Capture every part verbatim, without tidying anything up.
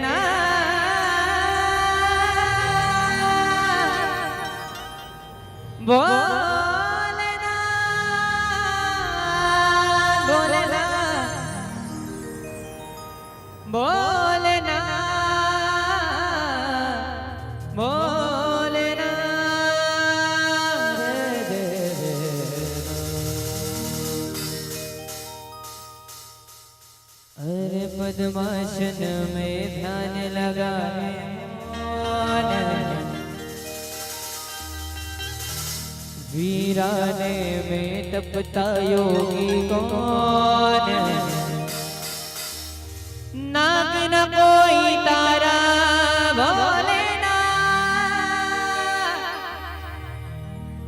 ना, बोलना, बोलना, बोलना, बोलना। अरे पद्मासन में ध्यान लगाए, वीराने में तपता योगी कौन? नाग न कोई तारा भोलेनाथ।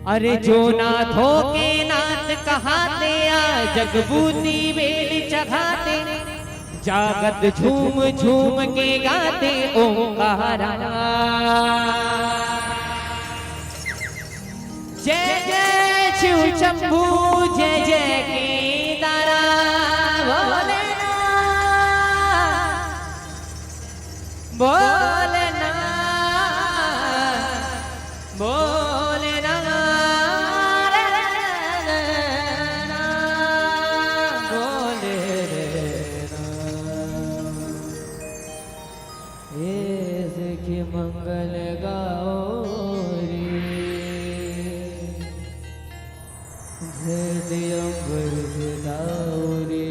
अरे जो नाथों के नाथ कहाते, आ जगबूती बेल चघाते, जागत झूम झूम के गाते ओंकारा। जय जय शिव शंभू, जय जय केदारा, भोलेनाथ, भोलेनाथ, भोलेनाथ, भोलेनाथ। ए सखी मंगल गाओ रे, धरती अंबर सजाओ रे।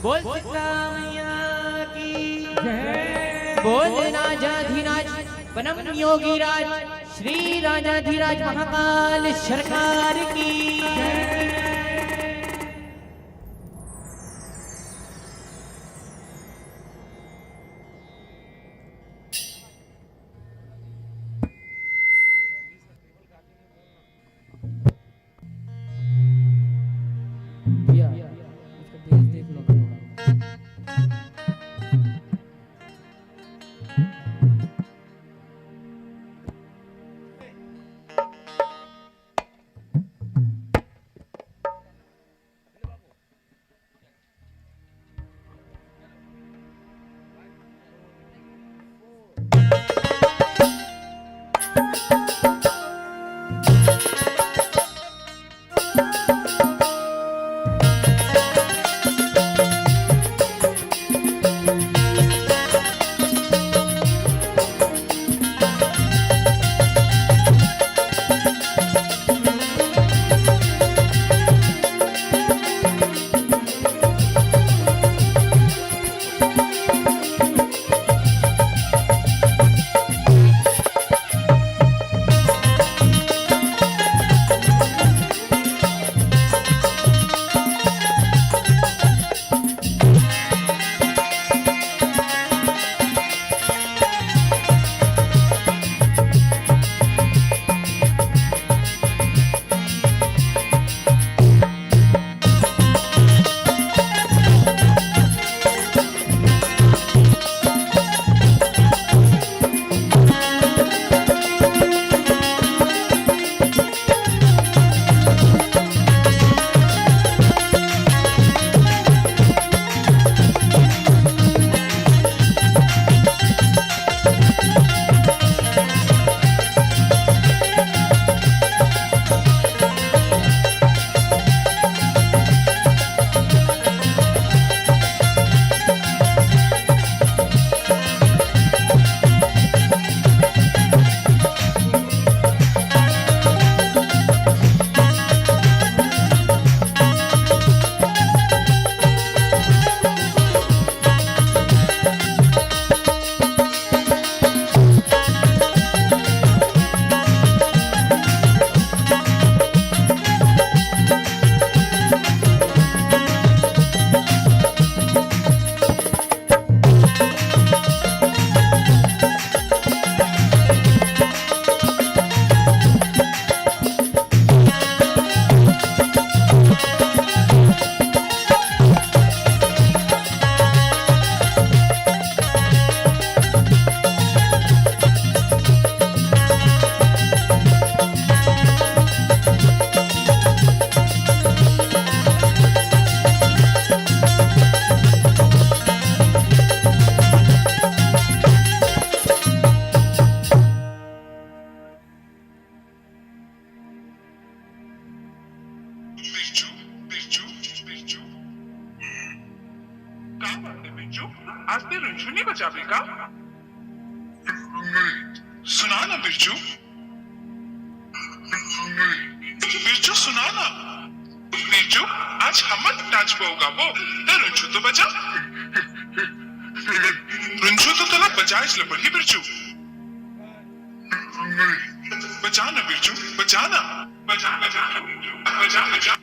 बोल सीता मैया की जय। बोल राजाधिराज परम योगी राज श्री राजाधिराज महाकाल सरकार की जय। भैया, इसका तेज देख लो ना थोड़ा। आज ते रुंझू नइ बजाबे का? सुना ना बिरजू, बिरजू सुना ना। बिरजू, आज हमर नाचबो गाबो, त रुंझू तो बजा। रुंझू तो तोला बजाएच ल पड़ही बिरजू। बजा ना बिरजू, बजा ना। बजा, बजा, बजा, बजा।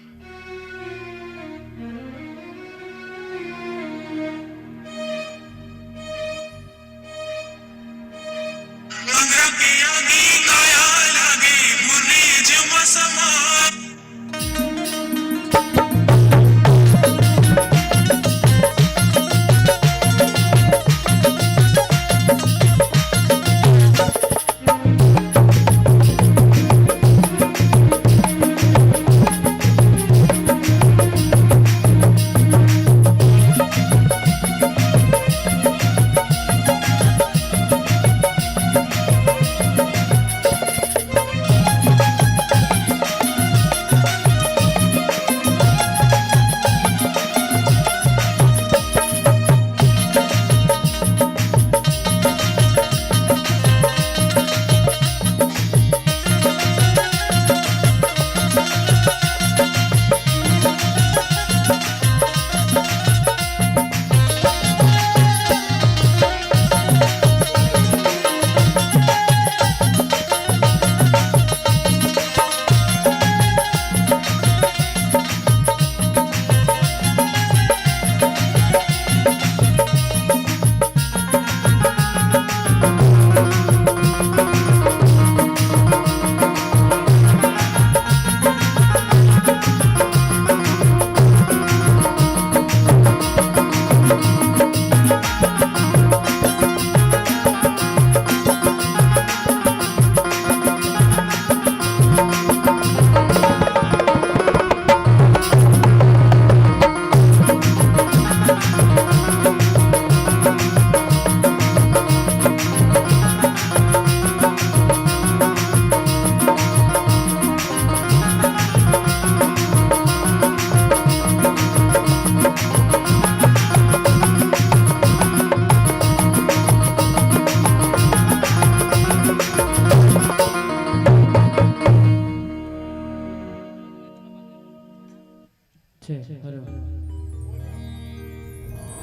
छे, हेलो।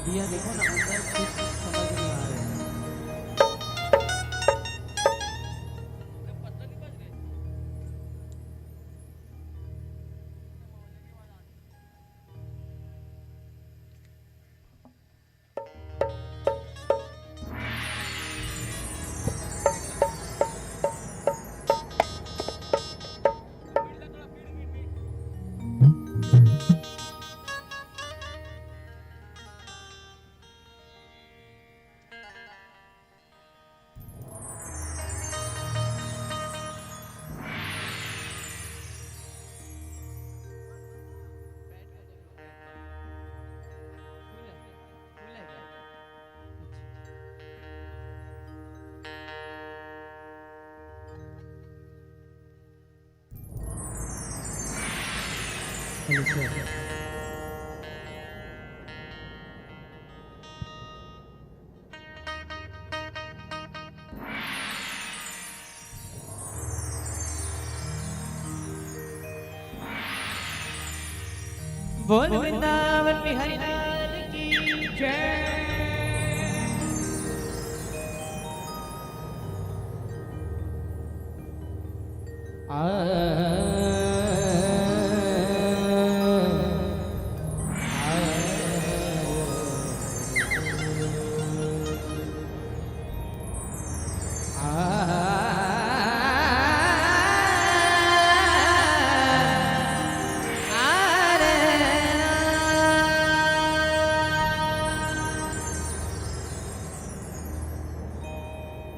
भैया देखो ना, अंदर कुछ समझ नहीं आ रहा है। बोल वृंदावन बिहारी लाल की जय। आ, आ,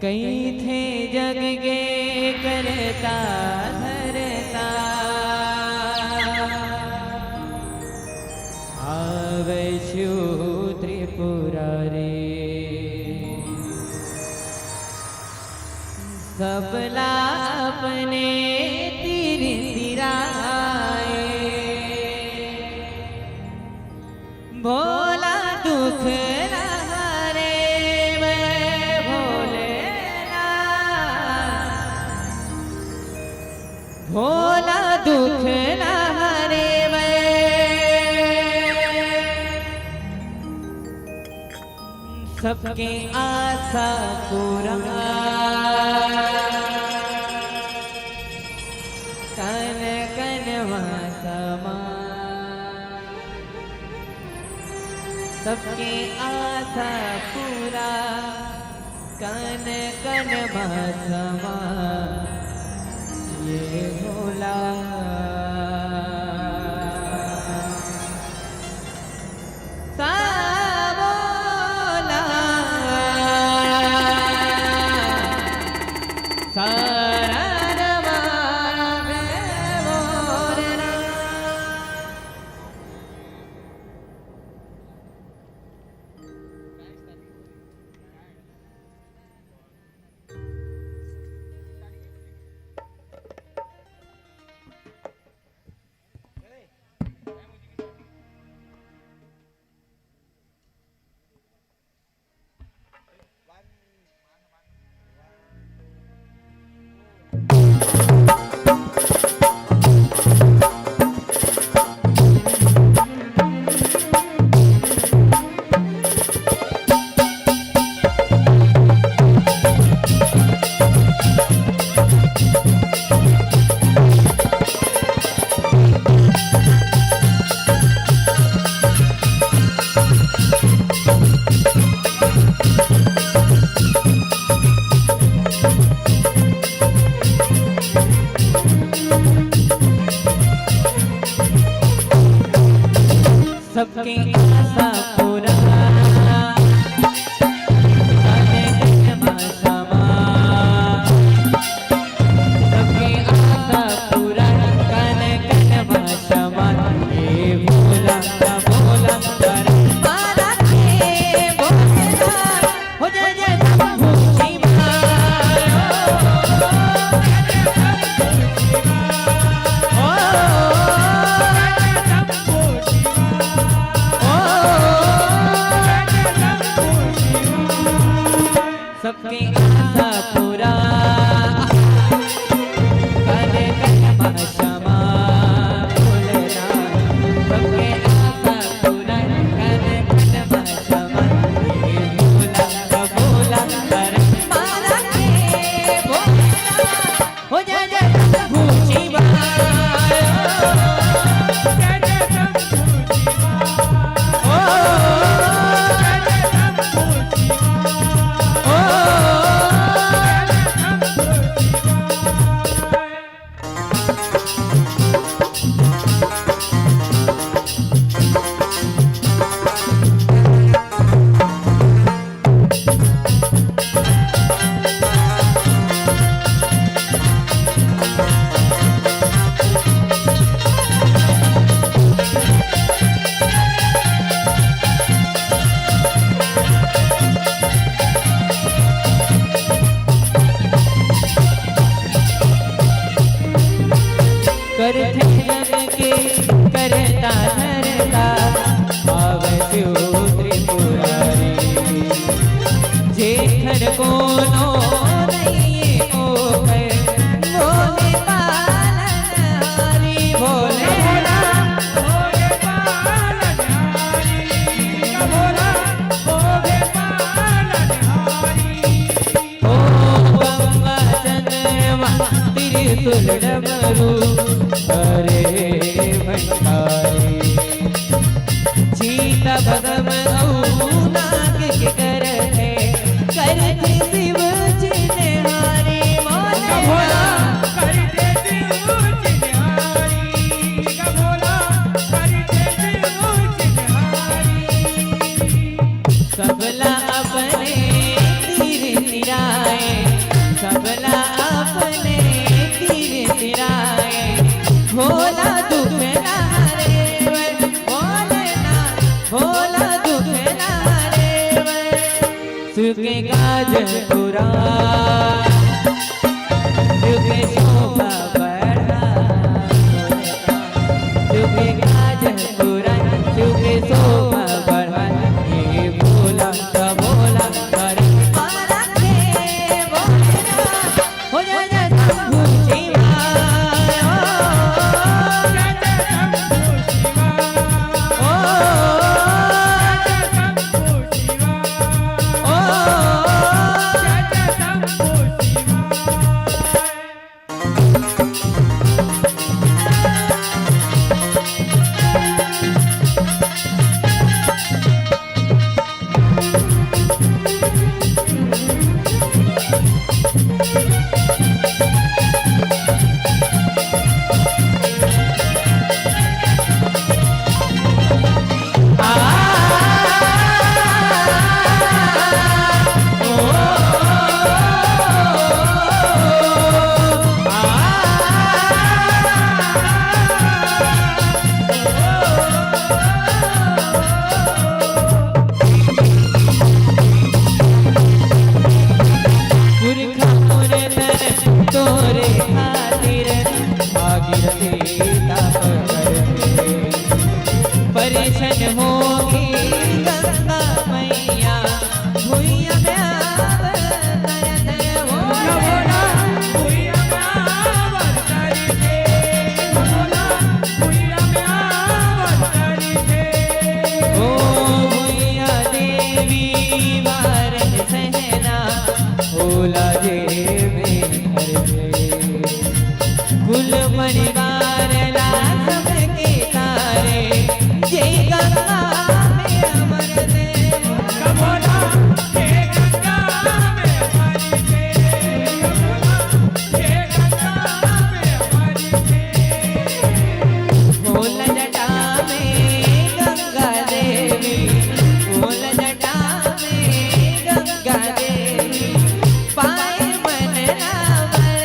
कहिथे जग के करता धरता, आवे शिव त्रिपुरारी। सबला अपने तीर तिराए, भोला दुख ला हरे। दुख न हरे वै। सबके आशा पूरा, कन कन मा समा। सबके आशा पूरा, कन कन मा समा, ये भोला। सा बोला, सा रा रा वा गा रे वो रे रा। सबके आशा पूरा, कन कन मा समा। सबके आशा पूरा, कन कन मा समा। ये भोला का भोला, पर मारा के भोला। हो जय जय शंभू शिवा। ओ, ओ, सबके आशा पूरा, कन कन मा समा भोलेनाथ। सबके आशा पूरा, कन कन मा समा। ये भोला का भोला, पर मारा के भोला। हो जय जय शंभू शिवा। जय जय शंभू शिवा। ओ, जय जय शंभू शिवा। ओ, जय जय शंभू शिवा। करथे जग के करता धरता, आवै शिव त्रिपुरारी। जेखर कोनो नइये ओकर, भोले पालनहारी। भोले भोला, भोले पालनहारी, भोला, भोले पालनहारी। ओ गंगा चंद्रमा त्रिशूल डमरू, अरे भंडारी। चीता भगम अऊ नाग के करथे, करथे शिव चिन्हारी। भोला, भोला, करथे शिव चिन्हारी, भोला, करथे शिव चिन्हारी। सबला अपने तीर तिराए, सबला अपने तीर तिराए, भोला दुख ना हरे वै, भोलेनाथ, भोला दुख ना हरे वै। सुख के गाज पूरा, सुख के शोभा बढ़ा, सुख के गाज पूरा, सुख के शोभा बढ़ा। ये भोला का भोला करे मारा के भोला। हो जय जय शंभू शिवा। परेशान होगी गंगा मैया, भुइयां में आवर करते हो। भुइयां में आवर करते, भुइयां में आवर करते। ओ भुइयां देवी भारत सहना, होला जे में हर कुल परिवार ला सबके तारे, जे गंगा में अमर देव। कबोला, जे गंगा में अमर देव, कबोला, जे गंगा में अमर देव। भोला जटा में गंगा देवी, भोला जटा में गंगा देवी, पाए मन रावण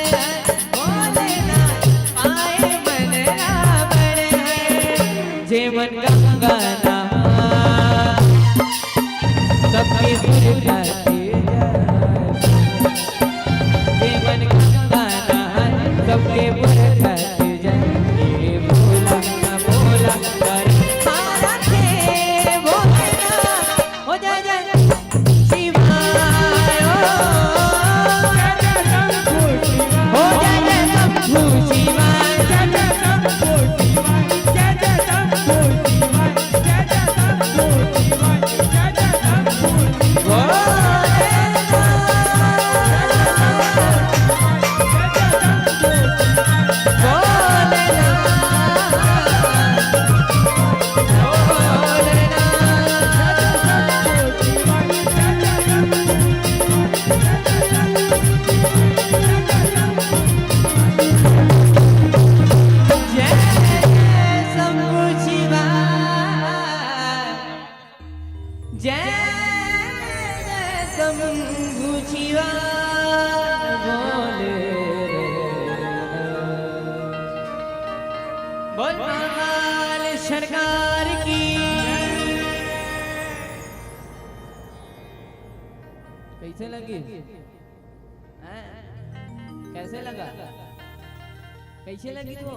जे मन गंगा नहा, सबके सुर खातिर जय। जे मन गंगा नहा, सबके सुर खातिर जय। ये भोला ना भोला करे, मारा थे भोला। ओ जय जय शिवाय, ओ। जय जय शंभू शिवाय। ओ जय जय शंभू शिवाय। जय जय शंभू शिवाय। जय जय शंभू शिवाय। जय जय शंभू शिवाय। जय जय शंभू शिवाय। ओ। जय शंभू शिवा, जय शंभू शिवा, बोल। बोल महाकाल सरकार की। कैसे लगी? हैं? कैसे लगा? कैसे लगी तो?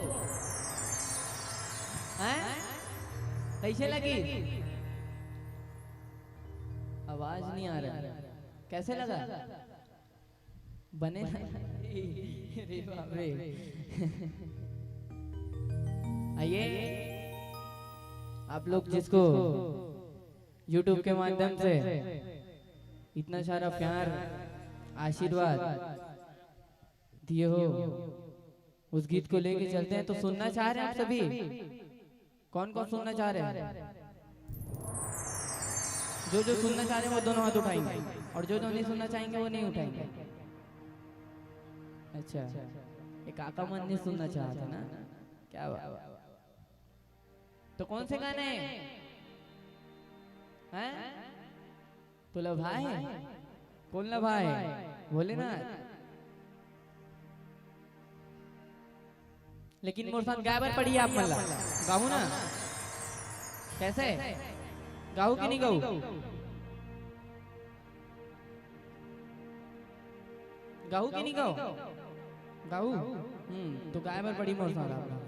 हैं? कैसे लगी? आवाज नहीं आ रहा। कैसे लगा? बने ना? अरे बाप रे। आइए, आप लोग जिसको YouTube के माध्यम से इतना सारा प्यार, आशीर्वाद दिए हो, उस गीत को लेके चलते हैं। तो सुनना चाह रहे हैं आप सभी? कौन कौन सुनना चाह रहे हैं? जो जो सुनना चाह रहे हैं, वो दोनों हाथ उठाएंगे, और जो जो नहीं सुनना चाहेंगे, वो नहीं उठाएंगे। अच्छा, ये काका मन नहीं सुनना चाहते ना? क्या बात। तो कौन से गाने हैं? हैं? तो लभाए? कौन लभाए? भोलेनाथ। लेकिन मोर साथ गाय बर पड़ी आप मन ला। गाहू ना? कैसे? गाहू कि नहीं गाहू? गाहू कि नहीं गाहू? गाहू? हम्म, तो गाय बर पड़ी मोर साथ आप।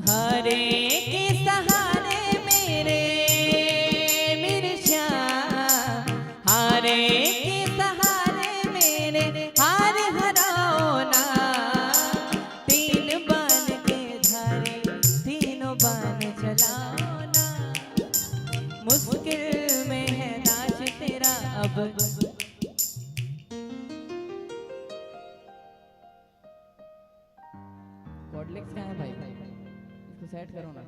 हरे के सहारे मेरे मिर्चा, हरे के सहारे मेरे हार हराओ ना। तीन बान के धारी तीनों बान चलाओ ना। मुश्किल में है दास तेरा अब। कॉर्ड लेग्स कहाँ है भाई? इसको सेट करो ना।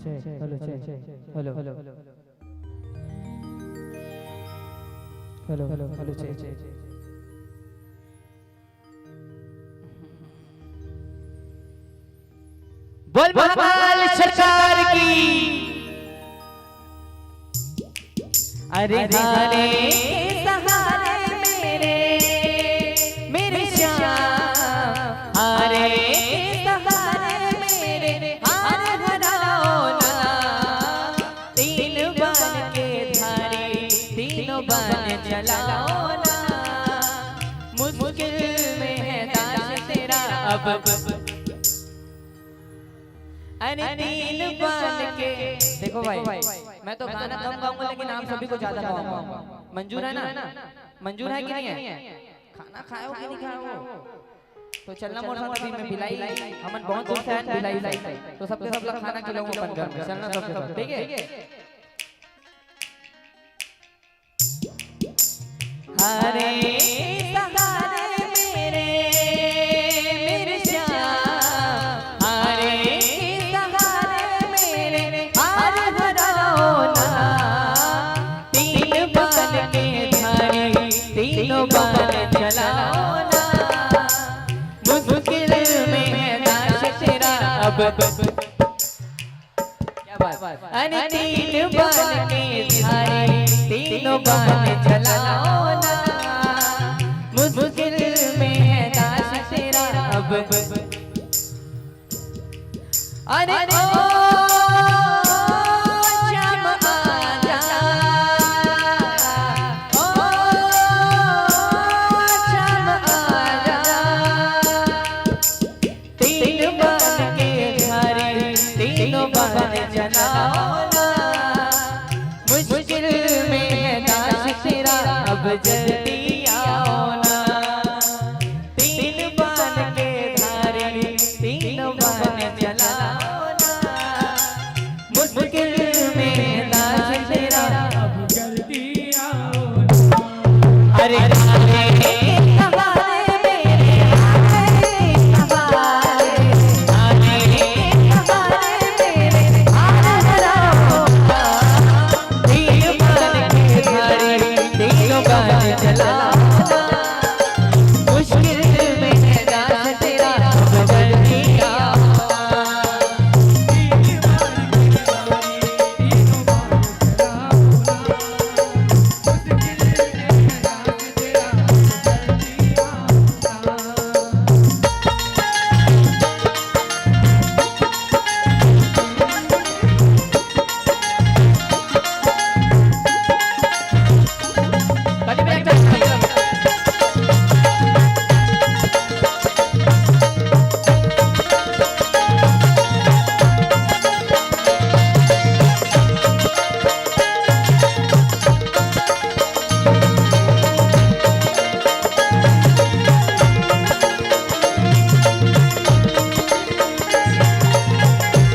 Check, hello, check, hello, hello, hello, check, check. बोल महाकाल सरकार की। अरे हरे सहारे मेरे, मेरे श्याम, हरे सहारे मेरे, हर हराओ ना। तीन बन के धारी, तीनों बन चलाओ ना। मुश्किल में है दास तेरा अब। अरे तीन बन के। देखो भाई, मैं तो गाना कम गाऊंगा, लेकिन आप सभी को ज्यादा गाऊंगा। मंजूर है ना? मंजूर है कि नहीं है? खाना खाए हो कि नहीं खाए हो? तो चलना मोर साथ अभी मैं भिलाई, हमन बहुत दूर से आए हैं भिलाई से, तो सबके सब ला खाना खिलाऊंगा अपन घर में। चलना सबके साथ, ठीक है? हरे सहारे मेरे, मेरे श्याम, हरे सहारे मेरे, हर हराओ ना। तीन बन के धारी, तीनों बन चलाओ ना। मुश्किल में है दास तेरा अब। क्या बात। अरे तीन बन के धारी, तीनों बन चलाओ ना। मुश्किल में है दास तेरा अब। अरे ओ श्याम आजा, ओ श्याम आजा। तीन बन के धारी, तीनों बन चलाओ ना। मुश्किल में है दास तेरा, अब जल्दी आओ ना। तीन बन के धारी, तीनों बन चलाओ ना। मुश्किल में दास तेरा, अब जल्दी आओ ना। अरे, अरे, सहारे मेरे, अरे, सहारे, अरे, सहारे मेरे, अरे, सहारे। तीन बन के धारी, तीनों बन चलाओ ना। मुश्किल में है दास तेरा, अब जल्दी आओ।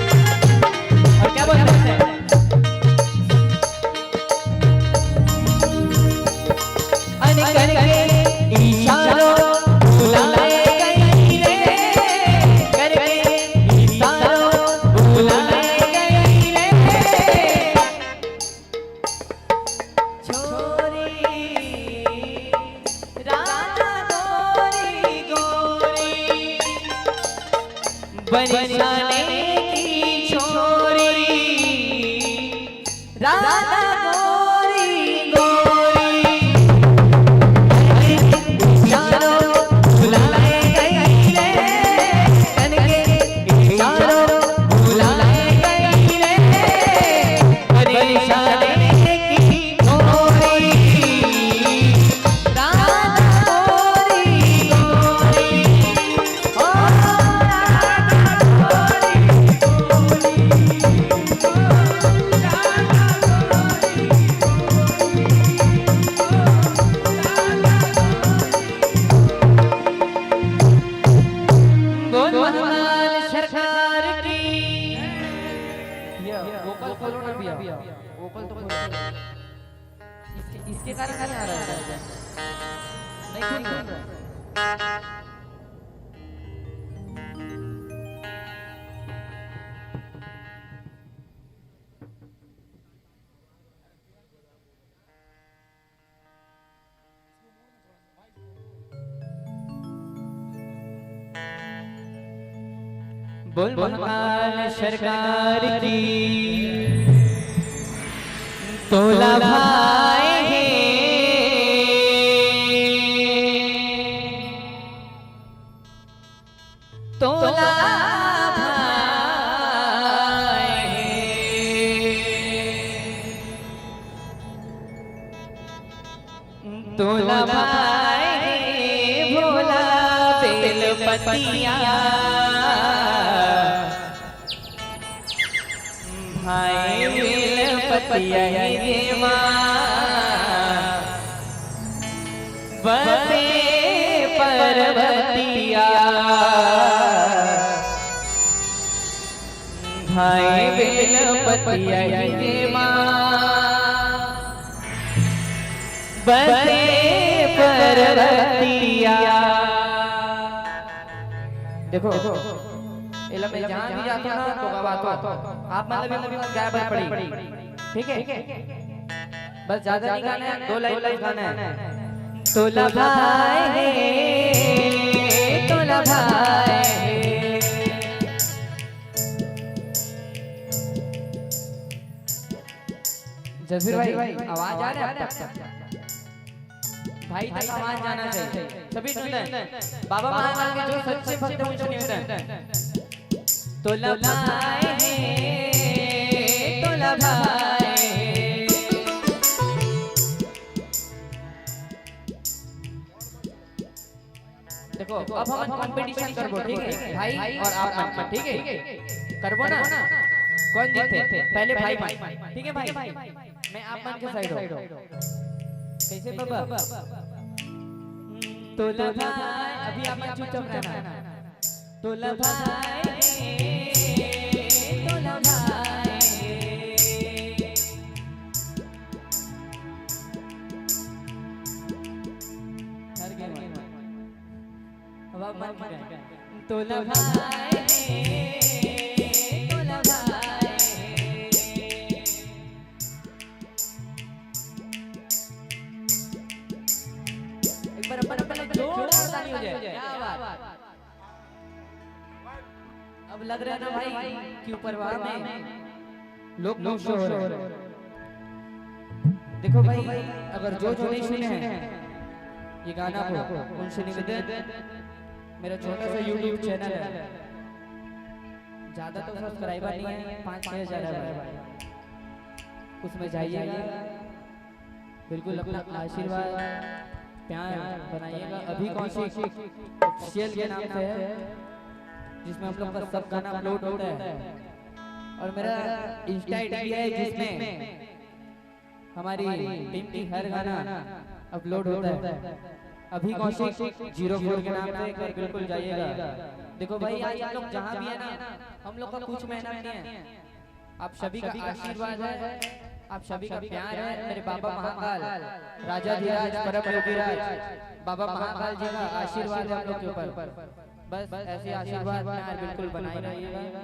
और क्या बोलते हैं? अन करके इशारों बुलाए गई रे, करके इशारों बुलाए गई रे। छोरी राधा गोरी गोरी, बरसाने की छोरी राधा गोरी गोरी। इशारों बुलाए गई रे, तन के इशारों बुलाए गई रे। बरसाने की छोरी राधा गोरी गोरी। ओ राधा गोरी गोरी। बोल महाकाल सरकार की। ये वोकल खोलो ना भैया, वोकल तो खोलो। इसके, इसके कारण नहीं आ रहा है। नहीं खुल रहा। बोल महाकाल सरकार की। तोला भाई हे, तोला भाई हे, तोला भाई हे भोला बेलपतिया। भाई बेलपतिया हे जेमा बसे परबतिया। भाई बेलपतिया हे जेमा बसे परबतिया। देखो, एला मैं जहाँ भी जाता हूँ ना, तो गवाता हूँ। आप मन ला भी गाय बर पड़ी, ठीक है? बस ज्यादा नहीं गाना है, दो लाइन बस गाना है। तोला भाई हे, तोला भाई हे। जसवीर भाई, आवाज आ रहा है आप तक? भाई तक आवाज जाना चाहिए। सभी निवेदन, बाबा महाकाल के जो सच्चे भक्त हैं, उनसे निवेदन। तोला भाई हे, तोला भाई हे। देखो, अब हमन कंपटीशन करबो, ठीक है? भाई और आप मन, ठीक है? करबो ना? कौन जीते? पहले भाई मन, ठीक है भाई? मैं आप मन के साइड हूँ। कैसे बाबा? तोला भाई, अभी आप मन चुपचाप रहना। तोला भाई, तोला भाई। हर के मन। अब आप मन की गाएं। तोला भाई, तोला भाई। एक बार अपन, अपन जोरदार ताली हो जाए। क्या बात। अब लग रहा है ना भाई कि ऊपर वाह में लोग, लोग शोर है। देखो भाई, अगर जो जो नहीं सुने हैं ये गाना को, उनसे निवेदन, मेरा छोटा सा YouTube चैनल है, ज्यादा तो सब्सक्राइबर नहीं है, पाँच छः हज़ार है भाई, उसमें जाइएगा, बिल्कुल अपना आशीर्वाद, प्यार बनाइएगा। अभी कौशिक ऑफिशियल के नाम से है, जिसमें हम लोग का सब गाना अपलोड होता है, और मेरा इंस्टा आईडी भी है, जिसमें हमारी टीम की हर गाना अपलोड होता है। अभी कौशिक ज़ीरो फ़ोर के नाम से एक बार बिल्कुल जाइएगा। देखो भाई, आज हम लोग जहाँ भी है ना, हम लोग का कुछ मेहनत नहीं है, आप सभी का आशीर्वाद है, आप सभी का प्यार है। मेरे बाबा महाकाल, राजाधिराज, परम योगीराज, बाबा महाकाल जी का आशीर्वाद है हम लोग के ऊपर। बस ऐसे आशीर्वाद, प्यार बिल्कुल बनाए रहिएगा।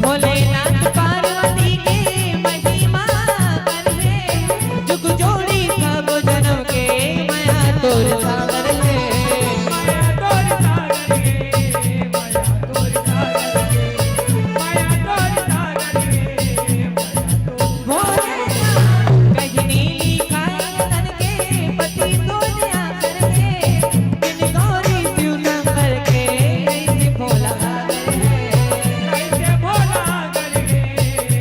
भोलेनाथ पार्वती के महिमा करहे, जुग जोड़ी सब जनम के मया तोर सागर हे। मया तोर सागर हे, मया तोर सागर हे, मया तोर सागर हे, मया तोर भोलेनाथ कहीं नीली खाए तन के पति तो दया करके, बिन गौरी शिव शंकर के ऐसे भोला करके, ऐसे भोला करके,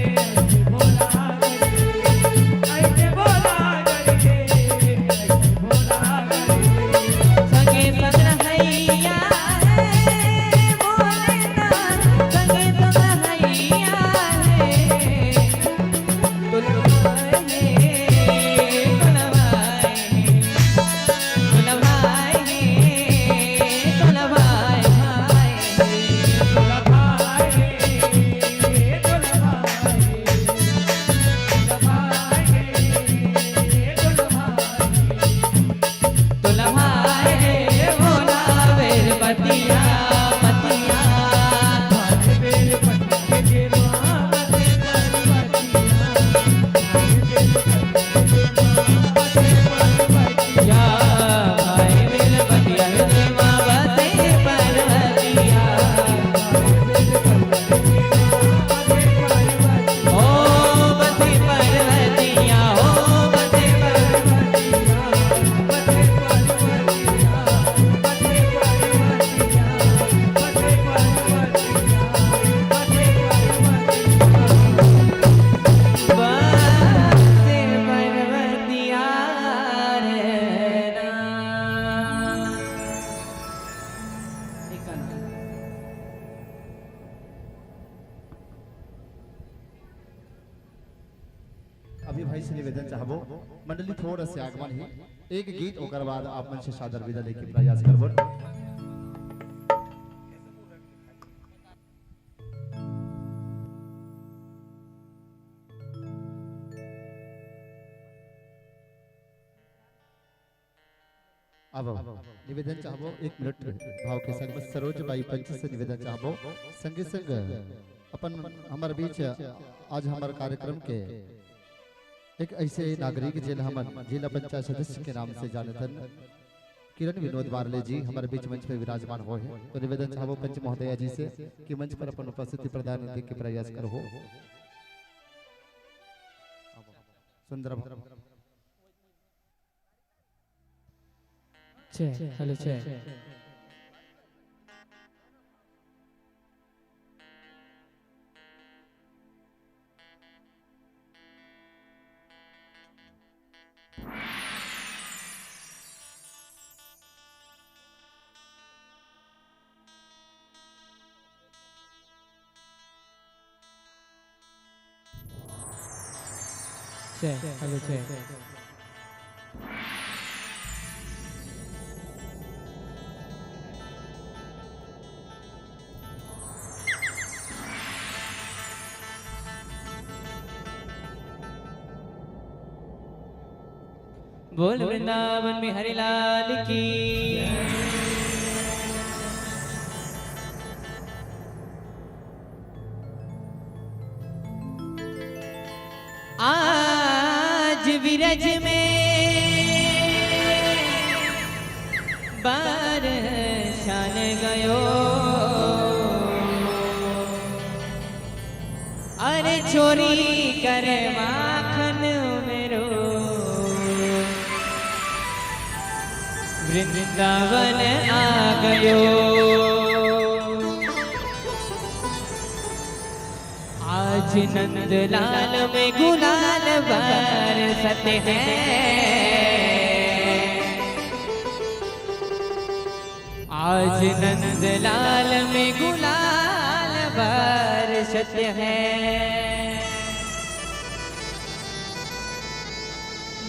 ऐसे भोला करके, ऐसे भोला करके, ऐसे भोला करके। संगे संग रहैया हे भोलेनाथ, संगे संग रहैया हे। अभी भाई से निवेदन चाहबो, मंडली थोड़ा से आगमन ही, एक गीत, ओकर बाद आप मन से सादर विदा लेके प्रयास करबो। अब निवेदन चाहबो, एक मिनट भाव के संग में सरोज बाई पंच से निवेदन चाहबो, संगे संग अपन हमर बीच आज हमर कार्यक्रम के एक ऐसे नागरिक जेला हमन जिला पंचायत सदस्य के नाम से जानथन, किरण विनोद बारले जी हमर बीच मंच पे विराजमान होए हे। तो निवेदन चाहबो पंच महोदया जी से कि मंच पर अपन उपस्थिति प्रदान करके प्रयास करहू। सुंदर छे, हेलो छे। छे, हेलो छे। बोल वृंदावन बिहारी लाल की। आज विरज में बरसान गयो, अरे चोरी कर माखन मेरो वृंदावन आ गयो। आज नंदलाल में गुलाल बरसत है, आज नंदलाल में गुलाल बरसत है।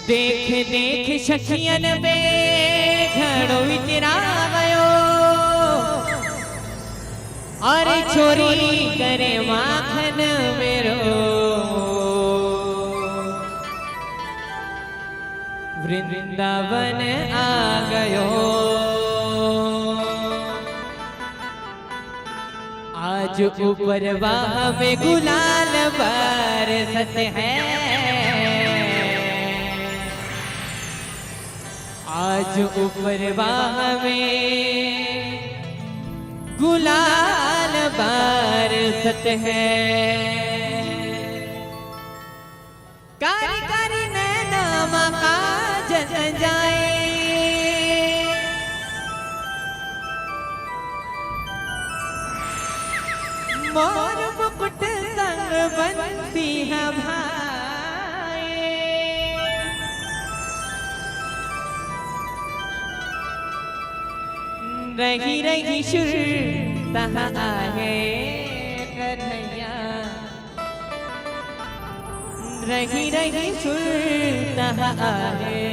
देख देख सखियन में घणो इतरा गयो। अरे चोरी करे माखन मेरो वृंदावन आ गयो। आज ऊपरवा में गुलाल बरसत है। आज ऊपरवा में गुलाल बरसत है। कारी कारी नैना मा काजल जाए। मोर मुकुट संग बंसी ह भाए। रही रही सुरता आहे कन्हैया। रही रही सुरता आहे।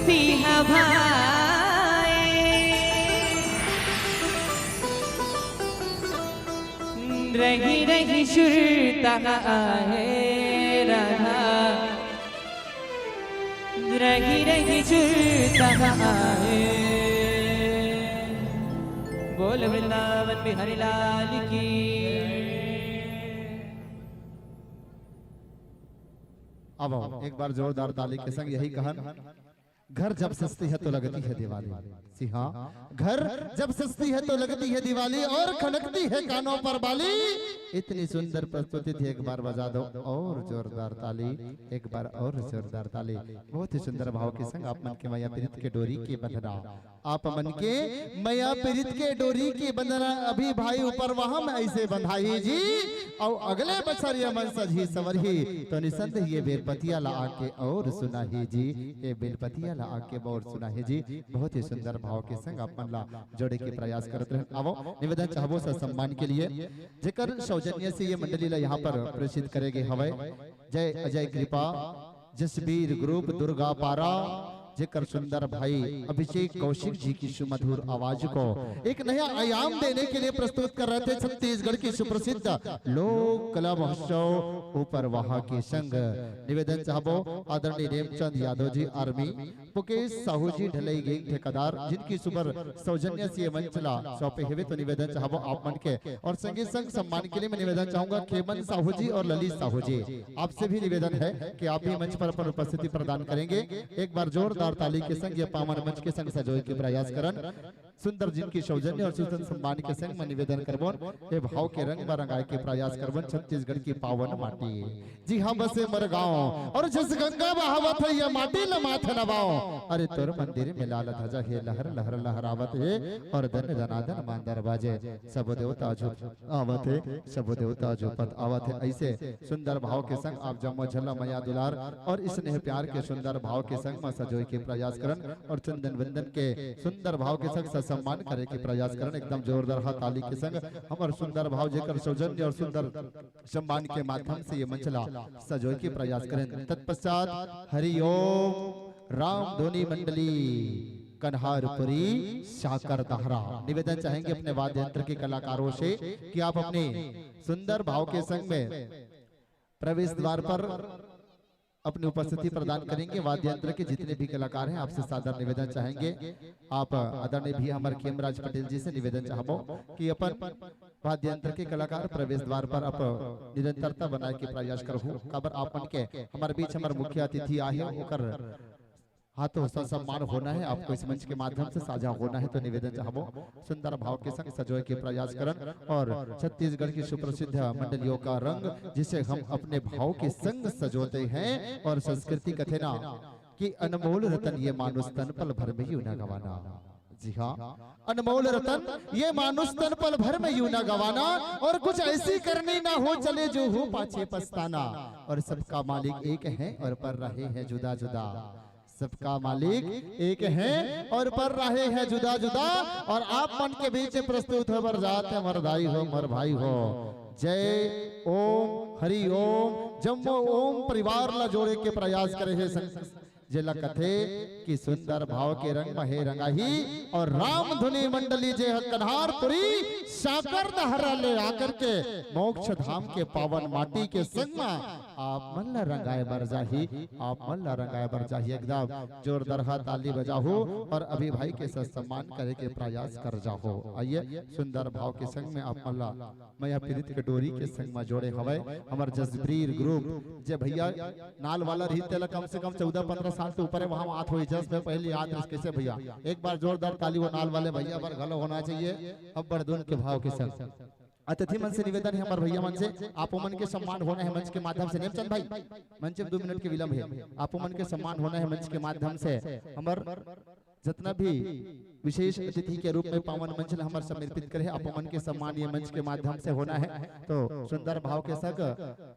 सिंह भाई, रही रही सुरता आए राधा, रही रही सुरता आए। बोल वृंदावन बिहारी लाल की। अब आओ, एक बार जोरदार ताली के संग यही कहन, घर जब सजती है तो लगती है दिवाली। जी हाँ, घर जब सजती है तो लगती है दिवाली और खनकती है कानों पर बाली। इतनी सुंदर प्रस्तुति थी, एक बार बजा दो और जोरदार ताली, एक बार और जोरदार ताली। बहुत ही सुंदर भाव के संग आप मन के मया प्रीत के डोरी के बंधना, आप मन के मया प्रीत के डोरी के बंधना अभी भाई ऊपर वहम ऐसे बंधाही जी। अउ अगले बछर ये मन सजही संवरही तो निसंदेह ये बेलपतिया ला आके और सुनाही जी, ये बेलपतिया ला आके और सुनाही जी। बहुत ही सुंदर भाव के संग आप मन ला जोड़े के प्रयास करत रहन। आवो, निवेदन चाहबो ससम्मान के लिए, जेकर सौजन्य से ये मंडली ला यहाँ पर प्रेषित करे गे हवय। जय अजय कृपा, जसबीर ग्रुप दुर्गापारा, जेकर सुंदर भाई अभिषेक कौशिक जी की सुमधुर आवाज को एक नया आयाम देने के लिए प्रस्तुत कर रहे थे छत्तीसगढ़ की सुप्रसिद्ध लोक कला महोत्सव ऊपर वहा के संग। निवेदन चाहबो आदरणीय रेमचंद यादव जी आर्मी, मुकेश साहू जी ढलई गैंग ठेकेदार, जिनकी सुबर सौजन्य से ये मंच ला सौंपे हवे, तो निवेदन चाहबो आप मन के और संगे संग सम्मान के लिए मैं निवेदन चाहूंगा खेमन साहू जी और ललित साहू जी, आपसे भी निवेदन है कि आप भी मंच पर अपन उपस्थिति प्रदान करेंगे। एक बार जोरदार ताली के संग ये पावन मंच के संग सजोए के प्रयास करन। सुंदर जिनकी सौजन्य और सुंदर सम्मान के संग मैं निवेदन करबोन, ये भाव के रंग में रंगाए के प्रयास करबोन छत्तीसगढ़ की पावन माटी। जी हाँ, बसे मोर गाँव और जस गंगा बहावत है, ये माटी ल माथ नवाओ। अरे तोर मंदिर में लाल ध्वजा हे, लहर लहर लहरावत हे और दन दनादन मांदर बाजे। सब देवता जो आवत हे, सब देवता जो पत आवत हे। ऐसे सुंदर भाव के संग आप जम्मो झन ला मया दुलार और स्नेह प्यार के सुंदर भाव के संग म सजोए के प्रयास करन और चंदन वंदन के सुंदर भाव के संग ससम्मान करे के प्रयास करन। एकदम जोरदार हा ताली के संग हमर सुंदर भाव जेकर सौजन्य और सुंदर सम्मान के माध्यम से ये मंच ला सजोए के प्रयास करें। तत्पश्चात हरिओम राम धुनी मंडली कन्हारपुरी साकर दहरा। निवेदन चाहेंगे अपने वाद्य यंत्र के कलाकारों से कि आप अपने सुंदर भाव के संग में प्रवेश द्वार पर अपनी उपस्थिति प्रदान करेंगे। वाद्य यंत्र के जितने भी कलाकार हैं, आपसे सादर निवेदन चाहेंगे, आप आदरणीय भी हमारे खेमराज पटेल जी से निवेदन चाहबो कि अपन वाद्य यंत्र के कलाकार प्रवेश द्वार पर आप निरंतरता बनाए के प्रयास करहु। काबर आप मन के हमारे बीच हमारे मुख्य अतिथि आए हैं, ओकर हाथों से सम्मान होना है, आपको इस मंच के माध्यम से साझा होना है, तो निवेदन चाहबो सुंदर भाव के संग सजोए के प्रयास करन और छत्तीसगढ़ की सुप्रसिद्ध मंडलियों का रंग, जिसे हम अपने भाव के संग सजोते हैं और संस्कृति कथे ना कि अनमोल रतन ये मानुष तन पल भर में यूं ना गवाना। जी हाँ, अनमोल रतन ये मानुष तन पल भर में यूं ना गवाना, और कुछ ऐसी करनी ना हो चले जो हो पाछे पछताना। और सबका मालिक एक है और पर रहे हैं जुदा जुदा। सबका मालिक एक है और पर रहे हैं जुदा जुदा। और आप मन के बीच प्रस्तुत हो बर जात है मरदाई हो मर भाई हो। जय ओम हरि ओम। जम्मो ओम परिवार ला जोड़े के प्रयास करे हे संग, जेला कथे कि सुंदर भाव के रंग म हे रंगाही। और राम धुनी मंडली जे ह कन्हारपुरी साकर दहरा ले आकर के मोक्ष धाम के पावन माटी के संग म आप मन ला रंगाए बर जाही, आप मन ला रंगाए बर जाही। एकदम जोरदारहा ताली बजाहू और अभी भाई के सत सम्मान करे के प्रयास कर जाहू। आइए, सुंदर भाव के संग में आप मन ला मया पीरित के डोरी के संग म जोड़े हवय हमर जसबीर ग्रुप। जे भैया नाल वाला रही तेला कम से कम चौदह पंद्रह साल से ऊपर है, वहां बात होई जस में पहली याद रही। कैसे भैया, एक बार जोरदार ताली वो नाल वाले भैया पर घलो होना चाहिए। अब बड़ दुन के भाव के संग अतिथि मन से निवेदन है, हमर भैया मन से, आपो मन के सम्मान होना है मंच के माध्यम से। नेमचंद भाई, मंच में दो मिनट के विलंब है, आपो मन के सम्मान होना है मंच के माध्यम से। हमर जितना भी विशेष अतिथि के रूप में पावन मंच ल हमर समर्पित करे, आपो मन के सम्मान ये मंच के माध्यम से होना है। तो सुंदर भाव के संग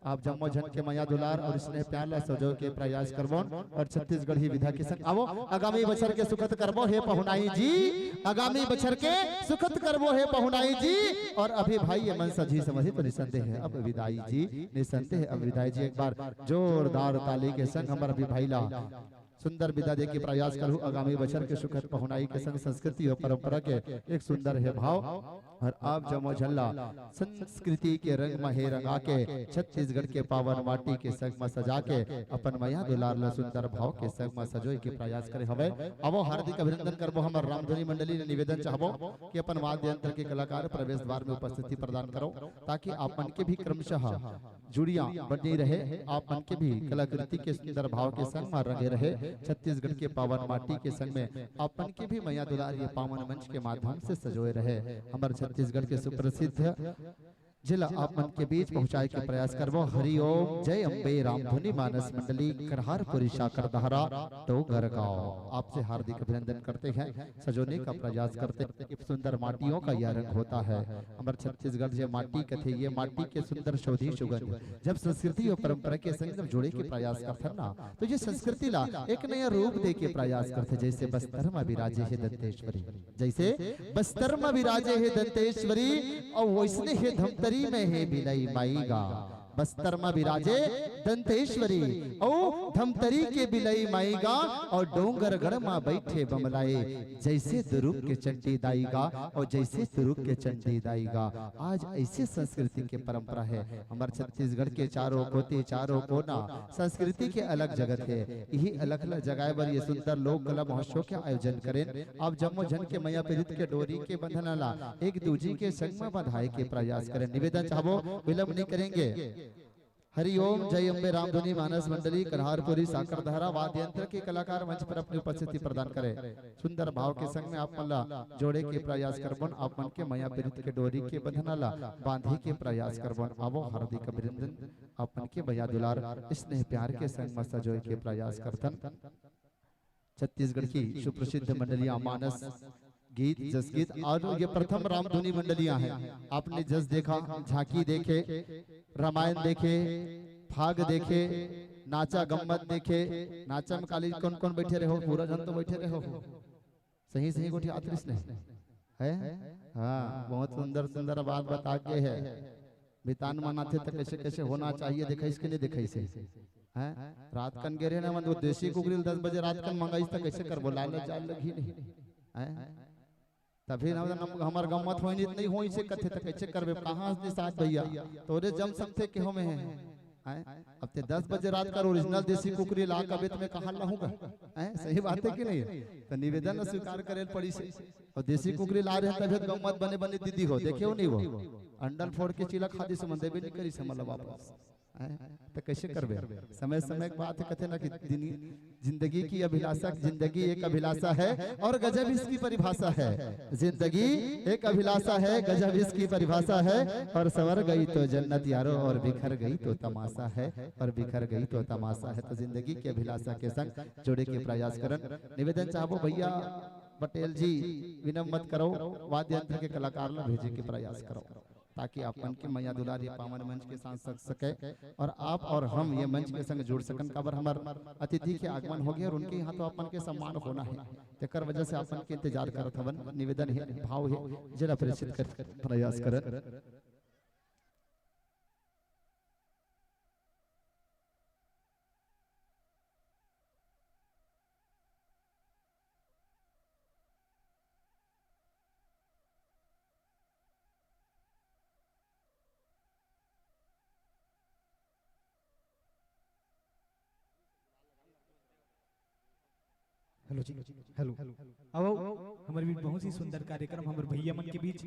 आप जम्मो झन के मया दुलार और स्नेह प्यार ला सजो के प्रयास करबोन और छत्तीसगढ़ी विधा के संग आवो। आगामी बछर के सुखद करबो हे पहुनाई जी, आगामी बछर के सुखद करबो हे पहुनाई जी। और अभी भाई ये मन सजी समझी तो निसंदेह है अब विदाई जी, निसंदेह अब विदाई जी। एक बार जोरदार ताली के संग हमर अभी भाई ला सुंदर विदा दे के प्रयास करहूँ। आगामी बछर के सुखद पहुनाई के संग संस्कृति अउ परंपरा के एक सुंदर हे भाव। अउ आप जम्मो झन ला संस्कृति के रंग म हे रंगा के, छत्तीसगढ़ के पावन माटी के संग म सजा के, अपन मया दुलार ला सुंदर भाव के संग म सजोए के प्रयास करे हवय। आवो, हार्दिक अभिनंदन करबो। हमर रामधुनी मंडली ले निवेदन चाहबो कि अपन वाद्य यंत्र के कलाकार प्रवेश द्वार में उपस्थिति प्रदान करो, ताकि आप मन के भी क्रमशः जुड़िया बनी रहे, आप मन के भी कलाकृति के सुंदर भाव के संग म रंगे रहे। छत्तीसगढ़ के पावन माटी के संग में आप मन के भी मया दुलार ये पावन मंच के माध्यम से सजोए रहे। हमर छत्तीसगढ़ के सुप्रसिद्ध जिला आप मन के बीच पहुंचाए के प्रयास करबो। हरि ओम, जय अम्बे, रामधुनी मानस मंडली, करहारपुरी, साकर दहरा, डोंगरगांव। आपसे हार्दिक अभिनंदन करते हैं, सजोने का प्रयास करते हैं कि सुंदर माटियों का यह रंग होता है। हमर छत्तीसगढ़ जे माटी कथे, ये माटी के सुंदर शोधी सुगंध, जब संस्कृति अउ परंपरा के संग जब जोड़े के प्रयास करथन ना, तो ये संस्कृति ला एक नया रूप दे के प्रयास करथे। जैसे बस्तर म विराजे हे दंतेश्वरी, जैसे बस्तर म विराजे हे दंतेश्वरी, अउ वैसने हे धमतरी में हे बिलई माई गा। बस्तर म विराजे दंतेश्वरी, अउ धमतरी के बिलई माई गा, अउ डोंगरगढ़ म बैठे बमलाई, जैसे दुरूग के चंडी दाई गा, अउ जैसे दुरूग के चंडी दाई गा। आज ऐसे संस्कृति के परंपरा हे हमर छत्तीसगढ़ के चारों कोती, चारों कोना संस्कृति के अलग जगत हे। इही अलग ला जगाए बर ये सुंदर लोक कला महोत्सव के आयोजन करेन। आप जम्मो झन के मया पीरित के डोरी के बंधन ला एक दूजी के संग म बंधाए के प्रयास करेन। निवेदन चाहबो, विलंब नहीं करेंगे। हरि ओम, जय अम्बे, रामधुनी मानस मंडली, करहारपुरी, साकर दहरा, वाद्य यंत्र के कलाकार मंच पर अपनी उपस्थिति प्रदान करें। सुंदर भाव के संग में आप मन ला जोड़े के प्रयास करबोन, आप मन के मया पीरित के डोरी के बंधन ला बांधे के प्रयास करबोन। आवो, हार्दिक अभिनंदन, आप मन के मया दुलार, स्नेह प्यार के संग म सजोए के प्रयास करथन। छत्तीसगढ़ की सुप्रसिद्ध मंडलियां मानस गीत, जस गीत, और ये प्रथम रामधुनी मंडलियां हैं। आपने जस देखा, झांकी देखे, रामायण देखे, फाग देखे, नाचा गम्मत देखे। नाचा में काली कौन कौन बैठे रहे हो? पूरा झन तो बैठे रहे हो। सही सही गोठियात रहिस ने। है? हाँ, बहुत सुंदर सुंदर बात बता के है। मितान मन आथे त कैसे कैसे होना चाहिए, देखाइस के नहीं देखाइस हे? हैं? रात कन गे रहे ना, मन वो देसी कुकरी ल दस बजे रात कन मंगाइस त कैसे करबो? लाल जाल लगही नहीं। हैं? तभी ना हम, हमर गम्मत होई नहीं, नहीं होई से कथे त कैसे करबे? कहाँ से साथ भैया? तोरे जम सकथे के हो में है। हैं? अब ते दस बजे रात कर ओरिजिनल देसी कुकरी ला कबे त मैं कहाँ लाहूँगा? हैं? सही बात है कि नहीं? तो निवेदन स्वीकार करे ल पड़ी से। और देसी कुकरी ला रहे तभी गम्मत बने बने दीदी हो, देखे हो नहीं वो? अंडल फोड़ के चीला खा दिस मन देबे नहीं करी से मतलब वापस। हैं? तो कैसे करबे? समय समय के बात है, कथे ना कि दिन, जिंदगी की अभिलाषा, जिंदगी एक अभिलाषा है और गजब इसकी परिभाषा है। जिंदगी एक अभिलाषा है, गजब इसकी परिभाषा है। और संवर गई तो जन्नत यारो, और बिखर गई तो तमाशा है, और बिखर गई तो तमाशा है। तो जिंदगी की अभिलाषा के संग जोड़े के प्रयास करन। निवेदन चाहबो भैया पटेल जी, विनम्र मत करो, वाद्य यंत्र के कलाकार ला भेजे के प्रयास करो, ताकि आप मन के मया दुलार ये पावन मंच के साथ सज सके और आप और हम ये मंच के संग जुड़ सकन। काबर हमर अतिथि के आगमन हो गया और उनके यहाँ तो आप मन के सम्मान होना है, तेकर वजह से आप मन के इंतजार करत हवन। निवेदन है, भाव है, जेला प्रेषित कर प्रयास करन। हेलो जी, हेलो। अब हमर भी बहुत ही सुंदर कार्यक्रम हमर भैया मन के बीच।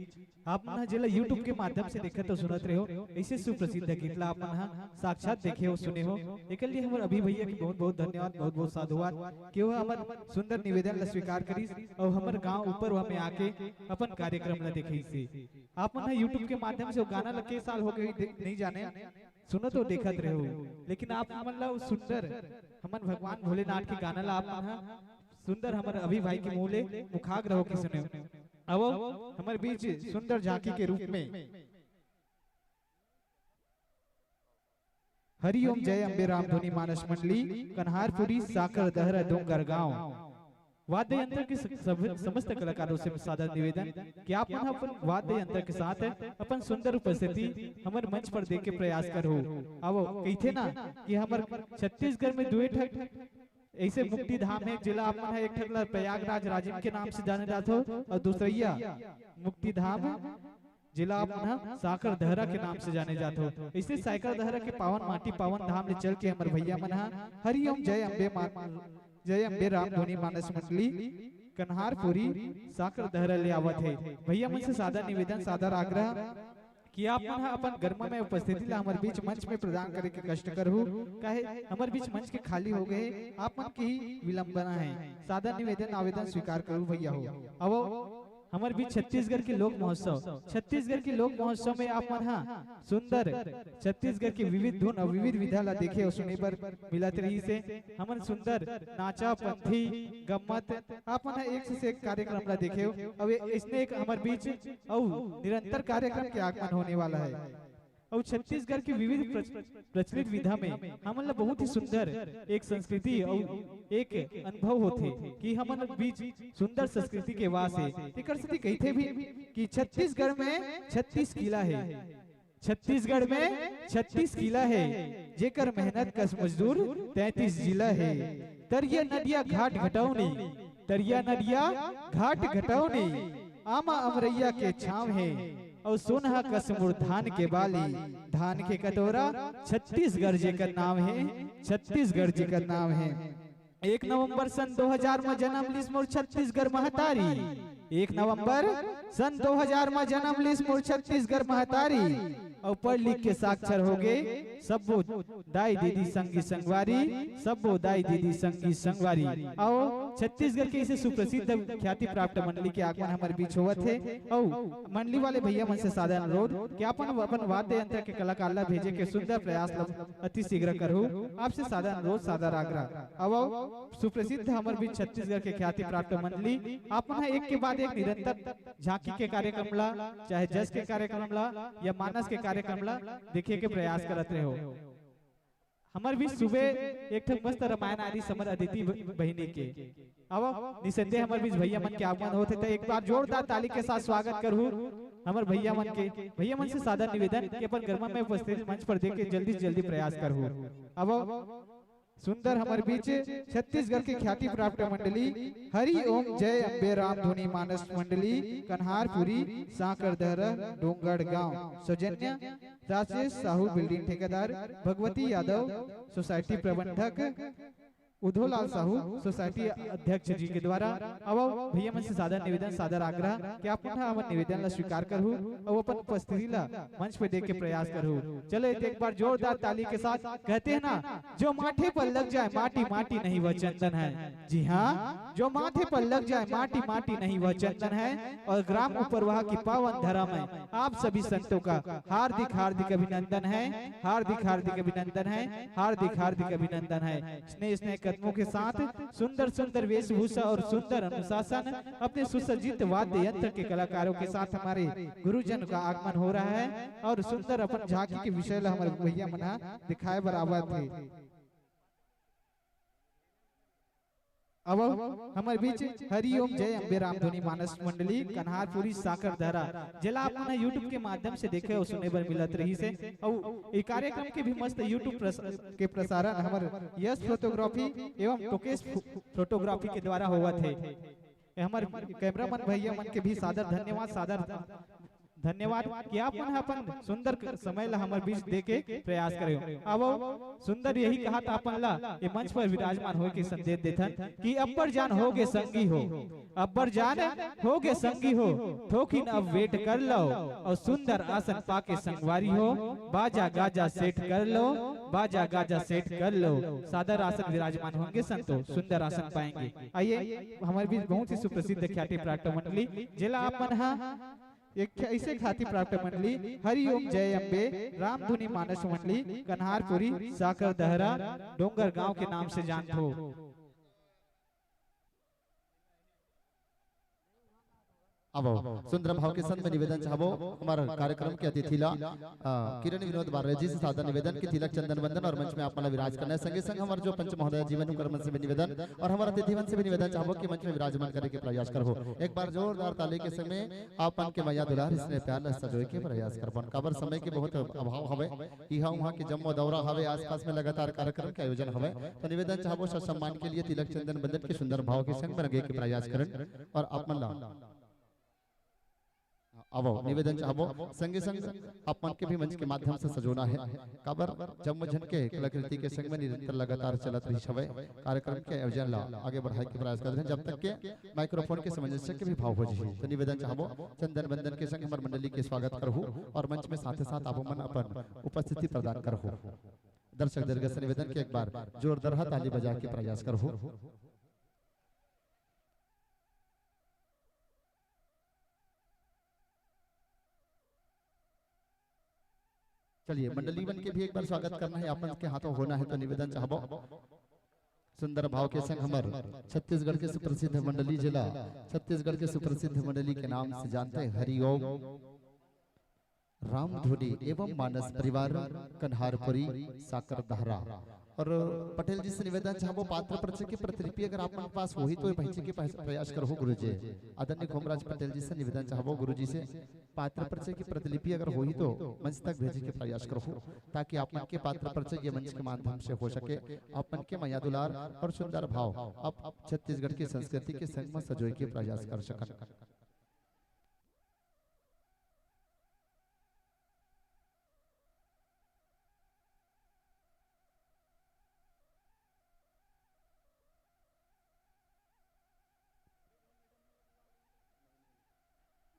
आप मन ह जेला YouTube के माध्यम से देखत अउ सुनत रहे हो, ऐसे सुप्रसिद्ध गीत ला आप मन ह साक्षात देखे हो, सुने हो, एकर लिए हमर अभी भैया के बहुत बहुत धन्यवाद, बहुत बहुत साधुवाद कि वो हमर सुंदर निवेदन ला स्वीकार करिस और हमर गांव ऊपर वहां में आके अपन कार्यक्रम ला देखइस। आप मन ह YouTube के माध्यम से वो गाना ला के साल हो गए दे-, नहीं जाने, सुनो तो देखत रहे हो, लेकिन आप मन ला वो सुंदर हमन भगवान भोलेनाथ के गाना ला आप मन ह सुंदर हमर अभी भाई के मुंह ले मुखाग्र होके सुने। अब हमर बीच सुंदर झांकी के रूप में हरि ओम जय अम्बे रामधुनी मानस मंडली, कन्हारपुरी, साकर दहरा, डोंगरगांव। वाद्य यंत्र के स-, सब, समस्त कलाकारों से सादर निवेदन कि आप मन अपन वाद्य यंत्र के साथ अपन सुंदर उपस्थिति हमर मंच पर दे के प्रयास करो। अब कहिथे ना कि हमर छत्तीसगढ़ में दुए ठक ऐसे मुक्ति धाम हे, जेला आप मन ह एक ठक ला प्रयागराज राजिम के नाम से जाने जाथो, अउ दूसरइया मुक्ति धाम, जेला आप मन ह सांकर दहरा के नाम से जाने जाथो। ऐसे सांकर दहरा के पावन माटी, पावन धाम ले चल के हमर भैया मन ह हरि ओम जय अम्बे मा-, जय अम्बे राम धुनी मानस मंडली कन्हारपुरी सांकर दहरा ले आवत हे। भैया मन से सादर निवेदन, सादर आग्रह कि आप मन ह अपन गर्मा में उपस्थिति ला हमर बीच मंच में प्रदान करे के कष्ट करहू, काहे हमर बीच मंच के खाली हो गए हे, आप मन के ही विलंबना हे। सादर निवेदन, आवेदन स्वीकार करहू भैया हो। अब हमर बीच छत्तीसगढ़ के लोक महोत्सव, छत्तीसगढ़ के लोक महोत्सव में आप मन ह सुंदर छत्तीसगढ़ के विविध धुन अउ विविध विधा ला देखे अउ सुने बर मिलत रहिस हे। हमन सुंदर नाचा, पंथी, गम्मत, आप मन ह एक से एक कार्यक्रम ला देखेव। अउ ए-, अइसने एक हमर बीच अउ निरंतर कार्यक्रम के आगमन होने वाला हे। अउ छत्तीसगढ़ के विविध प्रच-, प्रचलित विधा में हमन ला बहुत ही सुंदर एक संस्कृति अउ एक अनुभव होथे कि हमन बीच सुंदर संस्कृति के वास हे। एकर सेती कहिथे भी कि छत्तीसगढ़ में छत्तीस किला हे। छत्तीसगढ़ में छत्तीस किला हे, जेकर मेहनत कस मजदूर तैंतीस जिला हे। तरिया नदिया घाट घटौनी, तरिया नदिया घाट घटौनी, आमा अमरैया के छांव हे, अउ सोनहा कस मुर धान के बाली, धान के कटोरा, छत्तीसगढ़ जेकर नाम हे, छत्तीसगढ़ जेकर नाम हे। एक नवंबर सन दो हजार म जन्म लिस मोर छत्तीसगढ़ महतारी। एक नवंबर सन दो हजार म जन्म लिस मोर छत्तीसगढ़ महतारी। अउ पढ़ लिख के साक्षर हो गे सब्बो दाई दीदी संगी संगवारी, सब्बो दाई दीदी संगी संगवारी। अउ छत्तीसगढ़ के इसे सुप्रसिद्ध ख्याति प्राप्त मंडली के आगमन हमर बीच होवत हे। अउ मंडली वाले भैया मन से सादर अनुरोध कि अपन, अपन वाद्य यंत्र के कलाकार ला भेजे के सुंदर प्रयास ला अति शीघ्र करहू। आपसे सादर अनुरोध, सादर आग्रह। अब सुप्रसिद्ध हमर बीच छत्तीसगढ़ के ख्याति प्राप्त मंडली, आप मन ह एक के बाद एक निरंतर झांकी के कार्यक्रम ला, चाहे जस के कार्यक्रम ला या मानस के कार्यक्रम ला देखे के प्रयास करत रहो। हमर बीच सुबह एक ठन मस्त रामायण आरी समर अदिति ब-, बहिनी के। अब निसंदेह हमर बीच भैया मन के आगमन होत हे, त एक बार जोरदार ताली के साथ स्वागत करहू हमर भैया मन के। भैया मन से सादर निवेदन कि अपन गर्मा में उपस्थित मंच पर देके जल्दी से जल्दी प्रयास करहू। अब सुंदर हमर बीच छत्तीसगढ़ के ख्याति प्राप्त मंडली हरि ओम जय अम्बे राम धुनी मानस मंडली कन्हारपुरी सांकर दहरा डोंगरगांव, सौजन्य राजेश साहू बिल्डिंग ठेकेदार, भगवती यादव सोसाइटी प्रबंधक, उधोलाल साहू सोसाइटी अध्यक्ष जी के द्वारा। अब भैया मन से सादर निवेदन, सादर आग्रह कि आप मन ह हमर निवेदन ला स्वीकार करहू अउ अपन उपस्थिति ला मंच पे देके प्रयास करहू। चलो, एक बार जोरदार ताली के साथ कहते हैं ना, जो माथे पर लग जाए माटी, माटी नहीं वह चंदन है। जी हाँ, जो माथे पर लग जाए माटी, माटी नहीं वह चंदन है। और ग्राम उपरवाह की पावन धरा में आप सभी संतों का हार्दिक, हार्दिक अभिनंदन है, हार्दिक, हार्दिक अभिनंदन है, हार्दिक, हार्दिक अभिनंदन है। स्नेह, स्नेह कदमों के साथ सुंदर, सुंदर वेशभूषा और सुंदर अनुशासन, अपने सुसज्जित वाद्य यंत्र के कलाकारों के साथ हमारे गुरुजन का आगमन हो रहा है और सुंदर अपन झांकी के विषय ला हमर भैया मन ह दिखाए बर आवत हे। अब हमर बीच हरि ओम जय अम्बे रामधुनी मानस मंडली कन्हारपुरी साकर दहरा, जेला आप मन ह YouTube के माध्यम से देखे अउ सुने बर मिलत रहिस हे। अउ ए कार्यक्रम के भी मस्त YouTube प्रस-, के प्रसारण हमर यश फोटोग्राफी एवं टोकेश फो-, फोटोग्राफी के द्वारा होवत हे। ए हमर कैमरामैन भैया मन के भी सादर धन्यवाद, सादर धन्यवाद कि आप मन ह अपन सुंदर क-, समय ला हमर बीच दे के प्रयास करे हो। अब सुंदर यही कहत अपन ला ये मंच पर विराजमान होए के संदेश देथन कि अब्बड़ जान हो गे संगी हो, अब्बड़ जान हो गे संगी हो, थोकिन अब wait कर लो और सुंदर आसन पाके संगवारी हो, बाजा गाजा set कर लो, बाजा गाजा set कर लो। सादर आसन विराजमान होंगे संतो, सुंदर आसन पाएंगे। आइए, हमारे बीच बहुत ही सुप्रसिद्ध ख्याति प्राप्त मंडली, जेला आप मन हा एक ऐसे ख्याति प्राप्त मंडली हरि ओम जय अम्बे रामधुनी मानस मंडली कन्हारपुरी साकर दहरा डोंगर गांव के नाम से जानत हो। आवो, सुंदर भाव के संग में निवेदन चाहबो, हमर कार्यक्रम के अतिथि ला, अ, किरण विनोद बारले जी से सादर निवेदन कि तिलक चंदन बंदन और मंच में आप मन ला विराज करना है। संगे संग हमर जो पंच महोदय जीवन हुकर मन से भी निवेदन और हमर अतिथि मन से भी निवेदन चाहबो कि मंच में विराजमान करे के प्रयास करहू। एक बार जोरदार ताली के संग में आप मन के मया दुलार, स्नेह प्यार ला सजोए के प्रयास करबो। काबर समय के बहुत अभाव हवे, इहाँ उहाँ के जम्मो दौरा हवे, आसपास में लगातार कार्यक्रम के आयोजन हवे, तो निवेदन चाहबो ससम्मान के लिए तिलक चंदन बंदन के सुंदर भाव के संग में रंगे के प्रयास करन और आप मन ला आवो, निवेदन चाहबो, संगे संग आप मन के भी मंच के माध्यम से सजोना है। काबर जम्मो झन के कलाकृति के संग में निरंतर लगातार चलत रहिस हवय। कार्यक्रम के आयोजन ला आगे बढ़ाए के प्रयास करत हन, जब तक के माइक्रोफोन के सामंजस्य के भी भाव हो जाही। तो निवेदन चाहबो, चंदन बंदन के संग हमर मंडली के स्वागत करहू और मंच में साथे साथ आप मन अपन उपस्थिति प्रदान करहू। दर्शक दीर्घ से निवेदन के एक बार जोरदार ताली बजा के प्रयास करहू। चलिए, मंडली मन के भी एक बार स्वागत करना है, आप मन के हाथों होना है, तो निवेदन चाहबो। सुंदर भाव के संग हमर छत्तीसगढ़ के सुप्रसिद्ध मंडली जिला, छत्तीसगढ़ के सुप्रसिद्ध मंडली के नाम से जानते हैं, हरिओम रामधुनी एवं मानस परिवार, कन्हारपुरी, साकर दहरा। और पटेल जी से निवेदन चाहबो, पात्र परिचय के प्रतिलिपि अगर आप मन के पास होही तो भेजे के प्रयास करहू गुरुजी। आदरणीय घोमराज पटेल जी से निवेदन चाहबो गुरुजी से, पात्र परिचय की प्रतिलिपि अगर होही तो मंच तक भेजे के प्रयास करहू, ताकि आप मन के पात्र परिचय ये मंच के माध्यम से हो सके, आप मन के मया दुलार और सुंदर भाव आप छत्तीसगढ़ की संस्कृति के संग में सजोए के प्रयास कर सकन।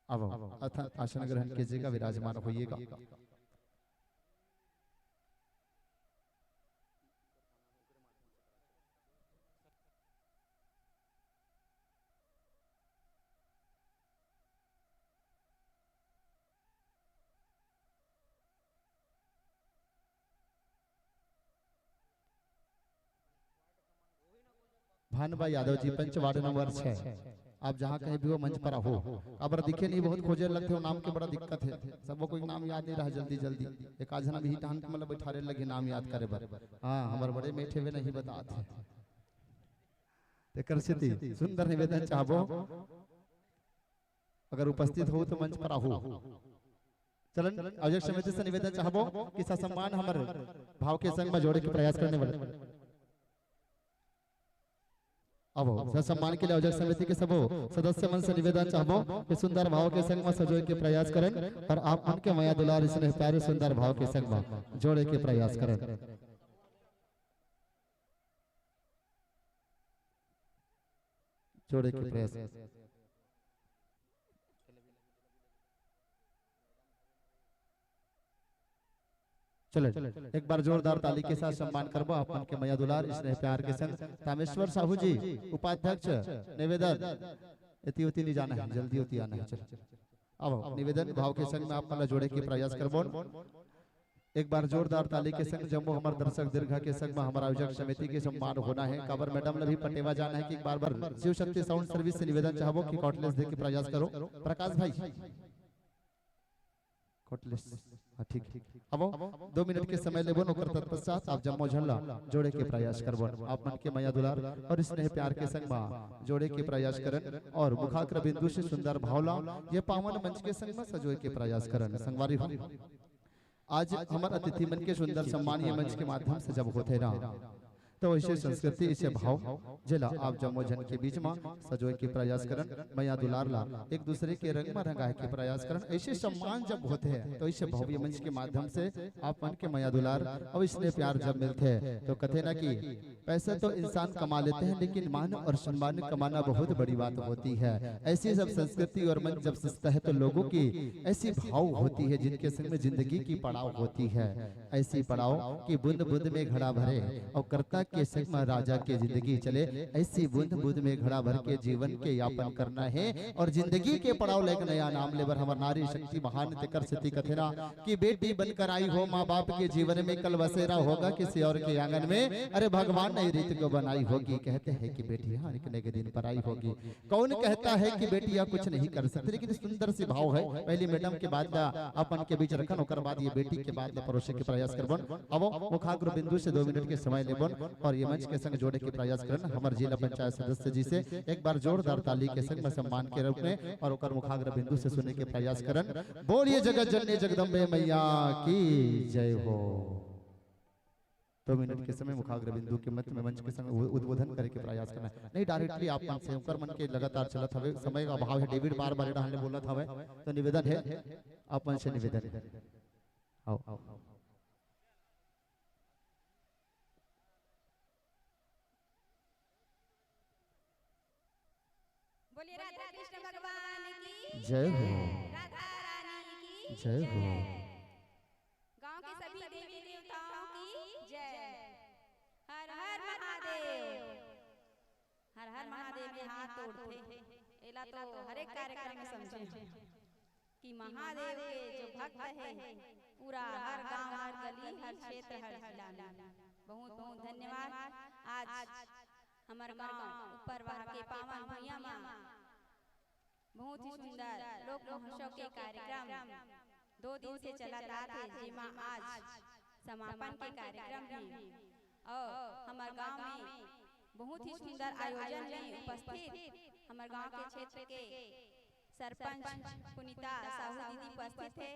अब अथ आसन ग्रहण कीजिएगा, विराजमान होइएगा। भानबा यादव जी, पंच वार्ड नंबर छह, आप जहाँ कहीं भी हो मंच पर आहो। काबर दिखे नहीं, बहुत खोजे लगथे, वो नाम के बड़ा दिक्कत है, सबो कोई नाम याद नहीं रहा जल्दी जल्दी। एक आध झन अभी टहन के मतलब बैठारे लगे नाम याद करे बर। हाँ, हमारे बड़े मीठे हुए नहीं बताते। तेकर सेती सुंदर निवेदन चाहबो, अगर उपस्थित हो तो मंच पर आहो। चलन आयोजक समिति से निवेदन चाहबो कि ससम्मान हमर भाव के संग में जोड़े के प्रयास करने वाले। अब ससम्मान के लिए आयोजक समिति के सबो सदस्य मन से निवेदन चाहबो कि सुंदर भाव के संग में सजोए के प्रयास करन और आप मन के मया दुलार, स्नेह प्यार सुंदर भाव के संग में जोड़े के प्रयास करन। जोड़े के प्रयास। चलो, एक बार जोरदार ताली के साथ सम्मान करबो आप मन के मया दुलार, स्नेह प्यार के संग तामेश्वर साहू जी, उपाध्यक्ष, निवेदन, एती ओती नहीं जाना है, जल्दी ओती आना है। चलो, अब निवेदन भाव के संग में आप मन ला जोड़े के प्रयास करबो। एक बार जोरदार ताली के संग जम्मो हमर दर्शक दीर्घा के संग में हमर आयोजक समिति के सम्मान होना है। काबर मैडम ला भी पटेवा जाना है कि एक बार बार शिव शक्ति साउंड सर्विस से निवेदन चाहबो कि कॉटलेस दे के प्रयास करो। प्रकाश भाई, कॉटलेस, हाँ, ठीक। अब दो मिनट के समय लेबो, ओकर तत्पश्चात आप जम्मो झन ला जोड़े के प्रयास करबो। आप मन के मया दुलार और स्नेह प्यार के संग में जोड़े के प्रयास करन और मुखाग्र बिंदु से सुंदर भाव ला ये पावन मंच के संग में सजोए के प्रयास करन। संगवारी हो, आज हमर अतिथि मन के सुंदर सम्मान ये मंच के माध्यम से जब होथे ना, तो ऐसे संस्कृति, ऐसे भाव, जेला आप जम्मो झन के बीच में सजोए के प्रयास करन, मया दुलार ला एक दूसरे के रंग में रंगाए के प्रयास करन। ऐसे सम्मान जब होथे, तो ऐसे भव्य मंच के माध्यम से आप मन के मया दुलार और स्नेह प्यार जब मिलथे, तो कथे ना कि पैसे तो इंसान कमा लेते हैं, लेकिन मान और सम्मान कमाना बहुत बड़ी बात होती है। ऐसी जब संस्कृति और मन जब सजता है, तो लोगों की ऐसी भाव होती है, जिनके संग में जिंदगी की पड़ाव होती है। ऐसी पड़ाव कि बूंद बूंद में घड़ा भरे और करता के संग म राजा के जिंदगी चले। ऐसी बूंद बूंद में घड़ा भर के जीवन के यापन करना हे और जिंदगी के पड़ाव ले एक नया नाम लेबर हमर नारी शक्ति महान, तेकर सेती कथे ना कि बेटी बनकर आई हो माँ बाप के जीवन में, कल बसेरा होगा किसी और के आंगन में। अरे भगवान ने रीत को बनाई होगी, कहते हैं कि बेटी हर एक नए दिन पर आई होगी। कौन कहता है कि बेटियां कुछ नहीं कर सकती, लेकिन सुंदर सी भाव है। पहली मैडम के बात ला अपन के बीच रखन, ओकर बाद ये बेटी के बात ला परोसे के प्रयास करबन। अब मुखाग्र बिंदु से दो मिनट के समय लेबन और ये मंच के संग जोड़े के प्रयास करन हमर जिला पंचायत सदस्य जी से एक बार जोरदार ताली के संग में सम्मान के रूप में और ओकर मुखाग्र बिंदु से सुने के प्रयास करन। बोलिए जगत जननी जगदम्बे मैया की जय हो। दो मिनट के समय मुखाग्र बिंदु के मध्य में मंच के संग उ-, उद्बोधन करे के प्रयास करना है। नहीं, डायरेक्टली आप मन से, ओकर मन के लगातार चलत हवे, समय का अभाव है, डेविड बार बार डाहले बोलत हवे, तो निवेदन है, आप मन से निवेदन है। आओ। बोलिए राधा कृष्ण भगवान की जय हो। राधा रानी की जय हो। गांव के सभी देवी देवताओं की जय। हर हर महादेव। हर हर महादेव में हाथ तोड़थे, एला तो हर एक कार्यक्रम में समझे कि महादेव के जो भक्त है, पूरा हर गांव, हर गली, हर क्षेत्र, हर जिला में। बहुत बहुत धन्यवाद। आज हमर गांव उपरवाह के पावन भुइयां में बहुत ही सुंदर लोक महोत्सव के कार्यक्रम दो दिन से चलत आत हे, जेमा आज समापन के कार्यक्रम हे। और हमर गांव में बहुत ही सुंदर आयोजन में उपस्थित हमर गांव के क्षेत्र के सरपंच पुनीता साहू दीदी उपस्थित हे,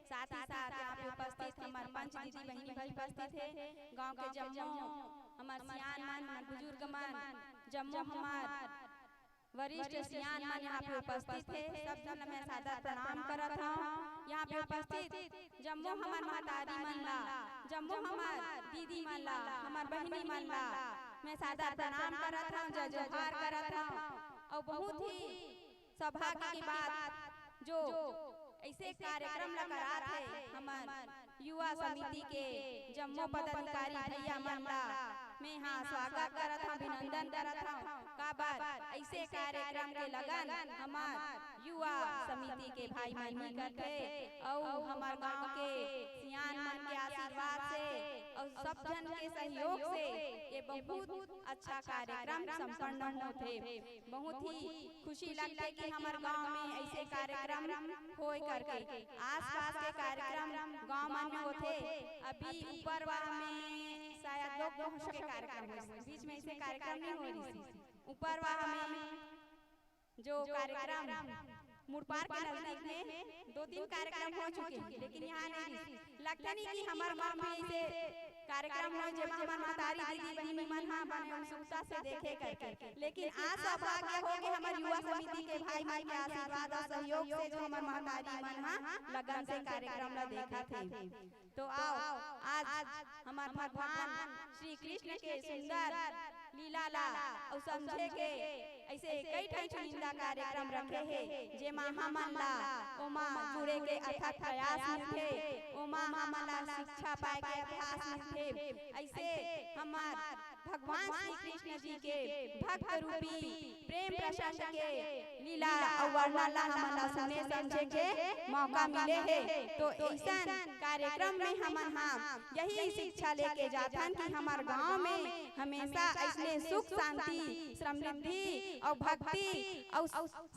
साथ ही साथ यहाँ पे उपस्थित हमर पंच दीदी बहिनी भी उपस्थित हे, गांव के जम्मो हमर सियान मन, हमर बुजुर्ग मन, जम्मो हमर वरिष्ठ सियान मन यहाँ पे उपस्थित हे, सब झन ल मैं सादर प्रणाम करत हौं। यहाँ पे उपस्थित जम्मो हमर महतारी मन ला, जम्मो हमर दीदी मन ला, हमर बहिनी मन ला मैं सादर प्रणाम करत हौं, जय जोहार करत हौं। अउ बहुत ही सौभाग्य के बात जो ऐसे कार्यक्रम ला करात हे हमर युवा समिति के जम्मो पदाधिकारी भैया मन ला मैं हा स्वागत करत हौं, अभिनंदन करत हौं। काबर ऐसे कार्यक्रम के लगन हमर युवा समिति के भाई मन ही करथे अउ हमर गांव के सियान मन के आशीर्वाद से अउ सब झन के सहयोग से ये बहुत अच्छा कार्यक्रम संपन्न होथे। बहुत ही खुशी लगथे कि हमर गांव में ऐसे कार्यक्रम होए करके। आसपास के कार्यक्रम गांव मन में होथे। अभी ऊपरवाह में शायद लोक महोत्सव के कार्यक्रम होइस, बीच में ऐसे कार्यक्रम नहीं हो रही थी। ऊपरवाह में जो कार्यक्रम मुड़पार के नजदीक में दो तीन कार्यक्रम हो चुके हैं, लेकिन यहाँ नहीं रही। लगता नहीं कि हमर मन में ऐसे कार्यक्रम हो, जेमा हमर महतारी दीदी बहिनी मन हा बने उत्सुकता से देखे करके। लेकिन आज सौभाग्य हो के हमर युवा समिति के भाई मन के आशीर्वाद और सहयोग से जो हमर महतारी मन हा लगन से कार्यक्रम ला देखत हे। तो आओ, आज हमर भगवान श्री कृष्ण के सुंदर लीला ला अउ समझे के ऐसे कई ठन चुनिंदा कार्यक्रम रखे हे, जेमा हमन ला ओमा जुड़े के अथक प्रयास मिलथे, ओमा हमन ला शिक्षा पाए के अभ्यास मिलथे। ऐसे हमर भगवान श्री कृष्ण जी के भक्त रूपी प्रेम प्रसंग के लीला अउ वर्णन ला हमन ला सुने समझे के मौका मिले हे। तो ऐसन कार्यक्रम में हमन हा यही शिक्षा लेके जाथन कि हमर गांव में हमेशा ऐसने सुख, शांति, समृद्धि अउ भक्ति अउ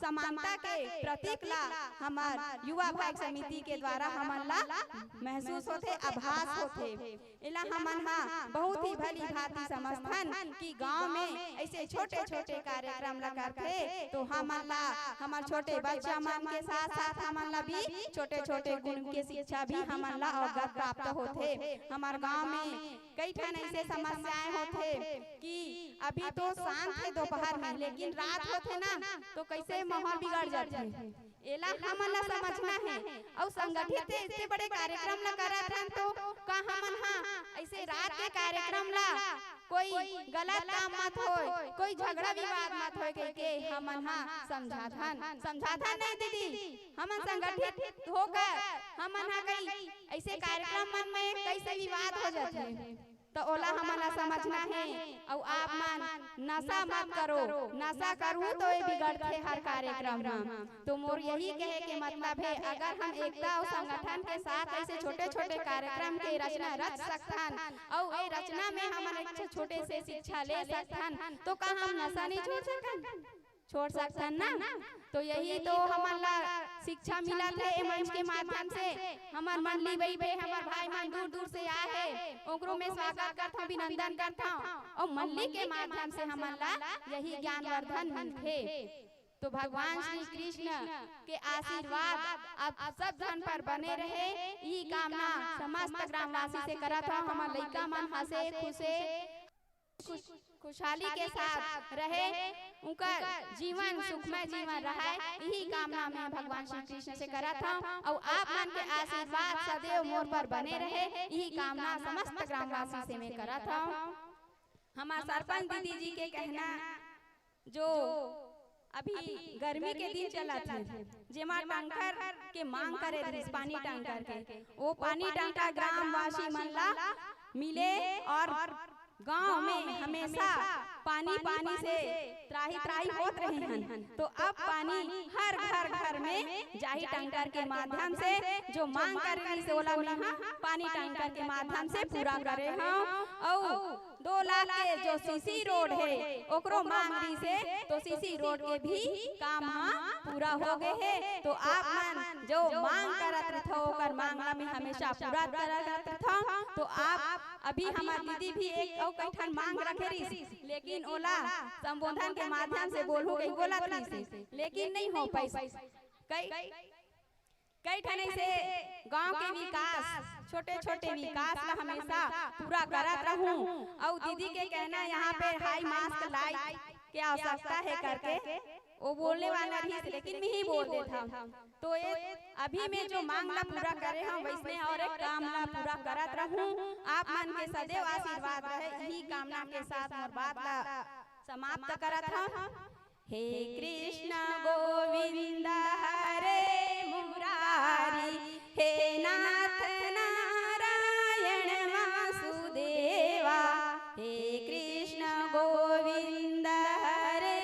समानता के प्रतीक ला हमर युवा भाई समिति के द्वारा हमन ला महसूस होथे, आभास होथे। एला हमन हा बहुत ही भली भांति समझथन कि गांव में ऐसे छोटे-छोटे कार्यक्रम ला करथे, तो हमन ला, हमर छोटे बच्चा मन के साथ-साथ हमन ला भी छोटे-छोटे गुण के शिक्षा भी हमन ला अवगत प्राप्त होथे। हमर गांव में कई ठन ऐसे समस्याएं होथे कि अभी तो शांत हे दोपहर में, लेकिन रात होथे ना, तो कैसे माहौल बिगड़ जाथे। एला हमन ला समझना हे। अउ संगठित से इतने बड़े कार्यक्रम ला करत हन, तो का हमन हा ऐसे रात के कार्यक्रम ला कोई गलत काम मत होय, कोई झगड़ा विवाद मत होय कहिके हमन हा समझाथन, समझाथन नहीं दीदी, हमन संगठित होकर हमन हा कई ऐसे कार्यक्रम मन में कैसे विवाद हो जाथे। त ओला हमन ला समझना हे। अउ आप मन नशा मत करो, नशा करहू तो ये बिगड़थे हर कार्यक्रम म। तो मोर यही कहे के मतलब हे, अगर हम एकता अउ संगठन के साथ ऐसे छोटे-छोटे कार्यक्रम के रचना रच सकथन, अउ ये रचना में हमन एक ठो छोटे से शिक्षा ले सकथन, तो का हम नशा नहीं छोड़ सकन? छोड़ सकथन ना। तो यही तो हमन ला शिक्षा मिलत हे ए मंच के माध्यम से। हमर मंडली बइठे, हमर भाई मन दूर दूर से आए हे, ओकरो में स्वागत करथौं, अभिनंदन करथौं। अउ मंडली के माध्यम से हमन ला यही ज्ञानवर्धन मिलथे। तो भगवान श्री कृष्ण के आशीर्वाद आप सब झन पर बने रहे, यही कामना समस्त ग्रामवासी से करत हौं। हमर लइका मन हंसे खुशे खुश, खुशहाली के साथ रहे, उनकर जीवन सुखमय जीवन रहय, यही कामना मैं भगवान श्री कृष्ण से करत हौं। अउ आप मन के आशीर्वाद सदैव मोर पर बने रहे, यही कामना समस्त ग्रामवासी से मैं करत हौं। हमर सरपंच दीदी जी के कहना, जो अभी गर्मी के दिन चलत हे, जेमा टंकर के मांग करे रहिस, पानी टंकर के, वो पानी टंकर ग्रामवासी मन ला मिले और गांव में हमेशा पानी, पानी से त्राही त्राही होत रहे हन। तो अब पानी हर घर घर में जाही टंकर के माध्यम से, जो मांग करे रहिस ओला मेहा पानी टंकर के माध्यम से पूरा करे हौं। अउ दो लाख के जो सीसी रोड हे, ओकरो मांग रहिस हे, तो सीसी रोड के भी काम ह पूरा हो गए हे। तो आप मन जो मांग करत रहिथव, ओकर मांग ला मैं हमेशा पूरा करत रहिथव। तो आप अभी हमर दीदी भी एक अउ कई ठन मांग रखे रहिस, लेकिन ओला संबोधन के माध्यम से बोलहूं कहि बोलत रहिस, लेकिन नहीं हो पाइस। कई कई ठन ऐसे गांव के विकास, छोटे-छोटे विकास ला हमेशा पूरा करत रहूं। अउ दीदी के कहना, यहाँ पे हाई मास्क लाइट के आवश्यकता है करके, वो बोलने वाला रहिस, लेकिन मैं ही बोल देत हौं। तो ये अभी मैं जो मांग ला पूरा करे हौं, वैसने और एक काम ला पूरा करत रहूं। आप मन के सदैव आशीर्वाद रहे, यही कामना के साथ मोर बात ला समाप्त करत हौं। हे कृष्ण गोविंद हरे मुरारी, हे नाथ नारायण वासुदेवा। हे कृष्ण गोविंद हरे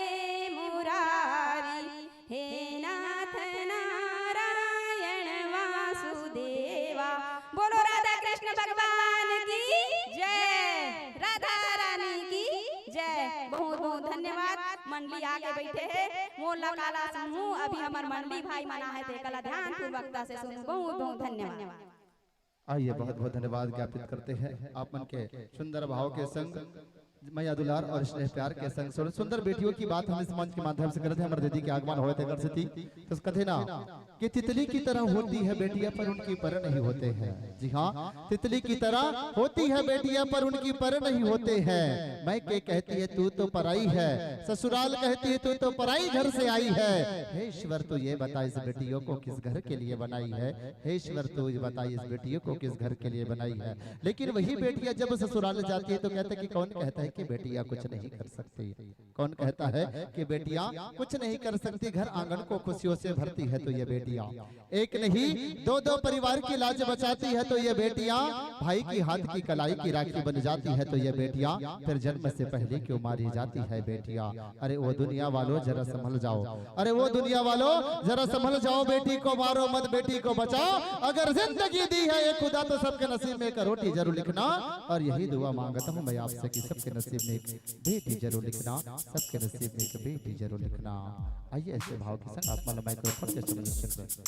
मुरारी, हे नाथ नारायण वासुदेवा। बोलो राधा कृष्ण भगवान की जय, राधा रानी की जय। बहुत बहुत धन्यवाद। मंडली आगे बैठे हे, मोला काला सुनहू, अभी हमर मंडली भाई मन आहे, तेकला ध्यान पूर्वकता से सुनहू। बहुत बहुत धन्यवाद। आइए, बहुत बहुत धन्यवाद ज्ञापित करते हैं आप मन के सुंदर भाव के संग, मया दुलार और स्नेह प्यार के संग। सुन-, सुंदर बेटियों की बात हम इस मंच के माध्यम से करत हैं, हमर दीदी के आगमन होए तेकर सेती। तो कथे ना कि तितली की तरह होती है बेटियां पर उनकी पर नहीं होते हैं। जी हाँ, तितली की तरह होती है बेटियां पर उनकी पर नहीं होते हैं। मायके कहती है तू तो पराई है, ससुराल कहती है तू तो पराई घर से आई है। हे ईश्वर, तू ये बता इस बेटियों को किस घर के लिए बनाई है। हे ईश्वर, तू ये बता इस बेटियों को किस घर के लिए बनाई है। लेकिन वही बेटियां जब ससुराल जाती है तो कहते कि कौन कहता है कि बेटियां कुछ नहीं कर सकती, कौन कहता है कि बेटियां कुछ नहीं कर सकती, घर आंगन को खुशियों से भरती है तो ये बेटियां। एक नहीं, दो दो परिवार की लाज बचाती है तो ये बेटियां, भाई की हाथ की कलाई की राखी बन जाती है तो ये बेटियां, फिर जन्म से पहले क्यों मारी जाती है बेटियां। अरे वो दुनिया वालों, जरा संभल जाओ, अरे वो दुनिया वालों, जरा संभल जाओ, बेटी को मारो मत, बेटी को बचाओ। अगर जिंदगी दी है ये खुदा तो सबके नसीब में एक रोटी जरूर लिखना, और यही दुआ मांगता हूँ मैं आपसे कि सबके नसीब में एक बेटी जरूर लिखना, सबके नसीब में एक बेटी जरूर लिखना। आइए, ऐसे भाव के संग आप मन माइक्रोफोन के सुन सकते हैं।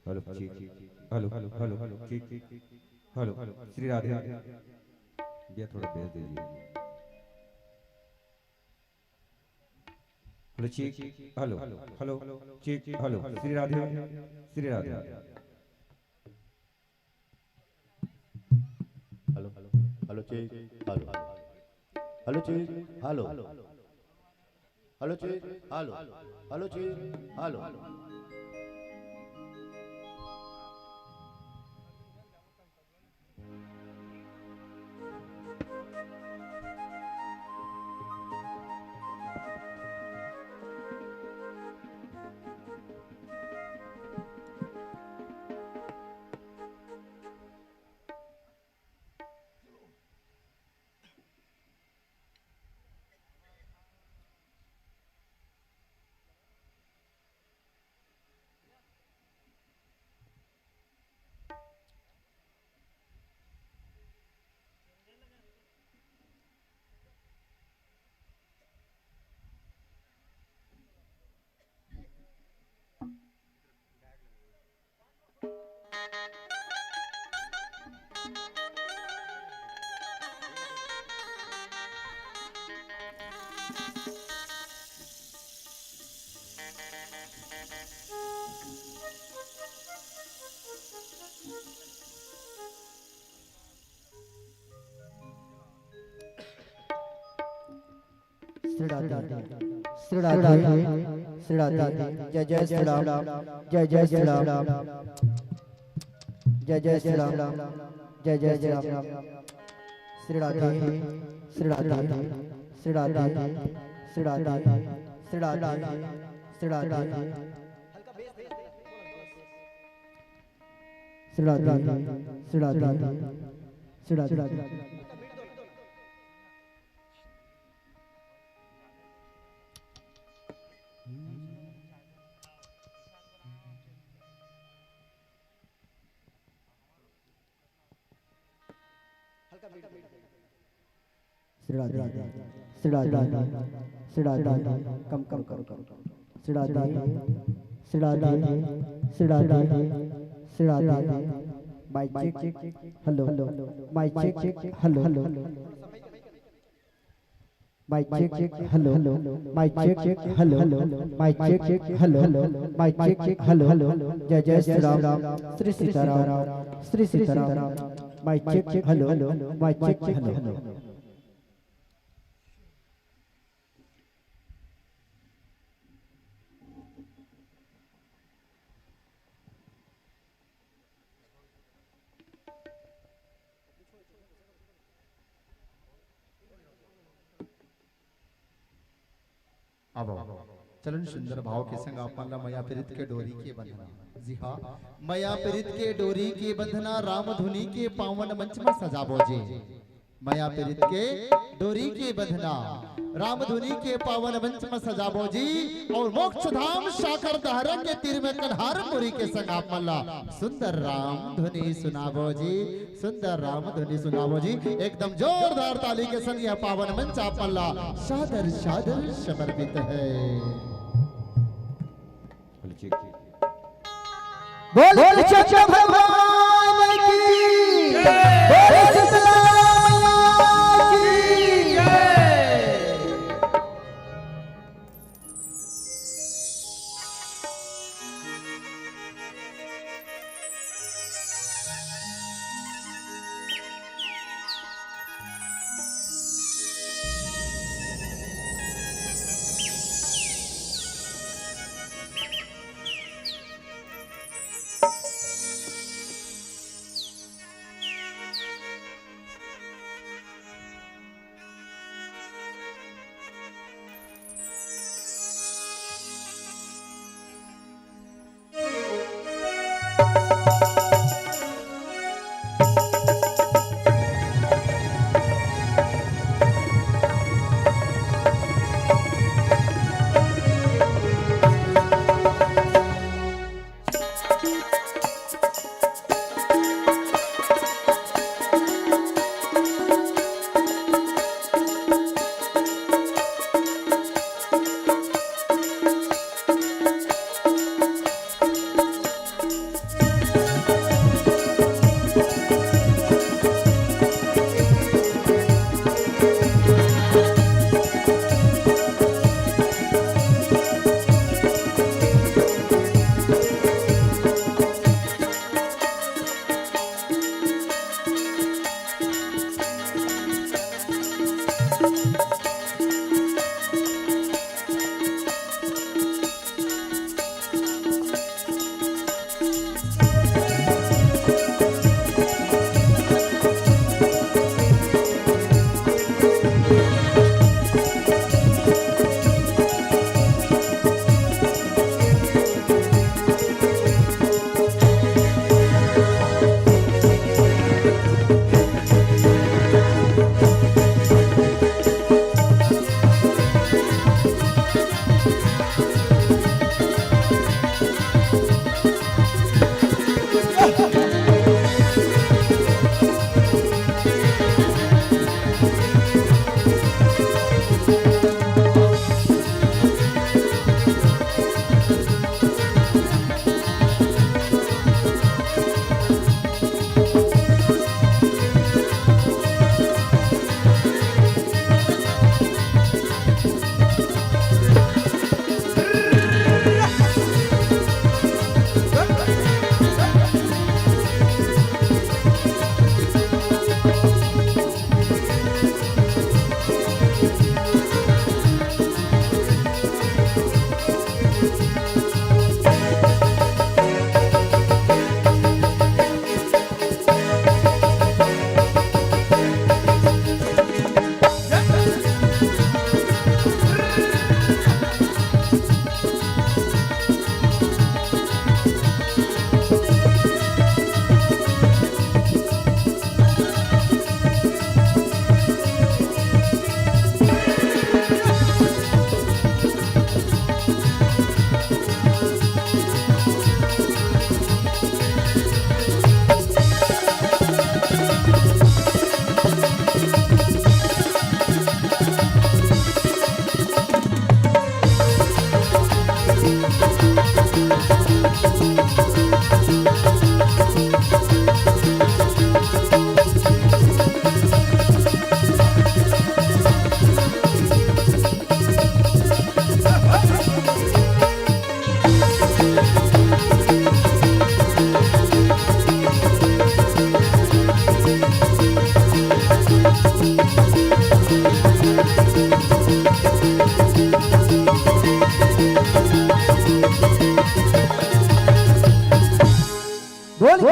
Hello, check. Hello, hello, check. Hello, Shri Radhe. भैया, थोड़ा बेस दीजिए। Hello, check. Hello, hello, check. Hello, Shri Radhe. Shri Radhe. Hello, hello, check. Hello, hello, check. Hello, hello, check. Hello, hello, check. Hello. Shri Radhe, Shri Radhe, Shri Radhe. जय जय श्री राम, जय जय श्री राम, जय जय श्री राम, जय जय श्री राम। श्री राधे, श्री राधे, श्री राधे, श्री राधे, श्री राधे, श्री राधे। श्री राधे, श्री राधे, श्री राधे। श्री राधे, श्री राधे, श्री राधे। कम, कम, कम, कम। Shri Radhe, Shri Radhe, Shri Radhe, Shri Radhe. Mic check, hello, mic check, hello, hello. Mic check, hello, mic check, hello, mic check, hello, mic check, hello. जय जय Shri Ram, Shri Sitaram, Shri Sitaram. Mic check, hello, mic check, hello. अब चलन सुंदर भाव के संग आप मन ला मया प्रीत के डोरी के बंधना। जी हाँ, मया प्रीत के डोरी के बंधना राम धुनी के पावन मंच में सजाबो जी। मया प्रीत के डोरी के बंधना राम धुनी के पावन मंच में सजाबो जी। और मोक्ष धाम सागर धारा के तीर में कन्हार मुरी के संग आप मन ला सुंदर राम धुनी सुनाबो जी। सुंदर राम धुनी सुनाबो जी। एकदम जोरदार ताली के संग यह पावन मंच आप मन ला सादर सादर समर्पित है। बोल कृष्ण भगवान की, बोल शीतला मैया की।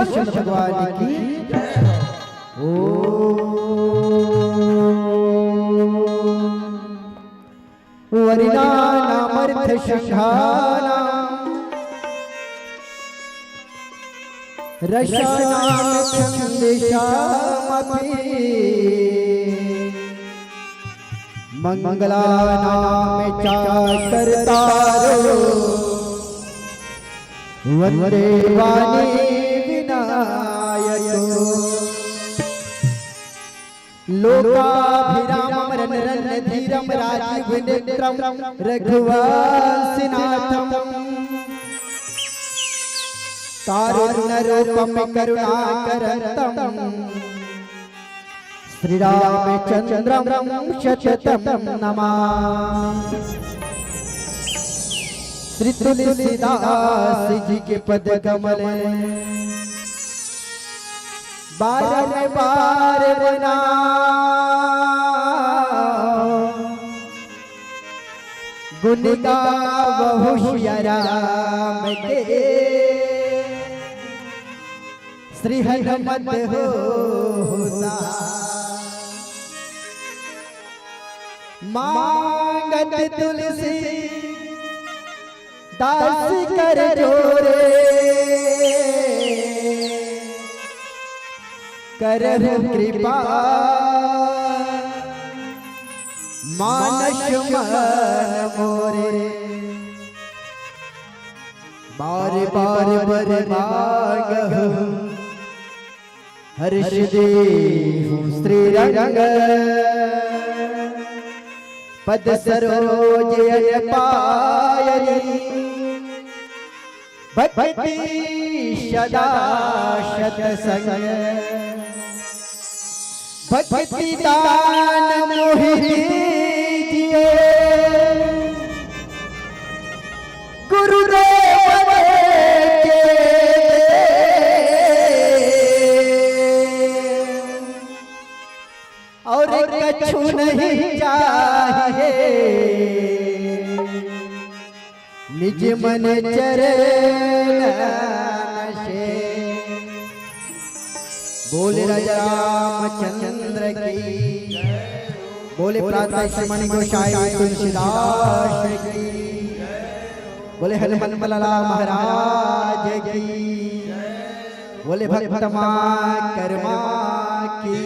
कृष्ण भगवान की। ओम। वर्णानामर्थसंघानां रसानां छन्दांश्चापि। मङ्गलानां च कर्तारो वन्दे वाणीविनायको। लोकाभिरामं रणरणधीरं राजीवनेत्रं रघुवंशिनाथं। कारुण्यरूपं करुणाकरन्तं श्रीरामचन्द्रं सततं नमामि। श्री तुलसीदास जी के पद कमल बारंबार बना गुण गावहु सिया राम के। श्री हनुमत हो सा मांगत तुलसी दास कर जोरे। करहु कृपा मानस मन मोरे। बार बार बर मांगहु हर्ष देहु श्रीरंग। पद सरोज अन पायनी भक्ति सदा सतसंग। भक्ति दान मोहि दीजिए गुरुदेव के। और कछु नहीं चाहिए निज मन चरण से। बोले राजा रामचंद्र की, बोले प्रातः श्री मणि गोसाई तुलसीदास की, बोले हनुमंत लाला महाराज की, बोले भक्त माँ कर्मा की।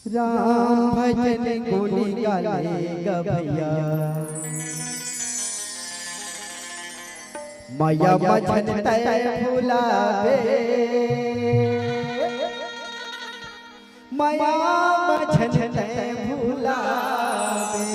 राम भजन गुण गाले गा भैया, मया मझन तै भुलाबे, मया मझन तै भुलाबे।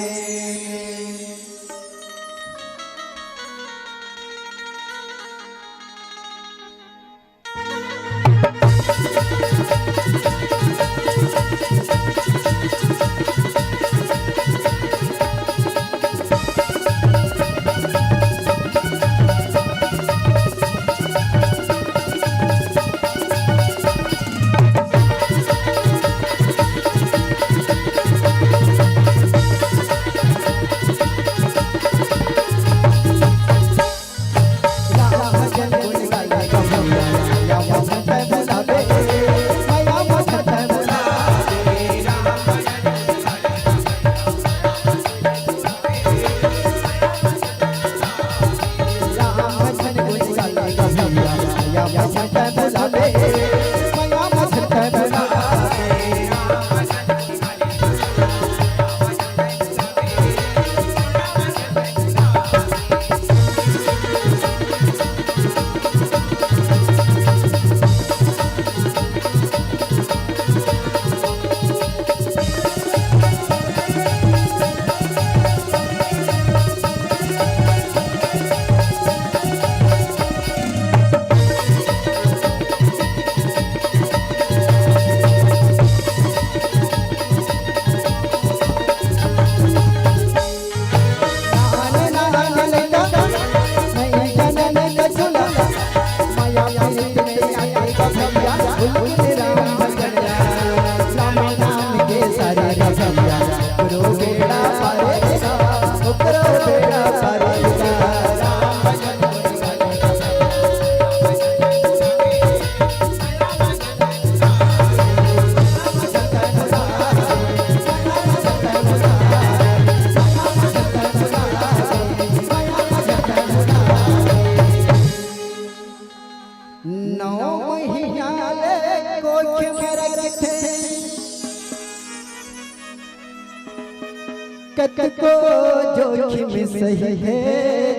जोखिम सही हे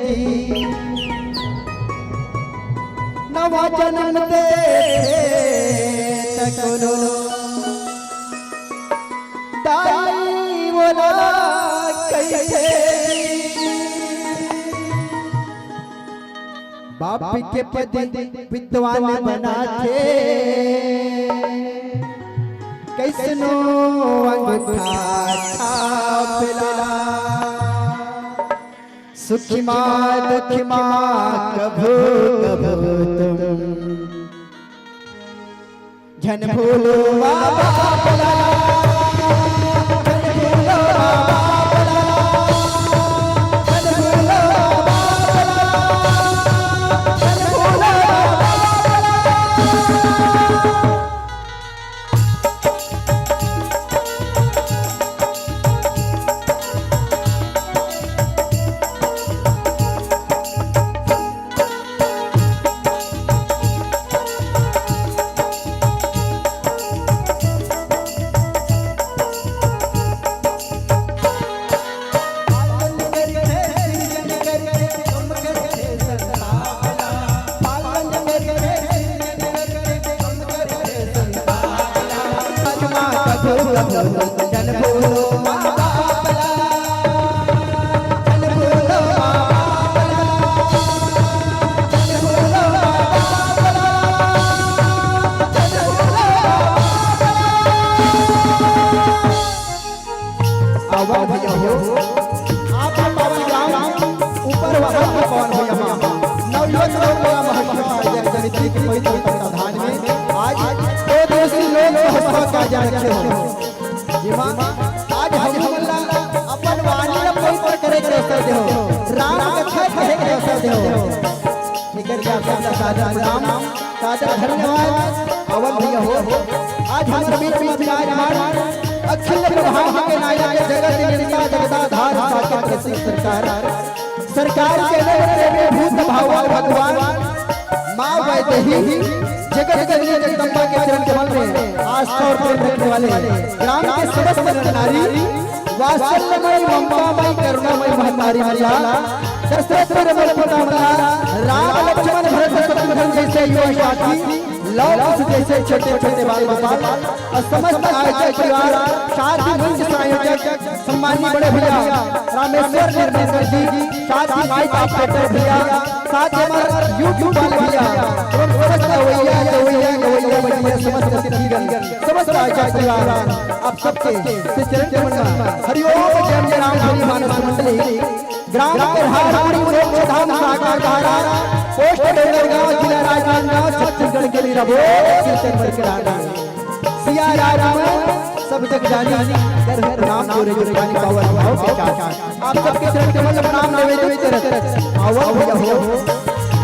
जी, नवा जनम दे त कोनो दाई ओला कहिथे। बाप के पद विद्वान बनाथे, कइसनो अंगूठा छाप ला। सुखी माँ दुखी माँ कभू कभू तुम झन भूलो बाबा बोला, झन भूलो बाबा बोला, झन भूलो बाबा बोला, झन भूलो बाबा बोला। आवा भैया हो, आप पावन ग्राम ऊपर वहां के पावन भैया माँ, नवयुवक लोग बड़ा महत्व पाए जाए समिति के पवित्र तत्वाधान में आज दो दिवसीय लोक महोत्सव का आयोजन रखे हो। ये माँ, आज हम मन ला अपन वाणी ला पवित्र करे के अवसर देहो, राम कथा कहे के अवसर देहो। एकर लिए आप सबला सादर प्रणाम, सादर धन्यवाद। आवा भैया हो, आज हमर बीच में विराजमान अखिल ब्रह्मांड के नायक, जगत नियंता, जगदाधार, साकेत रसिक सरकार, सरकार के अनेक प्रेमी भूत भावन भगवान माँ वैदेही, जगत जननी जगदम्बा के चरण कमल में आस्था और प्रेम रखने वाले ग्राम के समस्त नर नारी, वात्सल्यमयी, ममतामयी, करुणामयी महतारी मैया, दशरथ राम लक्ष्मण भरत शत्रुघ्न जैसे युवा साथी, लव कुश जैसे छोटे छोटे बाल गोपाल और समस्त आयोजक परिवार, साथ ही मंच संयोजक सम्माननीय बड़े भैया रामेश्वर निर्मलकर जी, साथ ही माइक ऑपरेटर भैया, साथ ही हमारे YouTube वाले भैया एवं समस्त गवैया, गवैया, गवैया, गवैया, समस्त अतिथिगण, समस्त आचार्य परिवार, आप सबके श्री चरण कमल में हरिओम। जय जय राम हरि मानस मंडली, ग्राम करहार, हरि पुर, मोक्ष धाम, शाखा धारा, पोस्ट डोंगरगांव, जिला राजनांदगांव, छत्तीसगढ़ के लिए रबो कीर्तन बरकरार। सिया राम सब जग जानी, कर हर नाम को रे जुर्बानी पावन भाव के चार। आप सबके चरण कमल प्रणाम निवेदन करत, आवा भैया हो,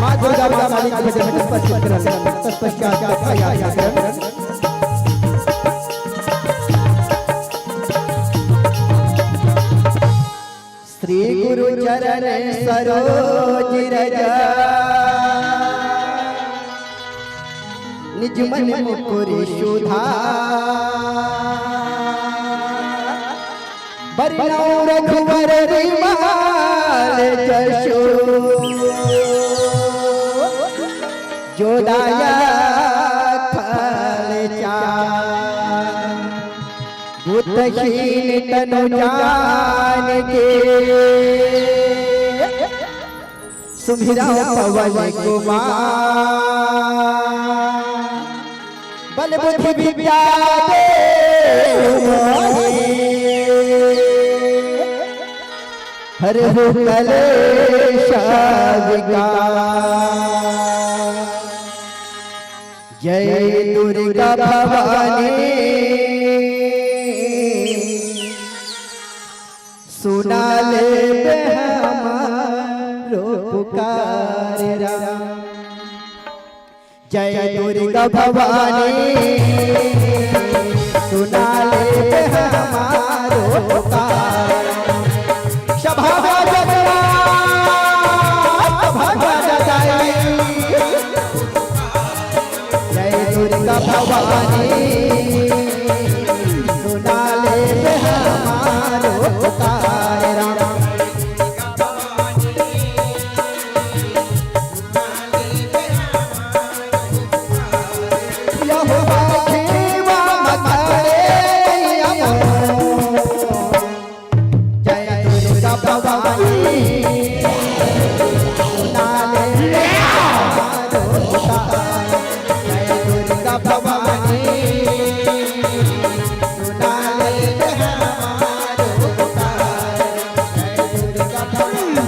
माँ दुर्गा माँ काली के भजन में तत्पश्चात, तत्पश्चात आया जागरण। श्री गुरु चरण सरोज रज, निज मन मुकुर सुधार। बरनउँ रघुवर विमल जसु, जो दायक फल चारि। बुद्धहीन तनु जान के, सुमिरउँ पवन कुमार। बल बुद्धि विद्या देहु मोहि, हरहु कलेश विकार। जय दुर्गा भवानी, सुना लेबे हमारो पुकार राम। जय दुर्गा भवानी, सुना लेबे हमारो पुकार। सभा में जगन्नाथ भगवान जाई। जय दुर्गा भवानी, सुना लेबे हमारो पुकार राम। भवानी, सुना ले हमारो पुकार। जय दुर्गा भवानी, सुना ले हमारो पुकार। जय दुर्गा भवानी।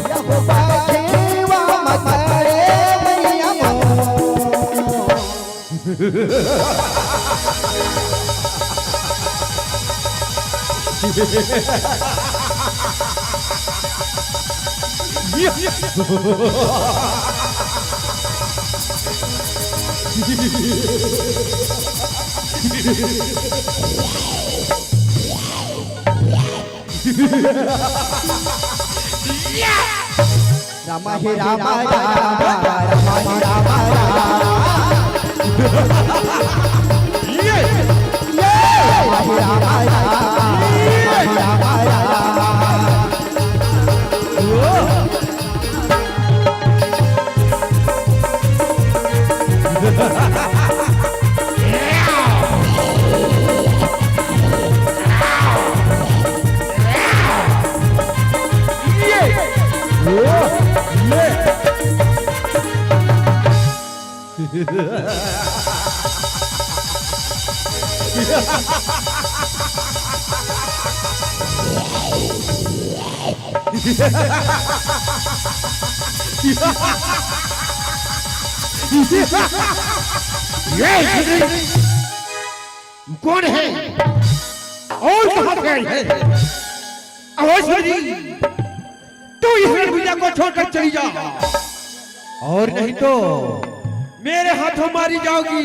यहो बखेवा मत रे मैया मोर। रामा हे रामा, रामा, रामा हे रामा, रामा। ये, ये, रामा हे रामा, रामा, रामा हे रामा, रामा। ये कौन है और कहाँ से आए हैं? अवश्य जी, तू इस रणभुजा को छोड़कर चली जा, और नहीं तो मेरे हाथों मारी जाओगी।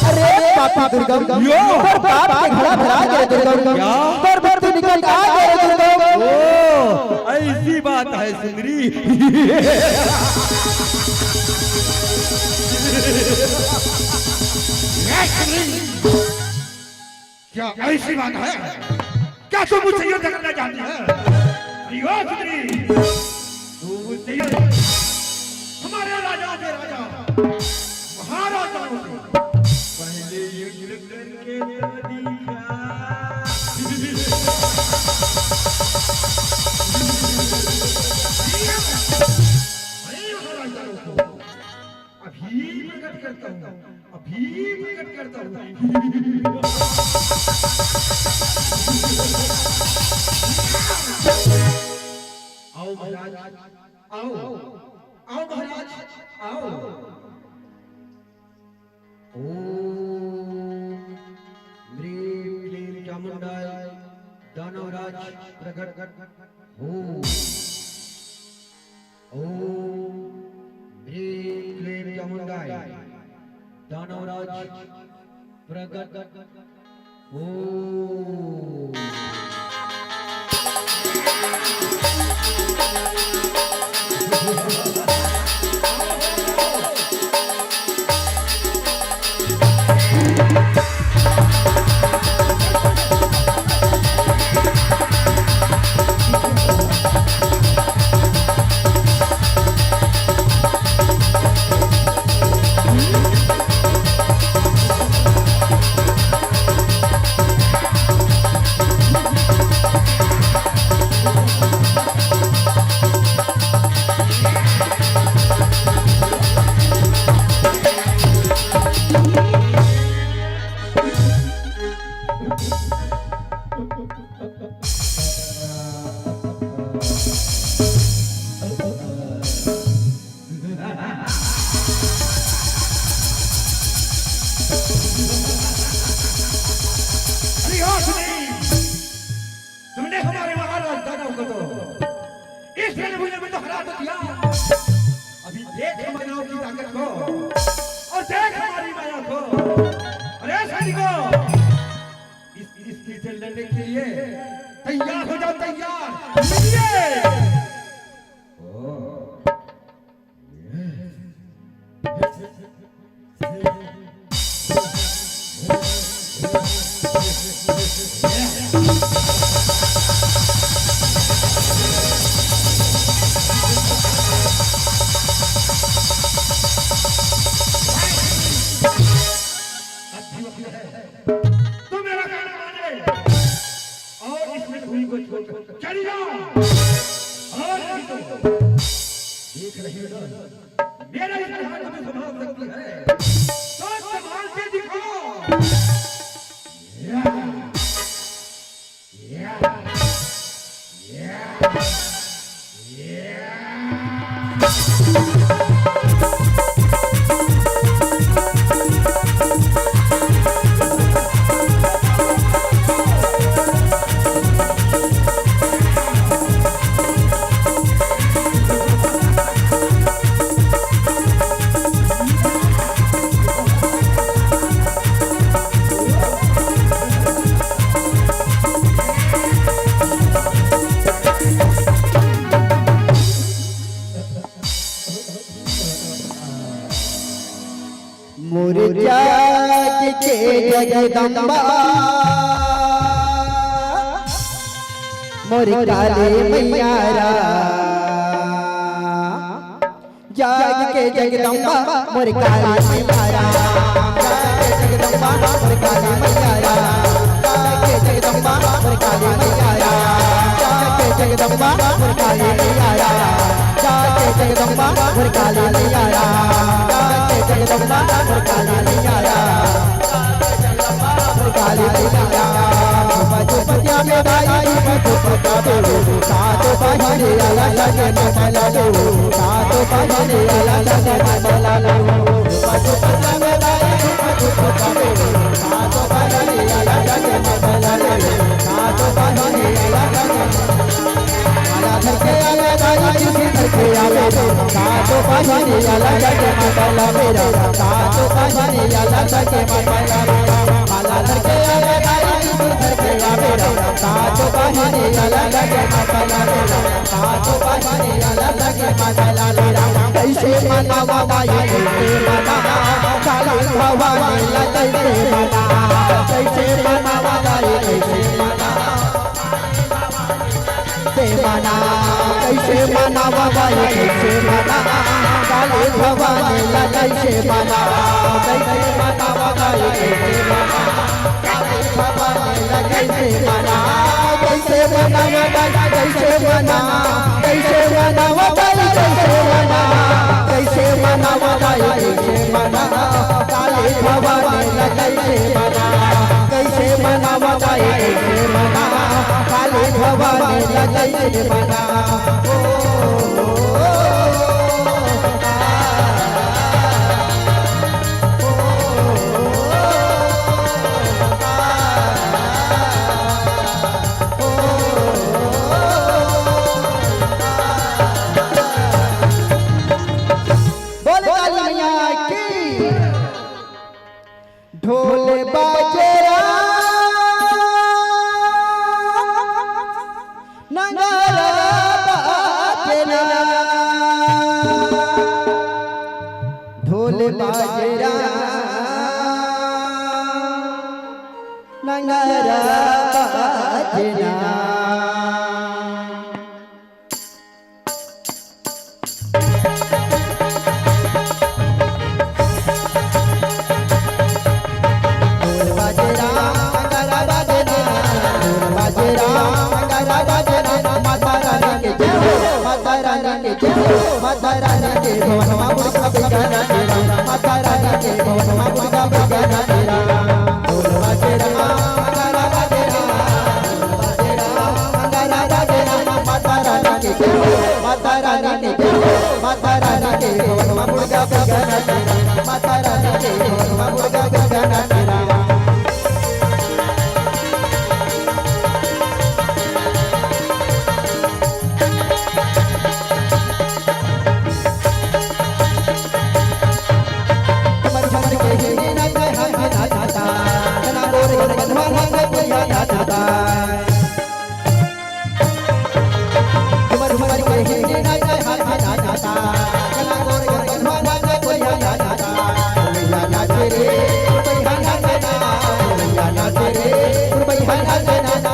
अरे पापी दुर्गम, यो। तोर पाप के घड़ा भरा गे दुर्गम। क्या? तोर भक्ति निकल आ गे दुर्गम। ओ, ऐसी बात है सुंदरी। क्या ऐसी बात है? क्या तुम मुझसे युद्ध करना चाहती है? अरे ओ सुंदरी, तू मुझसे युद्ध, हमारे राजाओं के राजा, महाराजाओं से पहले युद्ध करके तो दिखा। अरे महाराजाओं को अभी प्रकट करता हूँ, अभी प्रकट करता हूँ। आओ महाराज, आओ, आओ महाराज, आओ। ओम ह्रीं क्लीं चामुंडाय दानवराज प्रकट हो। ओम ह्रीं क्लीं चामुंडाय दानवराज प्रकट हो। अरे ओ सुंदरी, तुमने हमारे महाराज दानव को तो इस रणभूमि में तो हरा तो दिया, अभी देख हमारे दानव की ताकत को और देख हमारी माया को। अरे सैनिकों, इस, इस, इससे लड़ने के लिए तैयार हो जाओ, तैयार। ये। मेरा इस प्रकार तुम्हें संभाल सकती है, तो संभाल के दिखाओ। या, या, या, या। मोर जाग के जगदम्बा, मोर काली मैया राम। जाग के जगदम्बा, मोर काली मैया राम। जाग के जगदम्बा, मोर काली मैया राम। जाग के जगदम्बा, मोर काली मैया राम। जाग के जगदम्बा, मोर काली मैया राम। जाग के जगदम्बा, मोर काली मैया राम। जाग के जगदम्बा, मोर काली मैया राम। मोर काली मैया राम। धूप धूप दिया में दाई, धूप धूप दिया में, सातो बहिनी अलग लगे मोबाइल लो। सातो बहिनी अलग लगे मोबाइल लो। धूप धूप दिया में दाई, धूप धूप दिया में, सातो बहिनी अलग लगे मोबाइल लो। सातो बहिनी अलग लगे। माला धर के आवे दाई, किसी धर के आवे रे। सातो बहिनी अलग लगे मोबाइल मेरा। सातो बहिनी अलग लगे मोबाइल मेरा। माला धर के आवे दाई, किसी धर के आवे रे। सातो बहिनी अलग लगे मोबाइल मेरा। सातो बहिनी अलग लगे मोबाइल मेरा। कैसे मनावा दाई, कैसे मनावा? काली भवानी ला कैसे मनावा? कैसे मनावा दाई, कैसे मनावा? से मना, कैसे मनावा दाई, कैसे मना? काली भवानी ला कैसे मनावा? कैसे मनावा दाई, कैसे मना? काली भवानी ला कैसे मना? कैसे मनावा दाई, कैसे मना? कैसे मनावा दाई, कैसे मना? कैसे मनावा दाई, कैसे मना? काली भवानी ला कैसे मना? कैसे मनावा दाई, कैसे मना? काली भवानी ला कैसे मना? ओ, ओ, ओ, आ, ओ, ओ, आ, ओ, ओ, आ। बोल काली मैया की। ढोल बाजे ना, नगाड़ा बाजे ना, ढोल बाजे ना, नगाड़ा बाजे ना। ढोल बाजे ना, नगाड़ा बाजे ना, ढोल बाजे ना, नगाड़ा बाजे ना। माता रानी के जय हो, माता रानी के जय हो, माता रानी के भवन मा मुर्गा बेगाना तेरा, माता रानी के भवन मा मुर्गा बेगाना तेरा। ढोल बाजे ना, नगाड़ा बाजे ना, ढोल बाजे ना, नगाड़ा बाजे ना। माता रानी के जय हो, माता रानी के जय हो, माता रानी के भवन मा मुर्गा बेगाना तेरा, माता रानी के भवन मा मुर्गा बेगाना तेरा।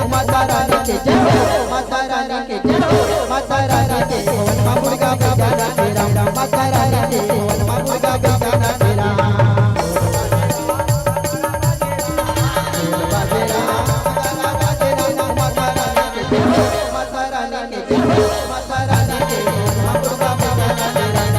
माता रानी के जय हो, माता रानी के जय हो, माता रानी के भवन मा मुर्गा बेगाना तेरा, माता रानी के भवन मा मुर्गा बेगाना तेरा। माता रानी के जय हो, माता रानी के जय हो, माता रानी के भवन मा मुर्गा बेगाना तेरा।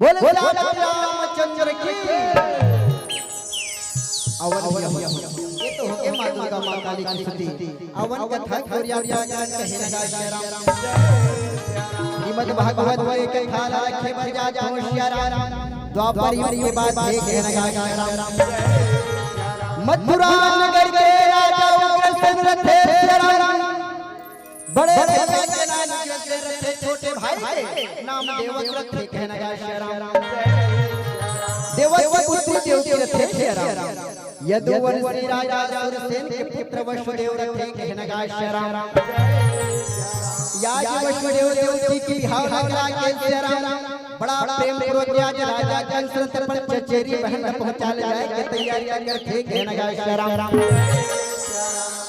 बोले श्री रामचंद्र की। अवन ये तो होगे माँ दुर्गा माँ काली की स्तुति। अवन कथा कोरिया कहे लगा श्री राम। श्रीमद् भागवत में कथा ला रखे बर जा जाओ श्री राम। द्वापर युग के बाद एक है लगा श्री राम। मथुरा नगर के राजा उग्रसेन रथे श्री राम। बड़े भैया के नाम उग्रसेन रथे, छोटे भाई के नाम देवक रथे, कहना गा श्री राम। देवक के पुत्री देवकी रथे श्री राम। यदुवंशी राजा सुरसेन के पुत्र वसुदेव रथे, कहना गा श्री राम। या जी वसुदेव देवकी के बिहाव लगा के श्री राम। बड़ा प्रेम पूर्वक आज राजा कंस रथ पर चचेरी बहन पहुंचा ले जाए के तैयारी करथे, कहना गा श्री राम।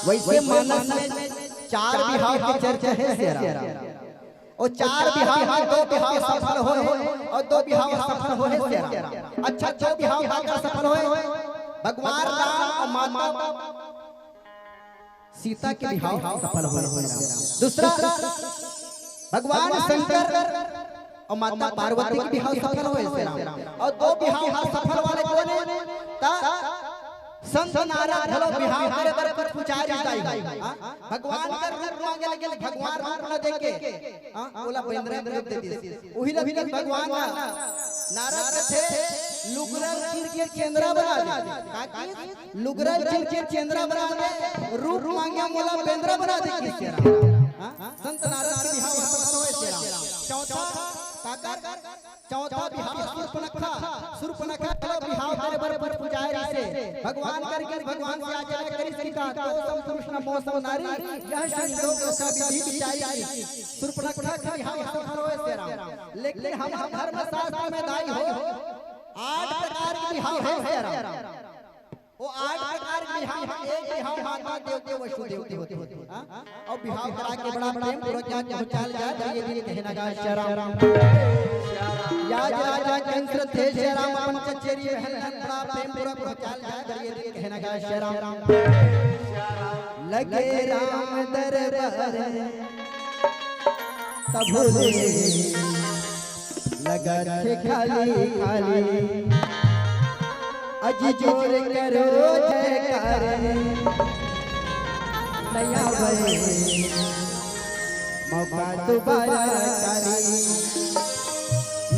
वैसे मानस में चार बिहाव के चर्चा है श्री राम। और चार बिहाव में दो बिहाव सफल होए और दो बिहाव असफल होए श्री राम। अच्छा, दो बिहाव काकर सफल होए? भगवान राम और माता सीता के बिहाव सफल होए श्री राम। दूसरा, भगवान शंकर और माता पार्वती के बिहाव सफल होए श्री राम। और दो बिहाव असफल वाले कौन है? ता संत नारद घलो बिहाव करे बर कुछ पुचारी दाई। हाँ? भगवान का रूप मांगे, लेकिन भगवान रूप न देके, हाँ, ओला बेंदरा के रूप दे दिस। उही ला भगवान नारद कथे, लुगरा चीर के चेंदरा बना दे। का की? लुगरा चीर के चेंदरा बना दे, रूप मांगे मोला बेंदरा बना दे किस तरह? हाँ? संत नारद के बिहाव असफल होए श्री राम। चौथा, काकर? चौथा बिहाव सूर्पनखा, सूर्पनखा के बिहाव करे बर पर पुजारी से भगवान करके भगवान से याचना करिस कि का तो सम पुरुष न मो सम नारी, यह संजोग सब विधि विचारी। सूर्पनखा के बिहाव सफल होए श्री राम। लेकिन हमर धर्म शास्त्र में दाई हो, आठ प्रकार के बिहाव है श्री राम। वो आठ प्रकार के बिहाव, एक बिहाव माता देव के वसुदेव के होथे। हाँ? और बिहाव करा के बड़ा प्रेम पूर्वक जाके पहुंचाल जाए, तो ये दिन कहना गा श्री राम। या राजा कंस रथे श्री राम, अपन चचेरी बहन बड़ा प्रेम पूर्वक पहुंचाल जाए, तो ये दिन कहना गा श्री राम। लगे राम दरबार तभो ले लगत हे खाली खाली। अजी जोर करो जयकार, नया बरे मौका दोबारा कारी,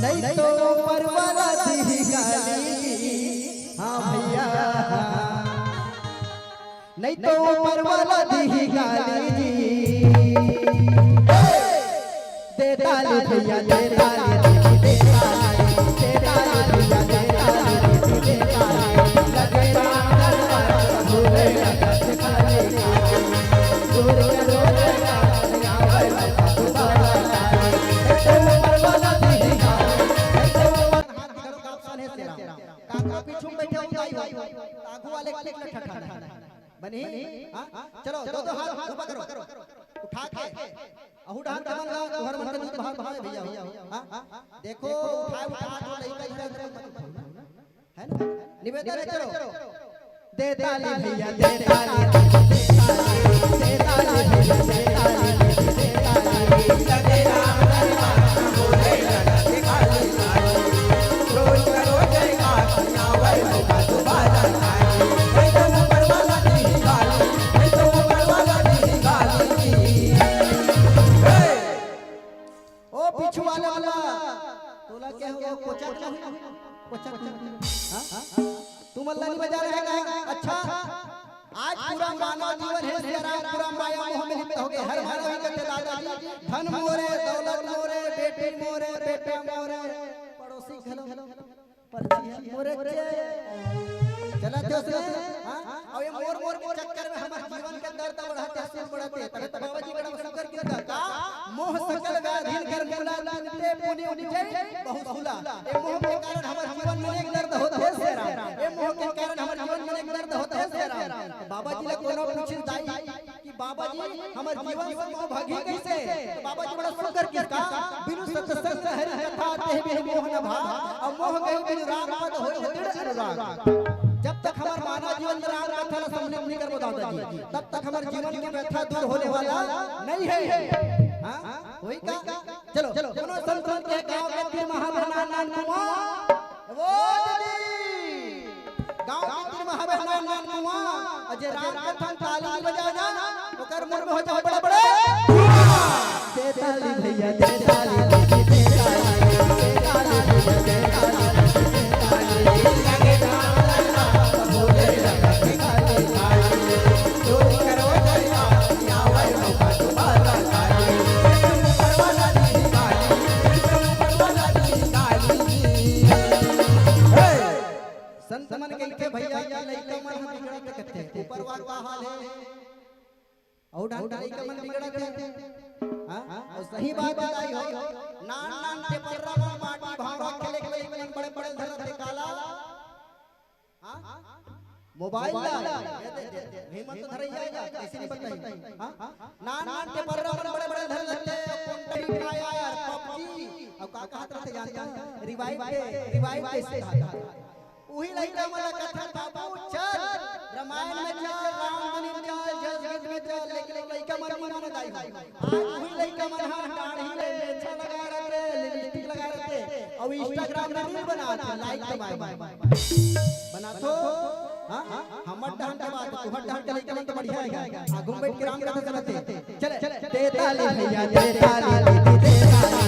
नहीं तो ऊपर वाला दी गाली। हाँ भैया, नहीं तो ऊपर वाला दी गाली जी। दे ताली भैया, दे ताली, दे ताली, दे ताली भैया, दे ताली, दे ताली। लगे राम दरबार भोले लगे खाली खाली। दूर करो जयकार, आवे दोबारा कारी। दे ऊपर वाला दी गाली, दे ऊपर। हाथ करो, आप साले से राम। काका पीछू में बैठे हो, दाई हो। आगू वाले click में ठठा नहीं। बनी? हाँ? चलो, दो, दो हाथ ऊपर करो। उठा के। अहू डहान कमन ला, तुहर मन के दूध भाव भाव भैया हो। हाँ? देखो, उठा, उठा, तो लइका इधर, इधर मत उठाओ ना। है ना? निवेदन है, चलो। दे ताली भैया, दे ताली, दे ताली, दे ताली भैया, दे ताली, दे ताली। लगे राम दरबार बोले लगा दिखाली। ओ पीछू वाले वाला, तोला क्या हो, कोचक नहीं? कोचक नहीं। हाँ? तुम अल्लाह नहीं बजा रहे हैं? अच्छा, आज पूरा मानव जीवन है, जरा पूरा माया मोह में लिप्त हो गए। हर मानव ही कहते, दादाजी, धन मोरे, दौलत मोरे, बेटी मोरे, बेटा मोरे, पड़ोसी घलो। परछी मोरे चे। चला थे उसने, हाँ? अउ ये मोर मोर के चक्कर में हमर जीवन के दर्द बढ़त हे, सुख बढ़त हे। तभे तो बाबा जी बड़ा सुंदर गीत गा का, मोह सकल व्याधिन कर मूला, तुमते पुनि उपजई बहुसुला। ये मोह के कारण हमर जीवन में अनेक दर्द होत हे सिया राम, ये मोह के कारण हमर जीवन में अनेक दर्द होत हे सिया राम। बाबा जी ला कोनो पूछिस दाई कि बाबा जी, हमर जीवन से मोह भगही कइसे? तो बाबा जी बड़ा सुंदर गीत गा, बिनु सत्संग हरि कथा तेहि बिनु मोह न भाव, अउ मोह गही बिनु राम पद होई न दृढ़ अनुराग। जब तक हमर मानव जीवन में राम कथा ला सम्मिलित नइ करबो दादा जी, तब तक हमर जीवन के व्यथा दूर होने वाला नइ हे। हाँ? होही का? चलो, कोनो संत के गाँव के तीर महावीर नान नान कुआं। वो दीदी, गाँव के तीर महावीर नान नान कुआं, अउ जे राम कथा में ताली बजाना, ओकर मुंह में हो जाए बड़े बड़े। दे ताली भैया, दे ताली, दे ताली, दे ताली भैया, दे ताली, दे ताली। संत मन कहिथे भैया कि लइका मन ह बिगड़त कथे, ऊपर वाला का हाल हे? अउ डाहर के लइका मन बिगड़त हे। हाँ? अउ सही बात बताई हो, नान नान टेपरा मन माटी भांवरा खेले के लइका मन बड़े बड़े धरत हे काला। हाँ? मोबाइल ला। ये दे, दे, दे। हिम्मत तो धरैया जा, कैसे नहीं बताई? हाँ? नान नान टेपरा मन बड़े बड़े धरत हे, कोन Free Fire, पबजी, अउ का कहत रथे जानता? रिवाइव के, रिवाइव कैसे कहत हे? उही लइका मन ला कथन, "बाबू, चल, रामायण में चल, रामधुनी में चल, जस गीत में चल," लेकिन वो लइका मन नइ मानय दाई हो। आज उही लइका मन ह दाढ़ी ले मेछा लगा रथे, लिपस्टिक लगा रथे, अउ Instagram में reel बनाथे, like कमाए बर। बनाथो? हाँ? हमर डहर के बात, तुहर डहर के लइका मन तो बढ़िया हे। आगू में बइठ के राम कथा सुनथे। चले, दे ताली भैया, दे ताली, दे ताली,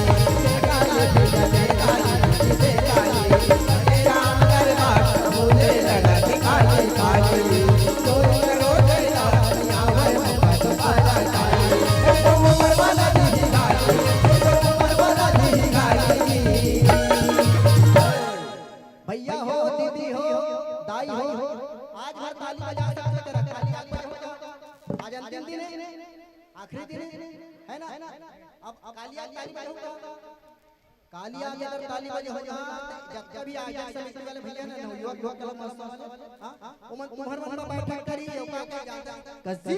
दे ताली भैया, दे ताली, दे ताली। राम दरबार बोले लगा कि काली, काली, चोरी करो दे ताली, आवे मोहब्बत वाला काली। तुम ऊपर वाला दी गाली, तुम ऊपर वाला दी गाली। भैया हो, दीदी हो, दाई हो, आज भर ताली बजा सकते करा, काली आके बजाओ। आज अंतिम दिन हे, आखिरी दिन हे, है ना? अब, अब काली आके ताली बजाओ। काली आके अगर ताली बजाओ ना, जब भी आयोजक समिति वाले भैया ना, नवयुवक युवा कला महोत्सव वाले, हाँ? ओमन तुम्हर मन में बैठक करी, ओ का, का, का, कसी?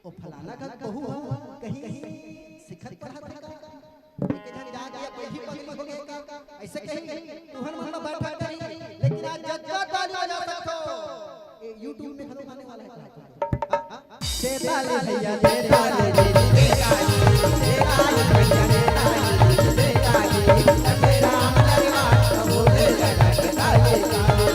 ओ फलाना का बहू हो, कहीं सिखत पढ़त हे का? एक झन जाके अब यही पगली हो गए का? ऐसे कहीं तुहर मन में बैठक करी, लेकिन आज जज्जा ताली बजा सकथो। ए, YouTube में खत्म होने वाला है। हाँ? दे ताली भैया, दे ताली, दे ताली, दे ताली भैया, दे ताली, दे ताली। राम दरबार बोले लगा के ताली, ताली।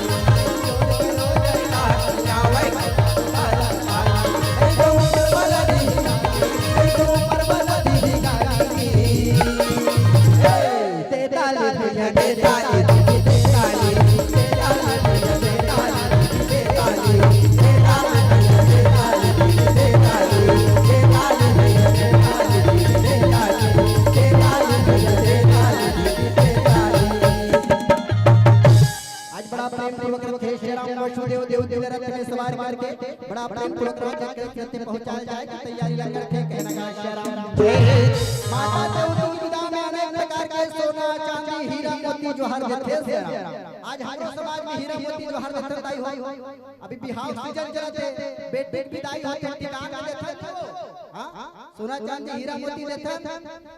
आज बड़ा प्रेम पूर्वक रखे श्री राम वसुदेव देव दिव्य रथ में सवार करके बड़ा प्रेम पूर्वक राजा के रथ में पहुंचाया जाए कि तैयारी लग रखे। कहना का श्री राम। माता देवती की विदा में अनेक प्रकार के सोना, चांदी, हीरा, मोती, जवाहर देथे श्री राम। आज हमरो समाज में हीरा, मोती, जवाहर देथे दाई हो। अभी बिहाव सीजन चलत हे, बेटी के बिदाई होथे, टिकान देथे तो। हाँ? सोना चांदी हीरा मोती देथन,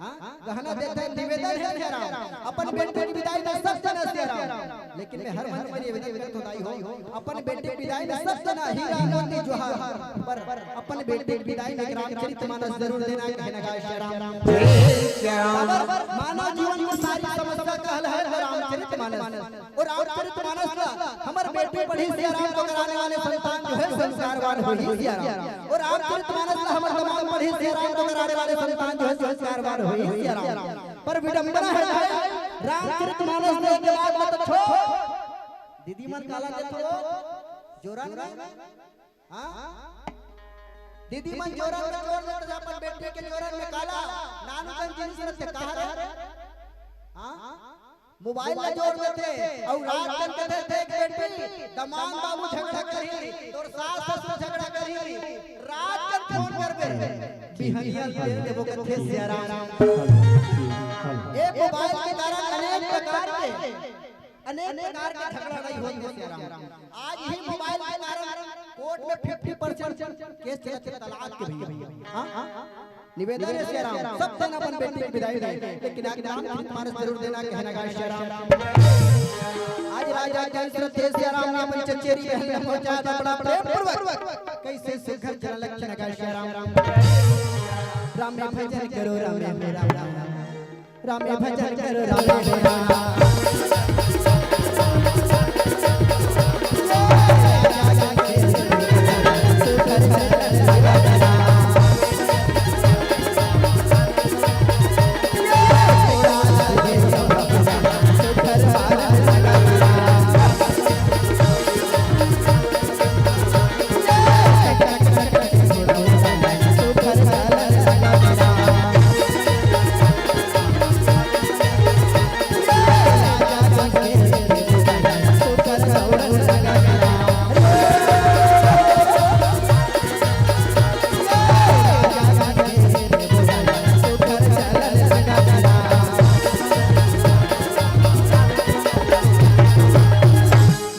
हाँ? गहना देथन, निवेदन हे श्री राम। अपन बेटी के बिदाई में सब जना श्री राम। लेकिन मैं हर मंच में निवेदन करत हों दाई हो, अपन बेटी के बिदाई में सब जना हीरा मोती जवाहर, पर अपन बेटी के बिदाई में रामचरित मानस जरूर देना, कहना का श्री राम। जय श्री राम। काबर मानव जीवन की सारी समस्या का हल है रामचरित मानस। अउ रामचरित मानस ला हमर बेटी पढ़ही श्री राम, तो ओकर आने वाले संतान जो है संस्कारवान होही श्री राम। अउ रामचरित मानस ला हमर दमाद पढ़ही श्री राम, तो ओकर आने वाले संतान जो है संस्कारवान होही श्री राम। पर विडंबना है भाई, रामचरित मानस देखे के बाद मत छोड़। दीदी मन काला देथो जोरन में, हाँ? दीदी मन जोरन में जोर लेत हे अपन बेटी के जोरन में काला, नानू कन जिनिस रथे कहा रे? हाँ? मोबाइल ला जोर देथे अउ रात कन कथे, "देख बेटी, दमांद बाबू झगड़ा करही, तोर सास ससुर झगड़ा करही, रात कन फोन करबे, बिहनिया ल तेल देबो," कथे सियाराम। ए मोबाइल के कारण अनेक प्रकार के, अनेक प्रकार के झगड़ा लड़ाई होत हे सियाराम। आज ही मोबाइल के कारण कोर्ट में फिफ्टी परसेंट केस चलत हे तलाक के भैया। हाँ? निवेदन हे सियाराम, सब झन अपन बेटी के बिदाई दे, लेकिन आज नाम मानस जरूर देना, कहना गा सियाराम। आज राजा के श्रद्धेय सियाराम ने अपन चचेरी बहन ला पहुंचाय हे बड़ा प्रेम पूर्वक। कैसे सुघर चरण लखिन गा सियाराम। राम में भजन करो, राम में राम राम। राम में भजन करो, राम में राम।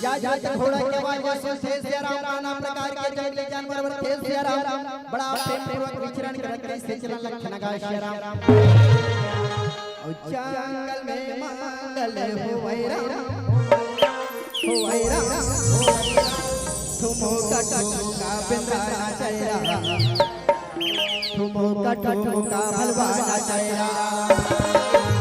या जात घोड़ा के आवाज सुन थे सियाराम, नाना प्रकार के जंगली जानवर बर थे सियाराम, बड़ा प्रेम पूर्वक विचरण करत कैसे चलन लखन गा सियाराम। अउ जंगल में मंगल होवै राम, होवै राम, ठुमका ठुमका बेंदरा नाचै राम। ठुमका ठुमका भलवा नाचै राम।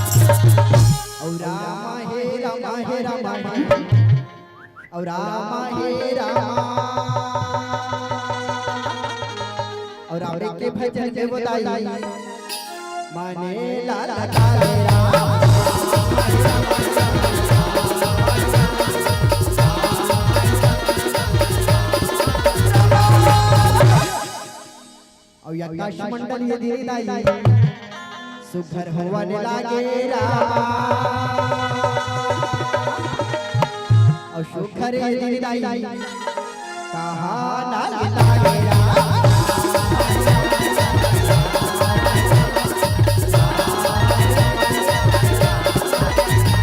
अउ राम हे राम हे राम हे। अउ राम हे राम। अउ राम के भजन के बोलाई। माने लाल काले राम। अउ आकाश मंडल ये धीरे दाई, सुघर होवन लागे राम। अउ सुघर ये धीरे दाई, कहा ना लागे राम।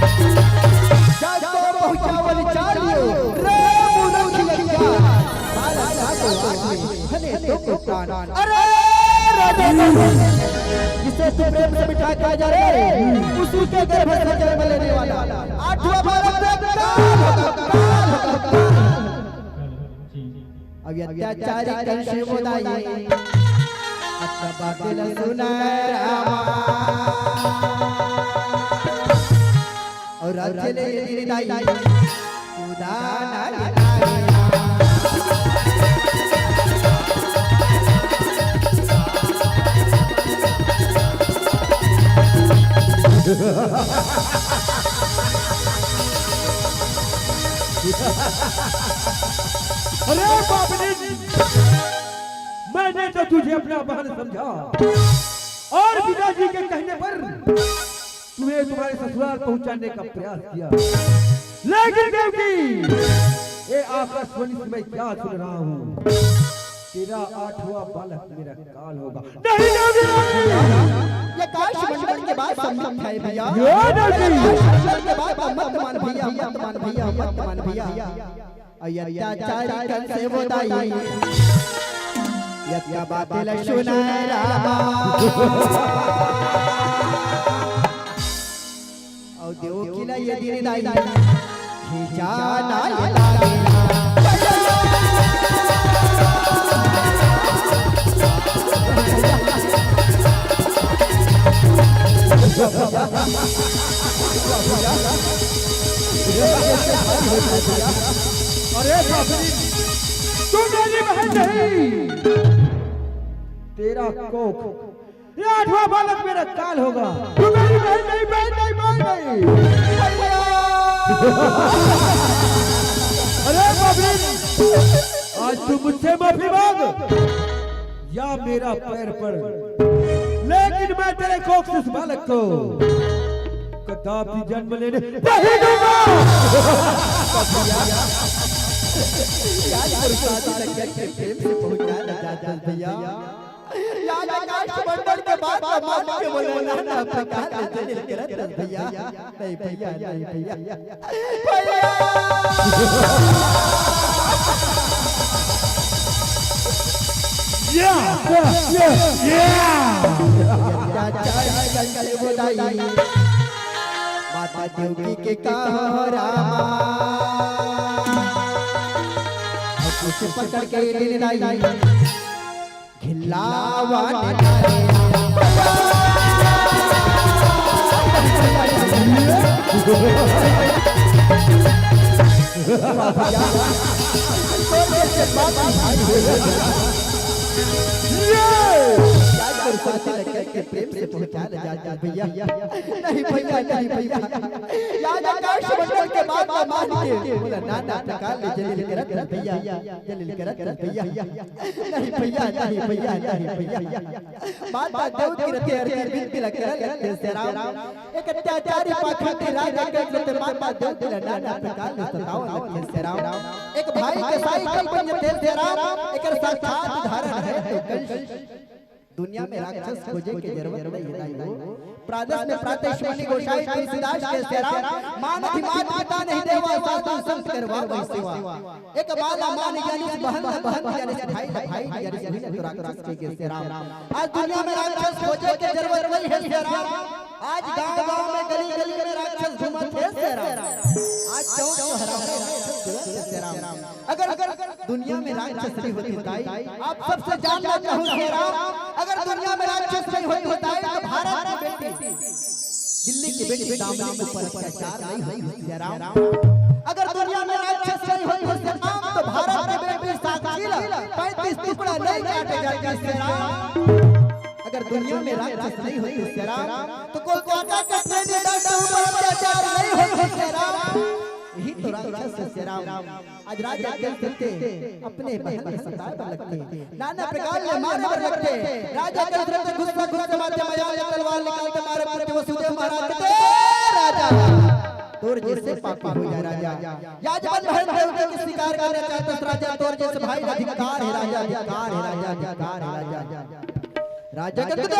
जय तो पहुंचावल चालियो, रे मुनखिया, बालक का तो आदमी, हने तो को प्राण। अरे राजा, जिसे तू प्रेम से मिठाई खा जा रे, उसी के गर्भ से जन्म लेने वाला आठवां बालक काल होगा, काल होगा, काल। अब अत्याचारी कंस मोदाई, अत्ता बातें सुनाय रामा। अउ रखे ले ये दाई, उदाना ये दाई। अरे बाप रे, मैंने तो तुझे अपना बहन समझा और पिताजी के कहने पर तुम्हें तुम्हारे ससुराल पहुंचाने का प्रयास किया, लेकिन देवकी, ये आकाशवाणी से मैं क्या सुन रहा हूँ? तेरा आठवां बालक मेरा काल होगा। नहीं, नहीं, नहीं। ये आकाश मंडल के बात सम्मत है भैया। ये नहीं। आकाश मंडल के बात मत मान भैया, मत मान भैया, मत मान भैया। अउ अत्याचारी कंस वो दाई, अतका बात ल सुनाय रामा। अउ देवकी ल ये दिन दाई, खींचा ना ये लागे। अरे बाप रे, तू मेरी बहन नहीं, तेरा कोख, ये आठवां बालक मेरा काल होगा। तू मेरी बहन नहीं, बहन नहीं, बहन नहीं। अरे बाप रे, आज तू मुझसे माफी मांग या मेरा पैर पड़, लेकिन मैं तेरे कोख से उस बालक को कदापि जन्म लेने नहीं दूंगा। यार, प्रसाद लग गया, प्रेम से पहुंचा ना जाता भैया। यार, आकाश मंडल के बात ला मान के बोले, ना, ना, प्रकाश ले चले करत भैया। नहीं भैया, नहीं भैया। भैया। या, या, या, या। चाचा, चाचा, चाचा, वो दाई। माता देवकी के कहो रामा। अउ कुछ पकड़ के ले लाई। खिलावा ने डाले। ये! क्या करूं, साथी लग के प्रेम से पहुंचा ले जा, जा भैया। नहीं भैया, नहीं भैया। यार, आकाश मंडल के बात ला मान के बोला, ना, ना, प्रकाश ले जलील करत भैया, जलील करत भैया। नहीं भैया, नहीं भैया, नहीं भैया। माता देवकी रथे अरजी बिनती ला करन लगथे शेरा। एक अत्याचारी पाखंडी राजा के चलते माता देवकी ला नाना प्रकार ले सतावन लगथे शेरा। एक भाई कसाई कंपन जथे शेरा, एकर साक्षात उदाहरण हे तो कंस। दुनिया में राक्षस खोजे के जरूरत नहीं हे दाई हो। प्रादेश में प्रातेश मुनि गोसाई तुलसीदास के शेरा, मान अति मात पिता नहीं देवा, साधु संत करवा वै सेवा। एक बाला मान जानिस बहन, बहन जानिस भाई, भाई जानिस बहिन, तो राक्षस के, के शेरा। आज दुनिया में राक्षस खोजे के जरूरत नहीं हे शेरा। आज गांव-गांव में, गली-गली में राक्षस घूमत हे शेरा। आज चौक चौराहा में राक्षस घूमत हे शेरा। अगर, अगर दुनिया में राक्षस नहीं होती दाई, आप सबसे जानना चाहूं शेरा, अगर दुनिया में राक्षस नहीं होती दाई, तो भारत की बेटी, दिल्ली की बेटी दामिनी के ऊपर अत्याचार नहीं होती शेरा। अगर दुनिया में राक्षस नहीं होती शेरा, तो भारत की बेटी साक्षी ला पैंतीस टुकड़ा नहीं काटे जाते शेरा। अगर दुनिया में राक्षस नहीं होती शेरा, तो कोलकाता का ट्रेंडी डॉक्टर ऊपर अत्याचार नहीं होती शेरा। यही तो राक्षस हे शेरा। आज राजा कंस के अपने बहन ला सताए बर लगथे, नाना प्रकार ले मारे बर लगथे। राजा कंस के गुस्सा, गुस्सा माथे मया ले तलवार निकाल के मारे बर वसुदेव महाराज के, "ए राजा, तोर जैसे पापी हो जा राजा।" याजमान बहन देवकी के शिकार करना चाहत हे राजा, "तोर जैसे भाई ला धिक्कार हे राजा, धिक्कार हे राजा, धिक्कार हे राजा।" राजा कंस के,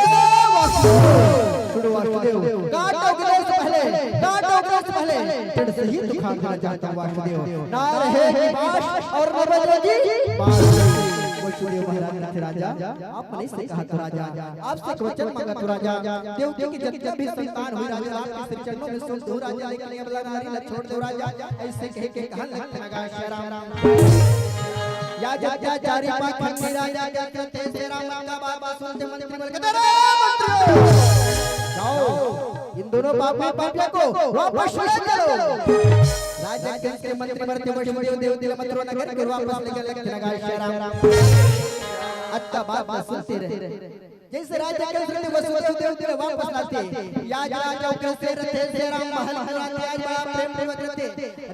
"वासुदेव, सुन वासुदेव, काटो गले से पहले, काटो गले से पहले, जड़ से ही दुखा देना चाहता हूँ वासुदेव। ना रहे निवास और न बजोगी बांसुरी।" वासुदेव महाराज कथे, "राजा, आप मन अइसे कहत हो राजा, आपसे एक वचन मांगत हो राजा, देवकी के जतका भी संतान होही राजा, आपके श्री चरणों में सौंप दूं राजा, लेकिन ये वाला नारी ला छोड़ दो राजा।" अइसे कह के कहन लगथे नगाशराम। या जब जा चारी पाखंडी राजा के कहते शेरा मन का बात सुनते मंत्री मन कहते, "अरे मंत्री, जाओ, इन दोनों पापी पापियों को वापस ले चलो।" राजा कंस के मंत्री मरते वसुदेव देवकी ला मथुरा नगर के वापस ले गए लगथे नगाशराम। अत्ता बात सुनते रहे। जैसे राजा कंस रथे वसुदेव देवकी ला वापस लाथे, या राजा उग्रसेन रथे शेरा महल बनाथे, आज बड़ा प्रेम पूर्वक रथे।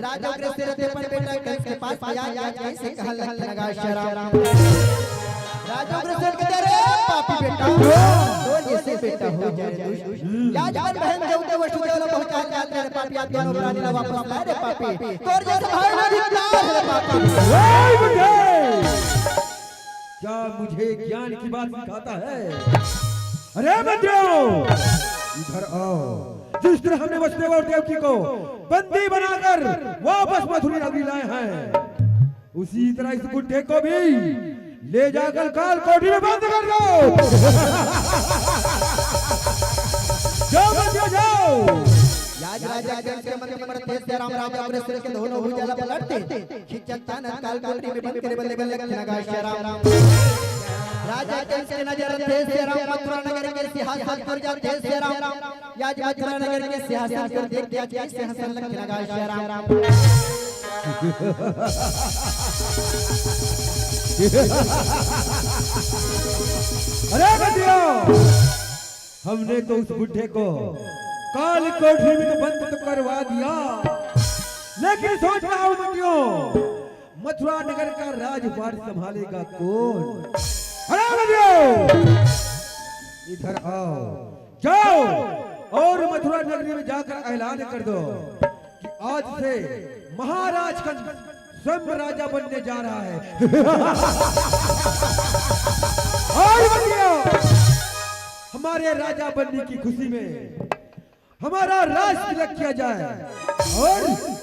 राजा उग्रसेन रथे अपन बेटा कंस के पास, या, या कैसे कहन लगथे नगाशराम। राजा उग्रसेन कहते, "अरे पापी बेटा, तोर जैसे बेटा हो जाए रे दुष्ट। या जवन बहन देवते वसुदेव ला पहुंचा जात रे पापी, आप दोनों प्राणी ला वापस ला रे पापी। तोर जैसे भाई ना दिखता रे पापी।" ए बुढ़े! क्या मुझे ज्ञान की बात सिखाता है? अरे मंत्रियों, इधर आओ। जिस तरह हमने वसुदेव और देवकी को बंदी बनाकर वापस मथुरा नगरी लाए हैं, उसी तरह इस बुढ़े को भी ले जाकर काल कोठरी में बंद कर दो। जाओ मंत्रियों, जाओ। या राजा कंस के मंत्री मरते से राम राजा अग्रसेन के दोनों भुजा ला पकड़ते। खिंचत तानत काल कोठरी में बंद करे बल्ले बल्ले लखन आकाश राम। राजा कंस के नजर थे से राम मथुरा नगर के सिंहासन पर जाते से राम। या आज मथुरा नगर के सिंहासन पर देख के आज के सिंहासन लखन आकाश राम। अरे बंदियों, हमने तो उस बुढ़े को काल कोठरी में तो बंद तो करवा दिया, लेकिन सोच रहा हूँ बंदियों, मथुरा नगर का राजपाट संभालेगा कौन? अरे बंदियों, इधर आओ, जाओ और मथुरा नगरी में जाकर ऐलान कर दो कि आज से महाराज कंस स्वयं राजा बनने जा रहा है। और बंदियों, हमारे राजा बनने की खुशी में हमारा राज तिलक किया जाए और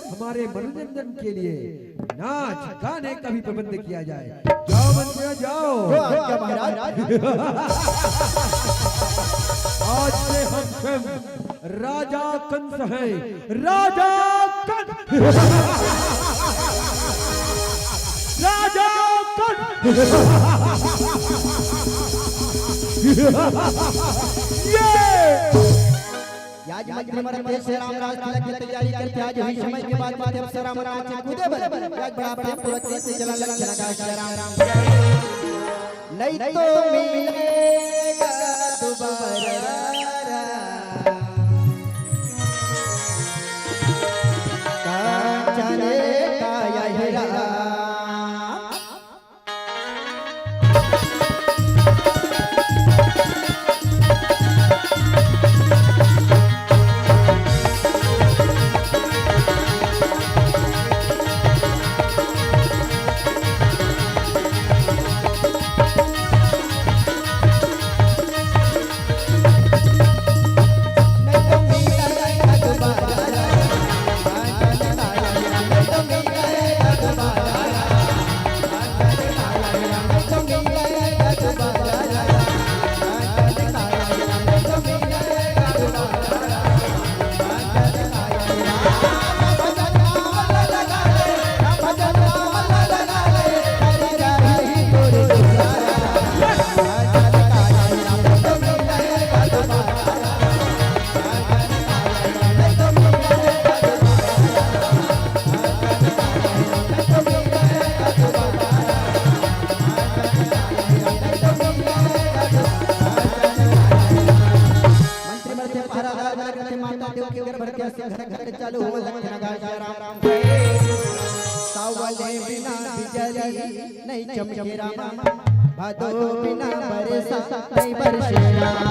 हमारे मनोरंजन के लिए नाच गाने का भी प्रबंध किया जाए। जाओ मंत्रियों, जाओ। जो आज्ञा महाराज। आज से हम स्वयं राजा कंस हैं। राजा कंस। राजा कंस। ये या आज मंत्री मरते से राम राज तिलक की तैयारी करते, आज ही समय के बाद में जब से राम नाच कूदे बर, आज बड़ा प्रेम पूर्वक से चला लखन आकाश राम। नहीं तो मिलेगा दोबारा कांचन का यही राम। मंत्री मन के पहरादार मन के माता देव के घर भर के सिंह घर घर चालू हो लखन आकाश राम। सावले बिना बिजली नहीं चमके राम, भादो बिना बरसा नहीं बरसे राम।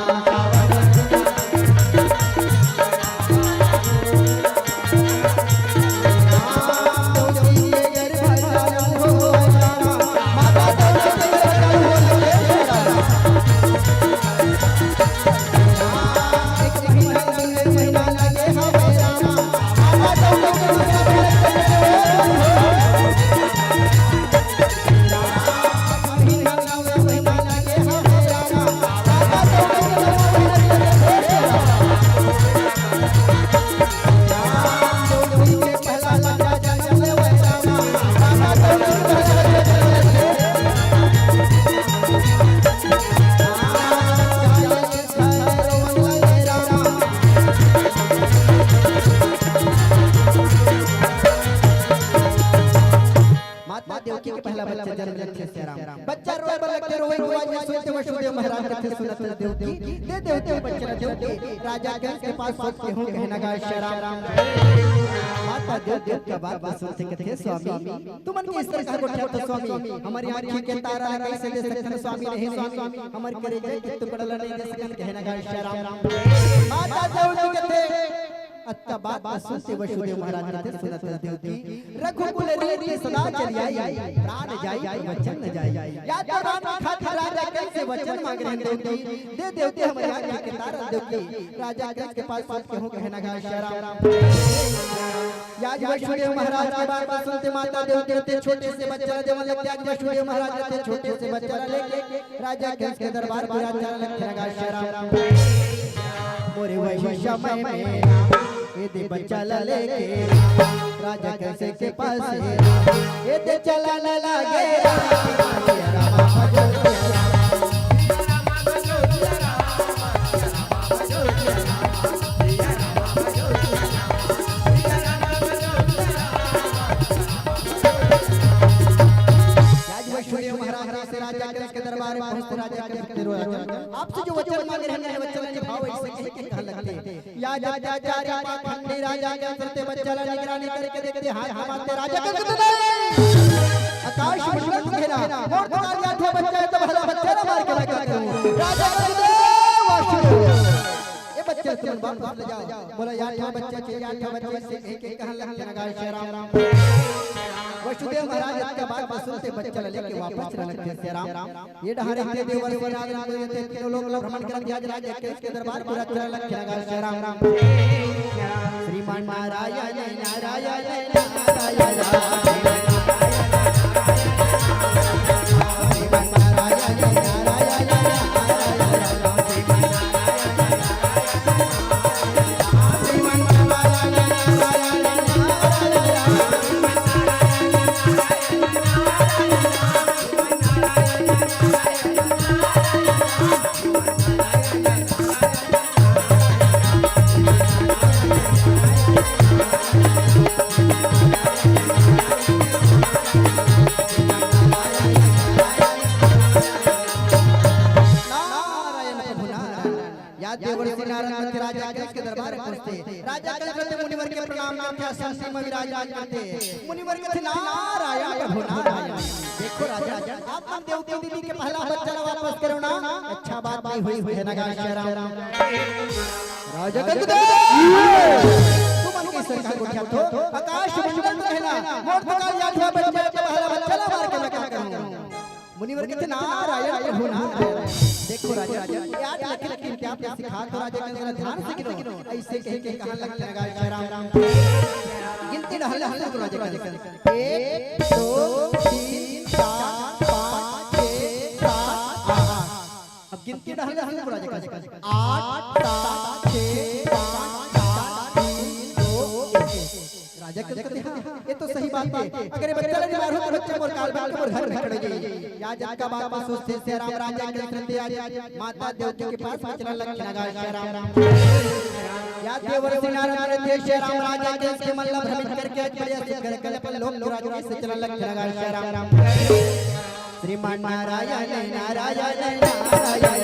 देवकी के पहला बच्चा जन्म लेथे सियाराम। बच्चा रोए बर लगथे, रोए के आवाज में सुनते वसुदेव महाराज कथे, "सुनत देवकी, दे देवकी बच्चा ला देवकी।" राजा कंस के पास सोच के हूँ कहना गा सियाराम। माता देवकी का बात ला सुनते कथे, "स्वामी, तुमन के इस तरह का गोठिया तो स्वामी, हमर आँखी के तारा ला कैसे दे सकथन स्वामी, नहीं स्वामी, हमर करेजा के टुकड़ा ला नहीं दे सकन," कहना गा सियाराम। माता देवकी कथे, अतका बात ला सुनते वसुदेव महाराज कथे, "सुनत देवकी, रघुकुल रीत सदा चली आई, प्राण जाई पर वचन न जाई।" या तो राम के खातिर राजा कंस से वचन मांग रहे देवकी, दे देवकी हमर आँखी के तारा देवकी। राजा कंस के पास सोच के हूँ कहना गा सियाराम। या आज वसुदेव महाराज के बात ला सुनते माता देवकी रथे छोटे से बच्चा ला देवन लगथे। आज वसुदेव महाराज रथे छोटे से बच्चा ला लेके राजा कंस के दरबार पुर चला लगथे गा सियाराम। मोरे वही समय में ए दे बच्चा ला लेके राजा कंस के पास ए दे चला ला लागे। आज वसुदेव महाराज से राजा कंस के दरबार में पहुंचते राजा कंस के दरबार में आपसे जो वचन मांगे रहने वचन निभाओ, ऐसे कह के कहा लगते। या जब चाचारी पाखंडी राजा कंस रथे बच्चा ला निगरानी करके देखते, हाथ कमाते राजा कंस कथे, "नहीं, आकाश मंडल में घेरा, मोर तो काल या ठो बच्चा है, तो भला बच्चा ला मार के मैं क्या करूं?" राजा कंस कथे, "वासुदेव, ये बच्चा तुम वापस ले जाओ।" बोला, "या ठो बच्चा चाहिए, या ठो बच्चा," ऐसे कह के कहा लगथे गा सियाराम। वसुदेव महाराज इतका बात सुनते बच्चा ला लेके वापस चला लगथे सियाराम। ये डहरे के देवर सेना रथे, ये तीनों लोग भ्रमण करत हे, आज राजा कंस के दरबार पुर चला लगथे गा सियाराम। श्रीमान नारायण नारायण नारायण। नारायण प्रभु नारायण। या देवर्षि नारद मध्य राजा कंस के दरबार में पहुंचते। राजा कंस के मुनिवर के प्रणाम करते, आसन में विराजमान करते। मुनिवर कथे, "नारायण प्रभु नारायण।" देखो राजा, आप मन देवकी दीदी के पहला बच्चा ला वापस करो ना, अच्छा बात नहीं हुई, हुई है ना गा सियाराम। राजा कंस कथे, "तुमन के सरकार को क्या तो आकाश मंडल में है ना, मोर तो काल या ठो बच्चा, पहला बच्चा ला मार के मैं क्या करूं?" मुनिवर कथे, "नारायण प्रभु नारायण।" देखो राजा, ये आठ लखन गिनती आपने सिखा तो राजा कंस ध्यान से गिनो। ऐसे कह के कहा लगथे गा सियाराम। गिनती डहर ले सुरू करो राजा कंस। एक, दो, तीन, चार, पाँच, छह, सात, आठ। अब गिनती डहर ले सुरू करो राजा कंस। आठ, सात, छह, पाँच, चार, तीन, दो, एक। राजा कंस कथे, "हाँ, ये तो सही बात है। अगर ये बच्चा ला नहीं मारो तो बच्चा मोर काल बन के मोर घर में खड़े जाई।" या जतका बात ला सोचते सियाराम राजा कंस रथे आज माता देवकी के पास में चला लगथे गा सियाराम। या देवर्षि नारद रथे सियाराम राजा कंस के मन ला भ्रमित करके आज बढ़िया सुघर कल्पन लोक राज से चला लगथे गा सियाराम। श्रीमान नारायण नारायण नारायण।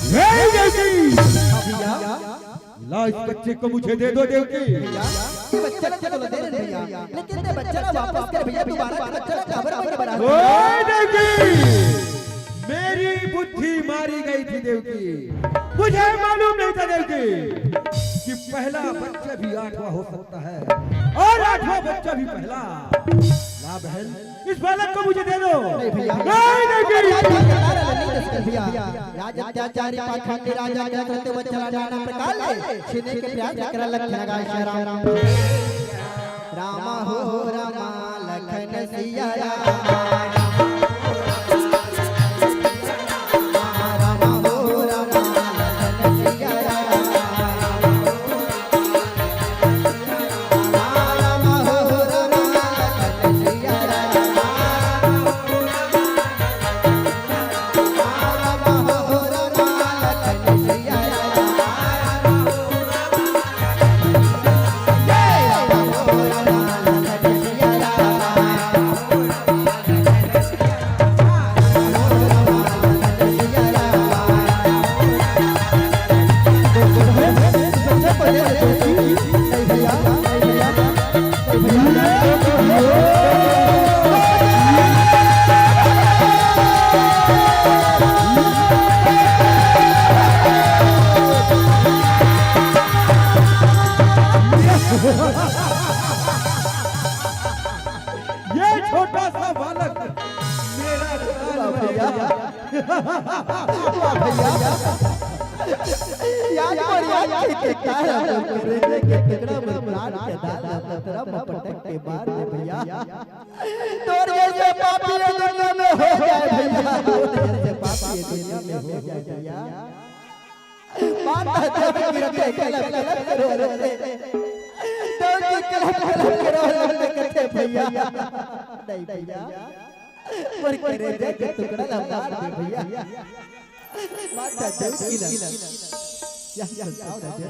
हे देवकी, लाओ इस बच्चे को मुझे दे दो देवकी। ये बच्चा ला तो दे रहे भैया, लेकिन ये बच्चा ला वापस कर भैया, दोबारा ये बच्चा ला काबर बना बना। ओए देवकी, मेरी थी, मारी गई थी देवकी। मुझे मालूम नहीं था देवकी कि पहला बच्चा भी आठवां हो सकता है और आठवां बच्चा भी पहला। ला बहन, इस बालक को मुझे दे दो। नहीं भैया। नहीं देवकी। भैया, राज अत्याचारी पाखंडी राजा के करते वत्सला नाना प्रकार ले छीने के प्रयास कर लखन गाय श्री राम। राम हो राम लखन सिया राम। ये छोटा सा बालक मेरा लाल भैया। वाह भैया। याद पर याद के, के का है, रे, रे, के टुकड़ा में प्राण के दाल, तेरा पटक के मार दे भैया। तोर जैसे पापी ये दुनिया में हो जाए भैया, तोर जैसे पापी ये दुनिया में हो जाए भैया। माता देवकी के कलप कलप के रो रहे थे। देवकी कलप कलप के रो रहे थे भैया। नहीं भैया, पर करेजा के टुकड़ा ला मार दे भैया। माता देवकी ला। यह संताप राजा,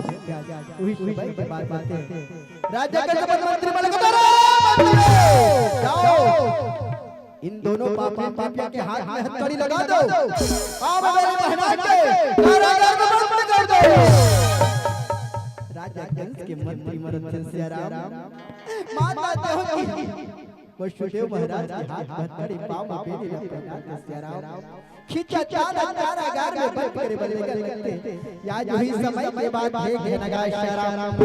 वही समय के बात बात है। राजा के जब मंत्री मलक दरबार, जाओ, इन दोनों पापी पापियों के हाथ में हथकड़ी लगा दो, पाँव में बेड़ी पहना के कारागार में बंद कर दो। राजा कंस के मंत्री मरत थे सिया राम, माता देवकी वसुदेव महाराज के हाथ में हथकड़ी, पाँव में बेड़ी पहना के सिया राम खींचा चाला कारागार में बंद करे बर लेगत लगथे। या जो ही समय के बात हे घनघास श्याम।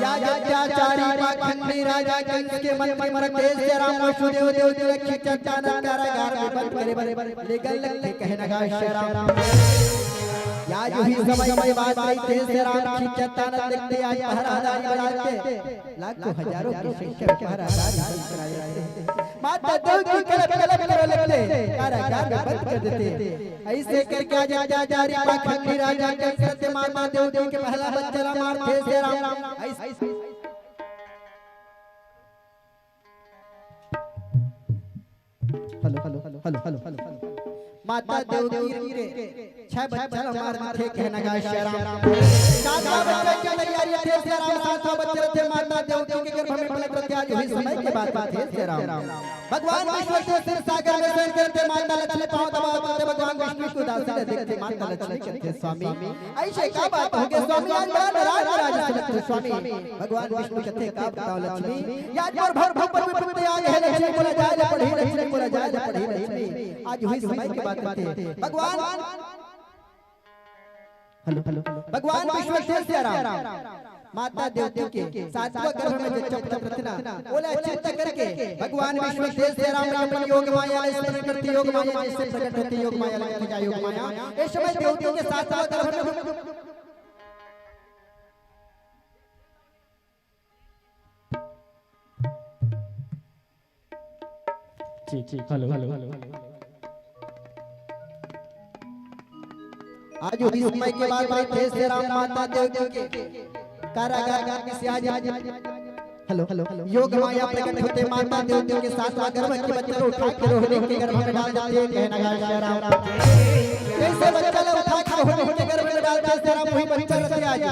या अत्याचारी पाखंडी राजा कंस के मंत्री मरत थे सिया राम वसुदेव देव के खींचा चाला कारागार में बंद करे बर लेगत लगथे घनघास श्याम। या जो ही समय के बात हे सिया राम खींचा चाला देखथे आज पहरादारी बढ़ाथे। लाखों हजारों की संख्या में पहरादारी बंद कराए रहते हैं। माता देवकी कलप कलप करो लगते, कारागार में बंद कर देते। ऐसे करके आज अत्याचारी पाखंडी राजा कंस से माता देवकी के पहला बच्चा ला मारथे सिया राम। ऐसे hello, hello, hello, hello, hello. माता देवकी के छह बच्चा ला मार देथे घनघास श्याम। सातवां बच्चा के तैयारी थे सिया राम, सातवां बच्चा थे माता देवकी के गर्भ में पलक रथे। आज वही समय के बात बात हे सिया राम। भगवान विष्णु के क्षीर सागर में शयन करथे, माता लक्ष्मी पाँव दबावत रथे, भगवान विष्णु के उदासी ला देखथे, माता लक्ष्मी कथे स्वामी ऐसे का बात हो गे स्वामी, आज बड़ा नाराज नाराज से लगथे स्वामी। भगवान विष्णु कथे का बताओ लक्ष्मी, आज मोर भव पर विपत्ति आ गे हे लक्ष्मी, मोला जाए ला पड़ही लक्ष्मी, मोला जाए ला पड़ही लक्ष्मी। आज वही समय के बात हे भगवान, हेलो, हेलो, भगवान विष्णु सिया राम माता देवकी के सातवां गर्भ में जब चपटत रथे ना, ओला चिंता करके भगवान विष्णु सिया राम अपन योग माया ला स्मरण करथे, योग माया जैसे प्रकट होथे, योग माया ला कथे का योग माया। इस समय देवकी के सातवां गर्भ में ठीक, ठीक, हेलो, हेलो। आज वही समय के बात हे सिया राम माता देवकी के कारागार में से आज, हेलो, हेलो, योग माया प्रकट होथे, माता देवकी के सातवां गर्भ के बच्चा ला उठा के रोहिणी के गर्भ में डाल देथे घनघास श्याम। जैसे बच्चा ला उठा के रोहिणी के गर्भ में डालथे सिया राम, वही बच्चा रथे आज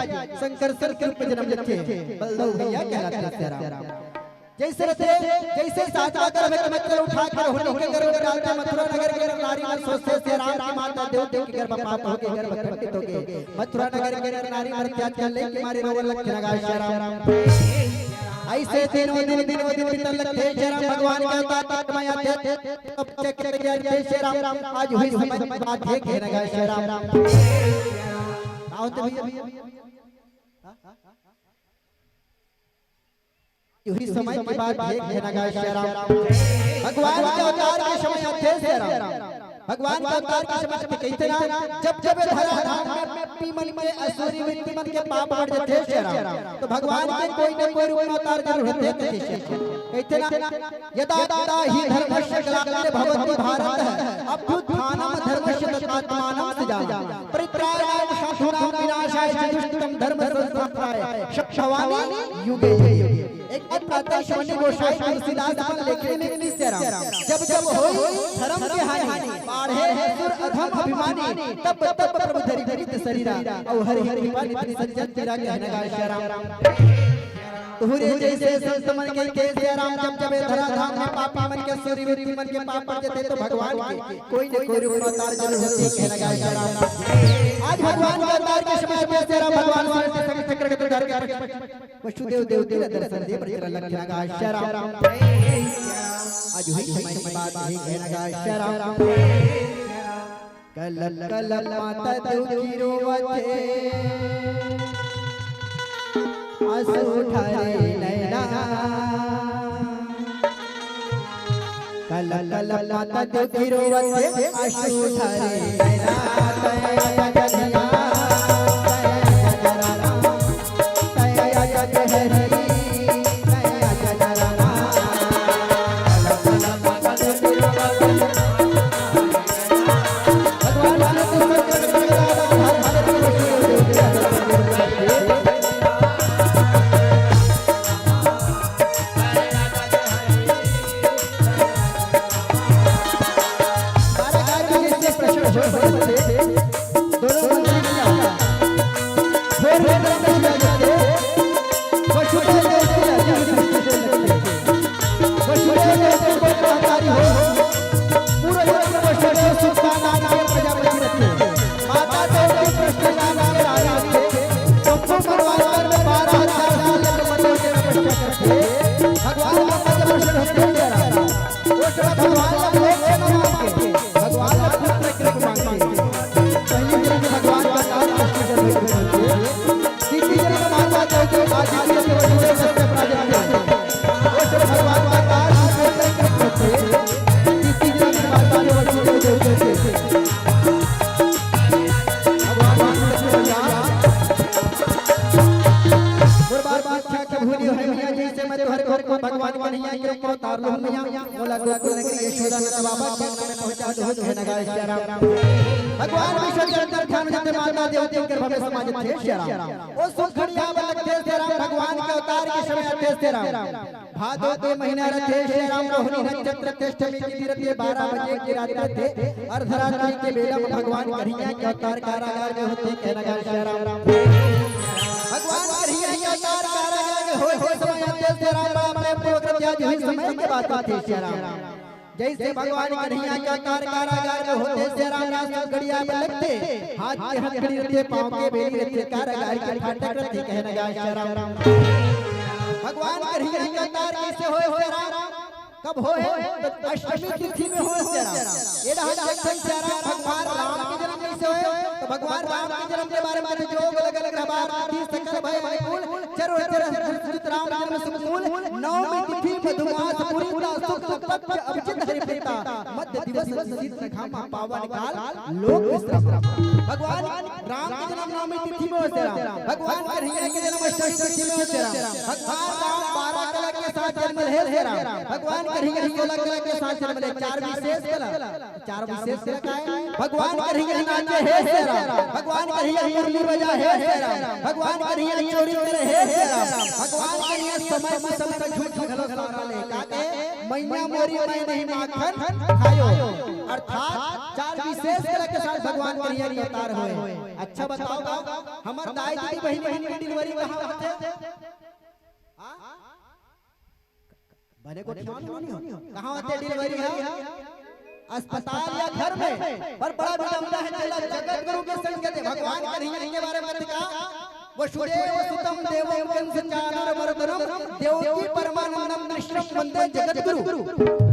संकर्षण के रूप में जन्म लेथे, बलदेव भैया कहलाथे सिया राम। जैसे रथे, जैसे सातवां गर्भ के बच्चा ला उठा के रोहिणी के गर्भ में डालथे, मथुरा नगर के नर नारी मन सोचथे सिया राम कि माता देवकी के गर्भपात हो गे, गर्भ खंडित हो गे। मथुरा नगर के नर नारी मन अत्याचार के मारे रोवन लगथे घनघास श्याम। अइसे दिनों दिन, दिनों दिन बीतत लगथे श्री राम भगवान के अवतार के समय आथे। अब चेक करके आथे श्री राम, आज उही समय के बात हे, कहना गा श्री राम। का होथे भैया? उही समय के बात हे, कहना गा श्री राम। भगवान के अवतार के समय आथे श्री राम। भगवान के अवतार के समय आथे, कहिथे ना, जब जब धरा धाम में पापी मन के, असुरी वृत्ति मन के पाप बढ़ जाथे श्री राम, तो भगवान के कोई न कोई रूप में अवतार जरूर होथे, कहिथे श्री राम। कहिथे ना, यदा यदा ही धर्मस्य ग्लानिर्भवति भारत, अभ्युत्थानम धर्मस्य तदात्मानं सृजाम्यहम्। परित्राणाय साधूनां विनाशाय च दुष्कृतं धर्म संस्थापनाय। शक्ति भवानी युगे युगे। एक बात कहते हैं, श्रवण गोसाई तुलसीदास अपन लेखनी में लिखिस श्री राम, जब जब होई धर्म के हानि, बाढ़े असुर अधम अभिमानी, तब तब प्रभु धरि विविध शरीरा, अउ हरि कृपा नित सज्जन तेरा, कहना गा श्री राम। तुहरे जइसे संत मन के, के श्री राम, जब जब ए धरा धाम में पापी मन के, असुरी वृत्ति मन के पाप बढ़ जाथे, तो भगवान के कोई न कोई रूप अवतार जरूर होथे, कहना गा श्री राम। आज भगवान के अवतार के समय में श्री राम भगवान से संग चक्र के धर के वसुदेव देवकी ला दर्शन दे बर चला लगथे, कहना गा श्री राम। आज उही समय के बात हे, कहना गा श्री राम। कलप कलप माता देवकी रोवत हे, आंसू ढारे नैना। कलप कलप माता देवकी रोवत हे, आंसू ढारे नैना। दया दया दया दया राम, दया दया हरि, दया दया राम। भगवान ला पुत्र के रूप मांगे। पहली जन्म भगवान का नाम कृष्ण जन्म के होथे। किसी जन्म माता जो जो आदित्य से वही जन्म से प्राप्त होते हैं। वो सब भगवान का नाम कृष्ण जन्म होते हैं। किसी जन्म माता जो वही जन्म होते हैं। भगवान कृष्ण भैया। और बार बार क्या कबूली है मैया, जैसे मैं तुम्हारे घर को भगवान कन्हैया के रूप में उतार लूं मैया। मोला गोकुल नगरी यशोदा नंद बाबा के अंगना में पहुंचा दो, कहना गा श्री राम। भगवान विश्वचंद्र ध्यान जते माता देवती के भव्य समाज थे श्री राम। ओ सुखड़िया बलक थे श्री राम, भगवान के अवतार के समय थे श्री राम। भादो के महीना रथे श्री राम, रोहिणी नक्षत्र अष्टमी के दिन रथे, बारह बजे की रात रथे, अर्धरात्रि के बेला में भगवान कन्हैया के अवतार कारागार में होथे, कहना गा श्री राम। भगवान कन्हैया के अवतार कारागार में होय, होय समय आथे श्री राम, राम ने पूर्व कृत्या जो है समय के बात आथे श्री राम। जैसे भगवान कन्हैया के अवतार कारागार में होथे श्री राम, राम सुखड़िया बलक थे, हाथ के हथकड़ी रथे, पांव के बेड़ी रथे, कारागार के फाटक रथे, कहना गा श्री राम। भगवान कन्हैया के अवतार कैसे होय श्री राम? कब होय? तो अष्टमी तिथि में होय श्री राम। ये रहा लक्षण श्री राम, भगवान राम के जन्म कैसे होय? तो भगवान राम के जन्म के बारे में जो अलग अलग रबार आदि सकल भय भय मूल चरो चर हर सुत राम जन्म सुख मूल। नवमी तिथि मधुमास पूरी ता शुक्ल पक्ष अभिजित हरि प्रीता मध्य दिवस निशित घामा पावन काल लोक विश्राम। भगवान राम के जन्म नवमी तिथि में होय श्री राम। भगवान कन्हैया के जन्म अष्टमी तिथि में होय श्री राम। भगवान राम बारह कला के साथ जन्म ले श्री राम। भगवान कन्हैया सोलह कला के साथ जन्म ले, चार विशेष कला। चार विशेष कला का है? भगवान कन्हैया नाचे हे श्री राम। भगवान कन्हैया मुरली बजा हे श्री राम। भगवान कन्हैया चोरी करे हे श्री राम। भगवान कन्हैया समय मौसम का झूठ घलो सारा ले। का के? मैया मोरी मैं नहीं माखन खायो। अर्थात चार विशेष कला के साथ भगवान कन्हैया के अवतार होय। अच्छा बताओ, हमर दाई दीदी बहिनी बहिनी के delivery कहाँ होथे? हाँ? बने को ध्यान नहीं हो। कहाँ होथे delivery ह? अस्पताल या घर में। पर बड़ा विडम्बना है, तेला जगत गुरु के संग दे। भगवान कन्हैया के बारे में कहा, वसुदेव सुतं देवं कंस चाणूरमर्दनम देवकी परमानंदम कृष्णम वंदे जगत गुरु।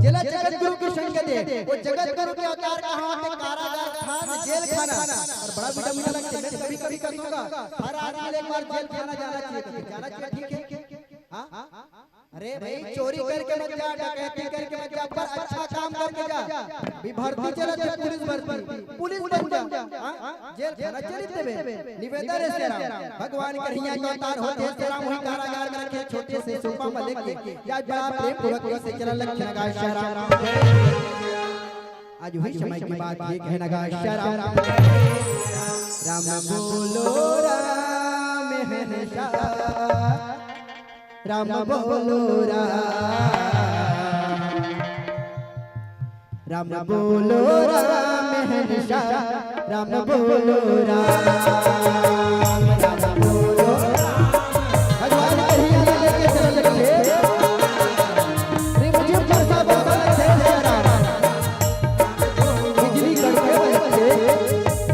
जेला जगत गुरु के संग दे, वो जगत गुरु के अवतार कहाँ होथे? कारागार, खान, जेल खाना। और बड़ा विडम्बना लगथे, मैं कभी कभी कहूँगा, हर आदमी एक बार जेल खाना जाना चाहिए, जाना चाहिए, ठीक है? हाँ? अरे भाई, चोरी करके मत जा, डकैती करके मत जा, पर अच्छा काम करके जा। अभी भर्ती चलत हे, पुलिस भर्ती, पुलिस बन जा। हाँ? जेल खाना चली देबे। निवेदन हे शेरा, भगवान कन्हैया के अवतार होथे, शेरा वही कारागार में रखे, छोटे से सोपा में लेके, या बड़ा प्रेम पूर्वक से चला लग लगा शेरा। आज वही समय की बात ये कहना गा शेरा। राम बोलो राम हमेशा। राम बोलो राम, राम बोलो राम हमेशा, राम बोलो राम, राम बोलो राम। भगवान कन्हैया लेके चल लगे। रिमझिम बरसा बरसा लगे राम। बिजली कड़के बरसे,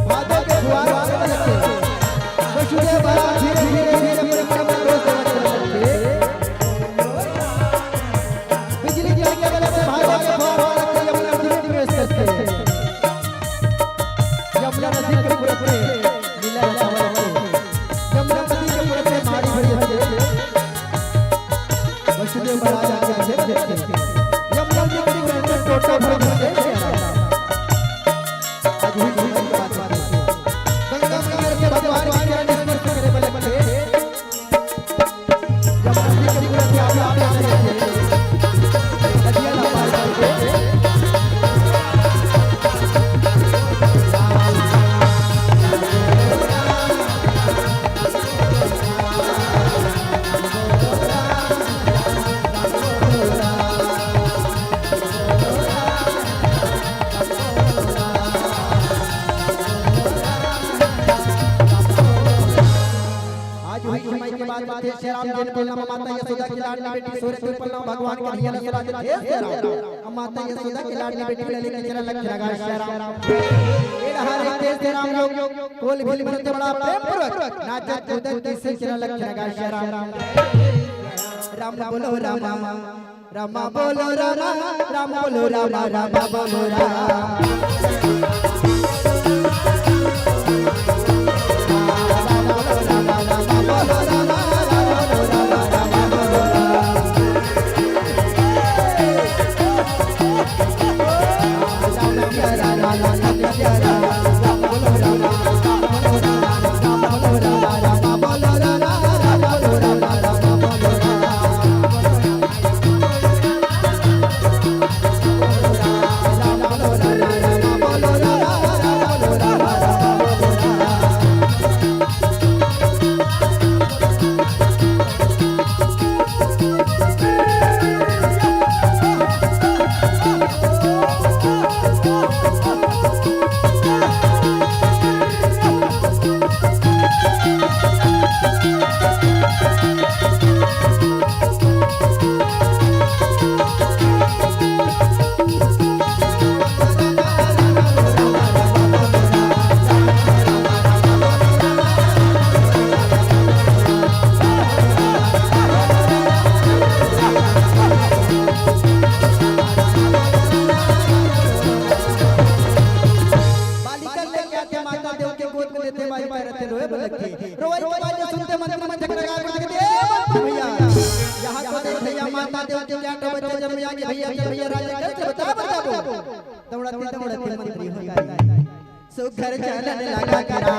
भादो के फुहार बरसे। वसुदेव बाबा धीरे धीरे धीरे अपने परम दोस्त बरसे। बिजली कड़के बरसे, भादो के फुहार बरसे, यमुना नदी में प्रवेश करते। यमुना नदी के पुरते लीला रचावत हे। यमुना नदी के पुरते मारी भरी हे। वसुदेव महाराज आके खेल खेलते। यमुना नदी के पुरते टोटा भर भर के आज भी जीवन की बात बात है। गंगा किनारे से भगवान के चरण स्पर्श करे बलक थे। यमुना नदी के पुरते आप आप नदिया ना पार करके। आज वही समय के बात बात हे, श्री राम जन्म पलना माता यशोदा की लाडली बेटी सोरे के पलना भगवान कन्हैया ने सुना दे हे श्री राम। अब माता यशोदा की लाडली बेटी ललित के चरण लग लगा श्री राम। ए रहा रे तेज श्री राम योग, कोल भील मन के बड़ा प्रेम पूर्वक नाचत कूदत जैसे चरण लग लगा श्री राम। राम बोलो राम, राम बोलो राम, राम बोलो राम, राम बोलो राम। बालिका लेके आके माता देव के गोद में देथे, माई पैर ते रोए बर लगथे। रोवई के आवाज सुनते मंत्री मन जगमगा उठ के, "ए मंत्री भैया, यहाँ तो देख भैया, माता देव के क्या बच्चा जन्म आ गया भैया, भैया, भैया, राजा कैसे बता, बता दो।" दौड़ते, दौड़ते मंत्री हो गए। सुघर चलन लगा करा।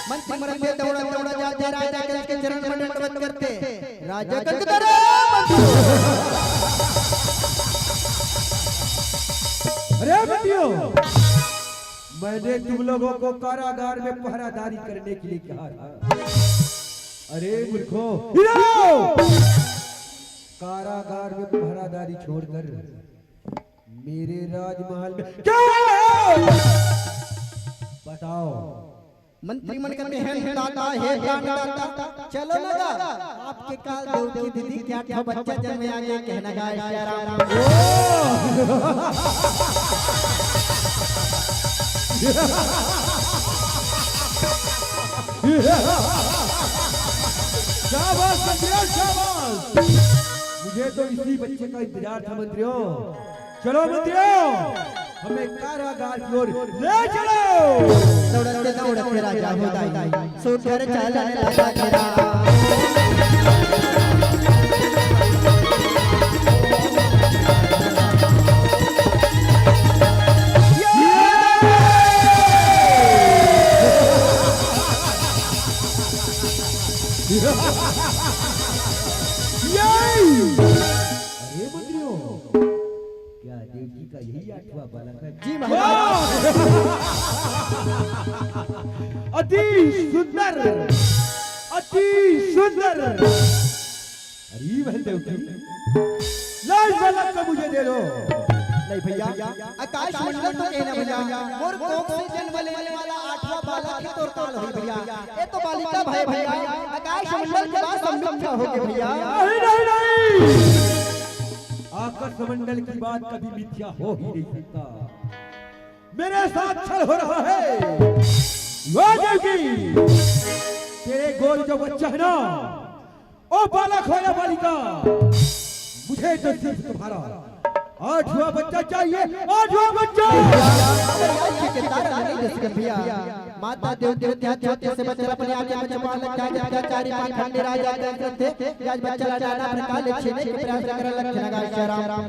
मंत्री मन के दौड़ा, दौड़ा जाते राजा के चरण में दंडवत करते। राजा का कदर। अरे बेटियों, मैंने तुम लोगों को कारागार में पहरादारी करने के लिए कहा था। अरे मूर्खों, इधर आओ। कारागार में पहरादारी छोड़कर मेरे राजमहल में क्या है? बताओ। मंत्री मन कहते हैं, दाता हे प्राणदाता, चलो ना गा, आपके काल देवकी दीदी के आठवां बच्चा जन्मे आगे, कहना गा, सिया राम। शाबाश मंत्रियों, शाबाश। मुझे तो इसी बच्चे का इंतजार था मंत्रियों। चलो मंत्रियों, हमें कारागार की ओर ले चलो। दौड़ते दौड़ते राजा हो दाई, सुघर चालन लगा तेरा। अरे मंत्रियों, क्या देवकी का यही आठवां बालक है? जी महाराज। अति सुंदर, अति सुंदर। अरे वह देवकी, लाज बालक को मुझे दे दो। नहीं भैया, आकाश मंडल तो कहना भैया, मोर कोख से जन्म लेने वाला आठवां बालक ही तोर काल होई भैया। ये तो बालिका भय भैया, आकाश मंडल के बात सब मिथ्या हो गए भैया। नहीं, नहीं, नहीं। आकाश मंडल की बात कभी मिथ्या हो ही नहीं सकता। मेरे साथ छल हो रहा है। वो देवकी, तेरे गोद जो बच्चा है ना, ओ बालक हो या बालिका, मुझे तो सिर्फ तुम्हारा आठवां बच्चा चाहिए, आठवां बच्चा। भैया, भैया, ये कितना नहीं दे सकते भैया। माता देव देवता छोटे से बच्चा अपने आगे में छुपा लग जाए, जब चारी पाखंडी राजा दशरथ थे, आज बच्चा लाडाना प्रकाश छीने के प्रयास कर लग लगा, सिया राम।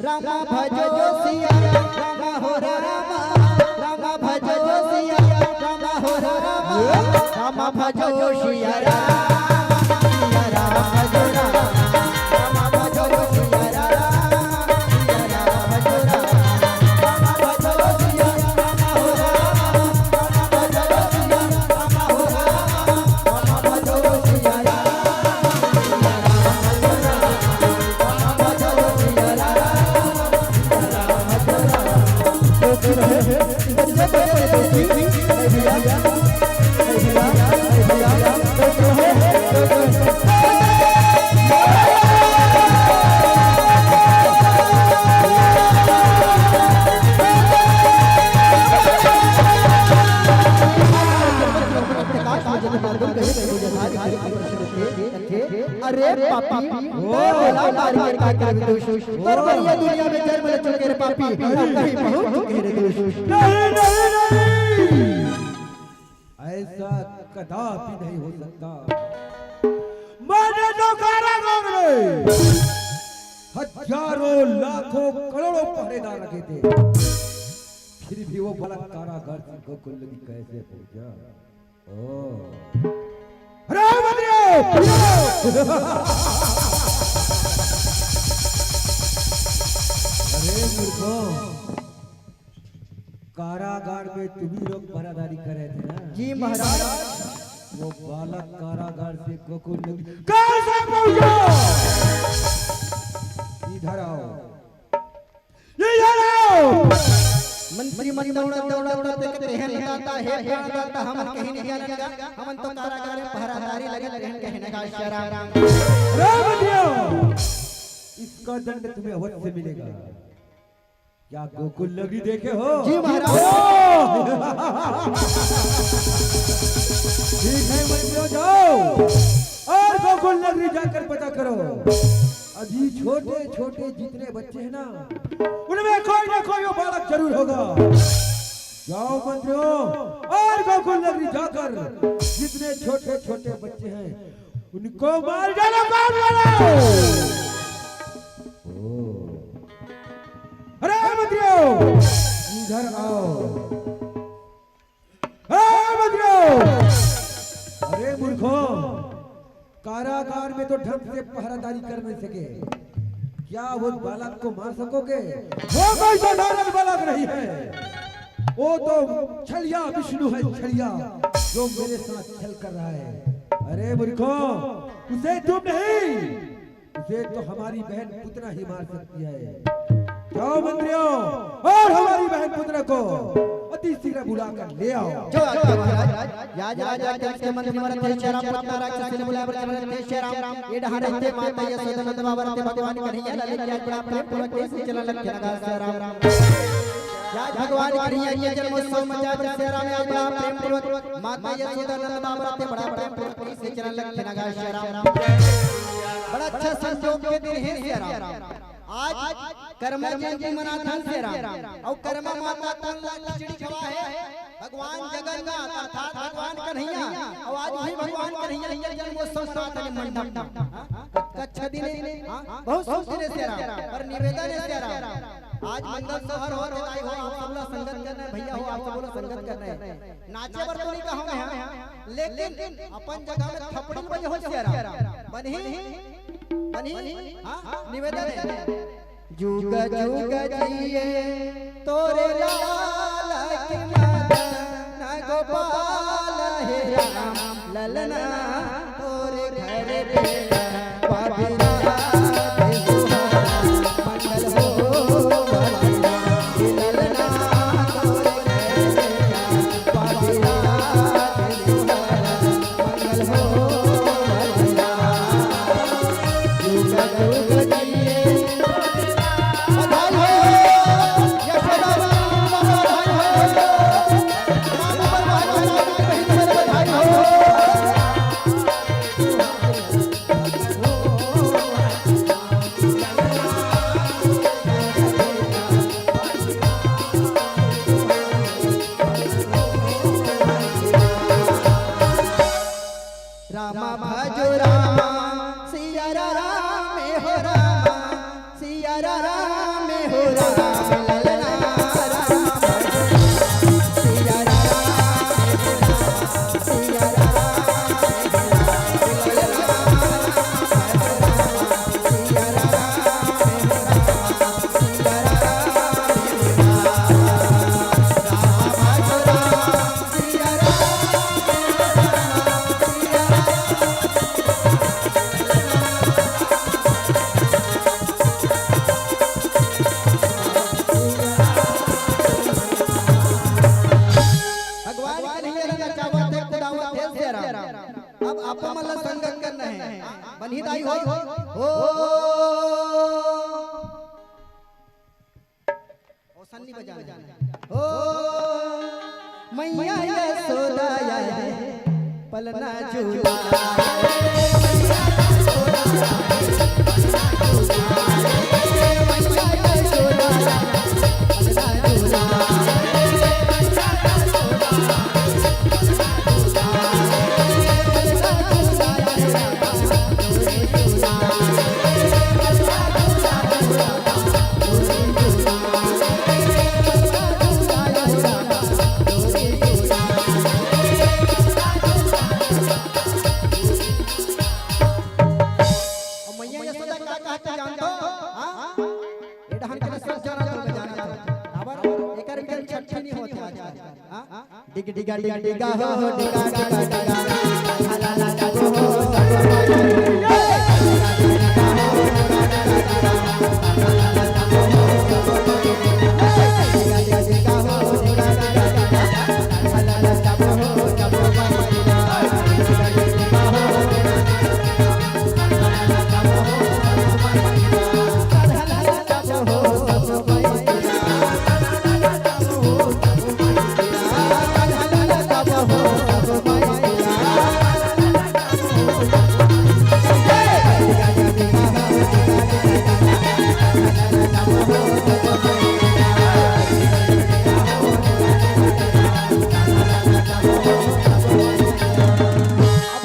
रामा भजो सिया रामा हो रामा, रामा भजो सिया रामा हो रामा, रामा भजो सिया राम, सिया राम भजो राम, रामा भजो सिया राम, सिया राम भजो राम, रामा भजो सिया रामा हो रामा, रामा भजो सिया रामा हो रामा, रामा भजो सिया राम। अरे पापी, ओ। मैं बोला मार के का कर दोष? तोर बढ़िया दुनिया में जन्म ले चुके रे पापी, हम कहीं पहुंच चुके रे दोष। नहीं, नहीं, नहीं। ऐसा कदापि नहीं हो सकता। मैंने जो कारागार में हजारों, लाखों, करोड़ों पहरेदार रखे थे, फिर भी वो बालक कारागार से गोकुल नगरी कैसे पहुंचा? ओ। अरे मंत्रियों! अरे मूर्खों, कारागार में तुम ही लोग पहरादारी कर रहे थे ना? जी महाराज। वो बालक कारागार से गोकुल नगरी कैसे पहुंचा? इधर आओ। ये जानो! मंत्री मन दौड़ा, दौड़ा, दौड़ा, देख, कहन दाता, हे प्राणदाता, हमन कहीं नहीं जानन गा, हमन तो कारागार में पहरादारी लगे, कहन, कहन गा, सिया राम। रे बंदियों, इसका दंड तुम्हें अवश्य मिलेगा। क्या गोकुल नगरी देखे हो? जी महाराज। ठीक है, मंत्रियों, जाओ और गोकुल नगरी जाकर पता करो। अभी छोटे छोटे जितने बच्चे हैं ना, उनमें कोई ना कोई वो बालक जरूर होगा। जाओ मंत्रियों, और गोकुल नगरी जाकर जितने छोटे छोटे बच्चे हैं, उनको मार डालो, मार डालो। ओ। अरे मंत्रियों, इधर आओ। अरे मंत्रियों! अरे मूर्खों, कारागार में तो ढंग से पहरादारी कर नहीं सके, क्या वो बालक को मार सकोगे? वो कोई साधारण बालक नहीं है, वो तो छलिया विष्णु है, छलिया, जो मेरे साथ छल कर रहा है। अरे मूर्खों, उसे तुम नहीं, उसे तो हमारी बहन पुतना ही मार सकती है। जाओ मंत्रियों, और हमारी बहन पुत्र को अति शीघ्र बुला कर ले आओ। जो आज्ञा महाराज। याज राजा कंस के मंत्री मनत हे, श्री राम पटना राक्षसी ने बुलाए बर चल रहे थे श्री राम। ये डहान रहते माता यशोदा नंद बाबा रहते भगवान कन्हैया लाल की। आज बड़ा प्रेम पूर्वक कैसे चला लग लगा श्री राम। याज भगवान कन्हैया के जन्मोत्सव मचाए बर श्री राम। आज बड़ा प्रेम पूर्वक माता यशोदा नंद बाबा रहते बड़ा प्रेम पूर्वक कैसे चला लग लगा श्री राम। बड़ा अच्छा संजोग के दिन हे श्री राम। आज करमा जयंती मनाथन श्री राम। अउ करमा माता कोन ला खिचड़ी खवा हे? भगवान जगन्नाथ अर्थात भगवान कन्हैया। अउ आज भी भगवान कन्हैया के जन्मोत्सव मनात हे मंडप म। हाँ? कच्छा दिन हे, हाँ? बहुत शुभ दिन हे श्री राम। पर निवेदन हे श्री राम, आज मंगल सोहर हो, दाई हो, आप सब ला संगत करना हे, भैया हो, आप सब ला संगत करना हे। नाचे बर तो नहीं कहूँ मैं, हाँ? लेकिन अपन जगह में थपड़ी बजे हो श्री राम। बनही, बनही, हाँ? निवेदन हे। जुग जुग जिए तोरे लाल की मदन गोपाल हे राम, ललना तोरे घर बेटा पापिया मंगल हो, ललना तोरे घर बेटा पापिया मंगल हो। रामा भजो रामा, सिया राम हो रामा, सिया राम हो रामा, ललना रामा भजो रामा, सिया राम हो रामा, सिया राम हो रामा, ललना रामा भजो रामा, सिया राम हो रामा, सिया राम हो रामा, रामा भजो रामा। भगवान कन्हैया ला नचावत हे, कुदावत हे श्री राम। अब आप मन ला संगत करना हे। बनही दाई हो। हो। ओ सन्नी बजाना हे। ओ मैया यशोदा आए, पलना झूला। अब मैया यशोदा का कहत हे जानथो? हाँ? ए डहन के सब जानत हो, मैं जानत हो। काबर? एकर बिना छट्ठी नहीं होत हे आज। हाँ? डिग डिगा डिग डिगा हो, डिगा डिगा डिगा। ला ला ला ला हो,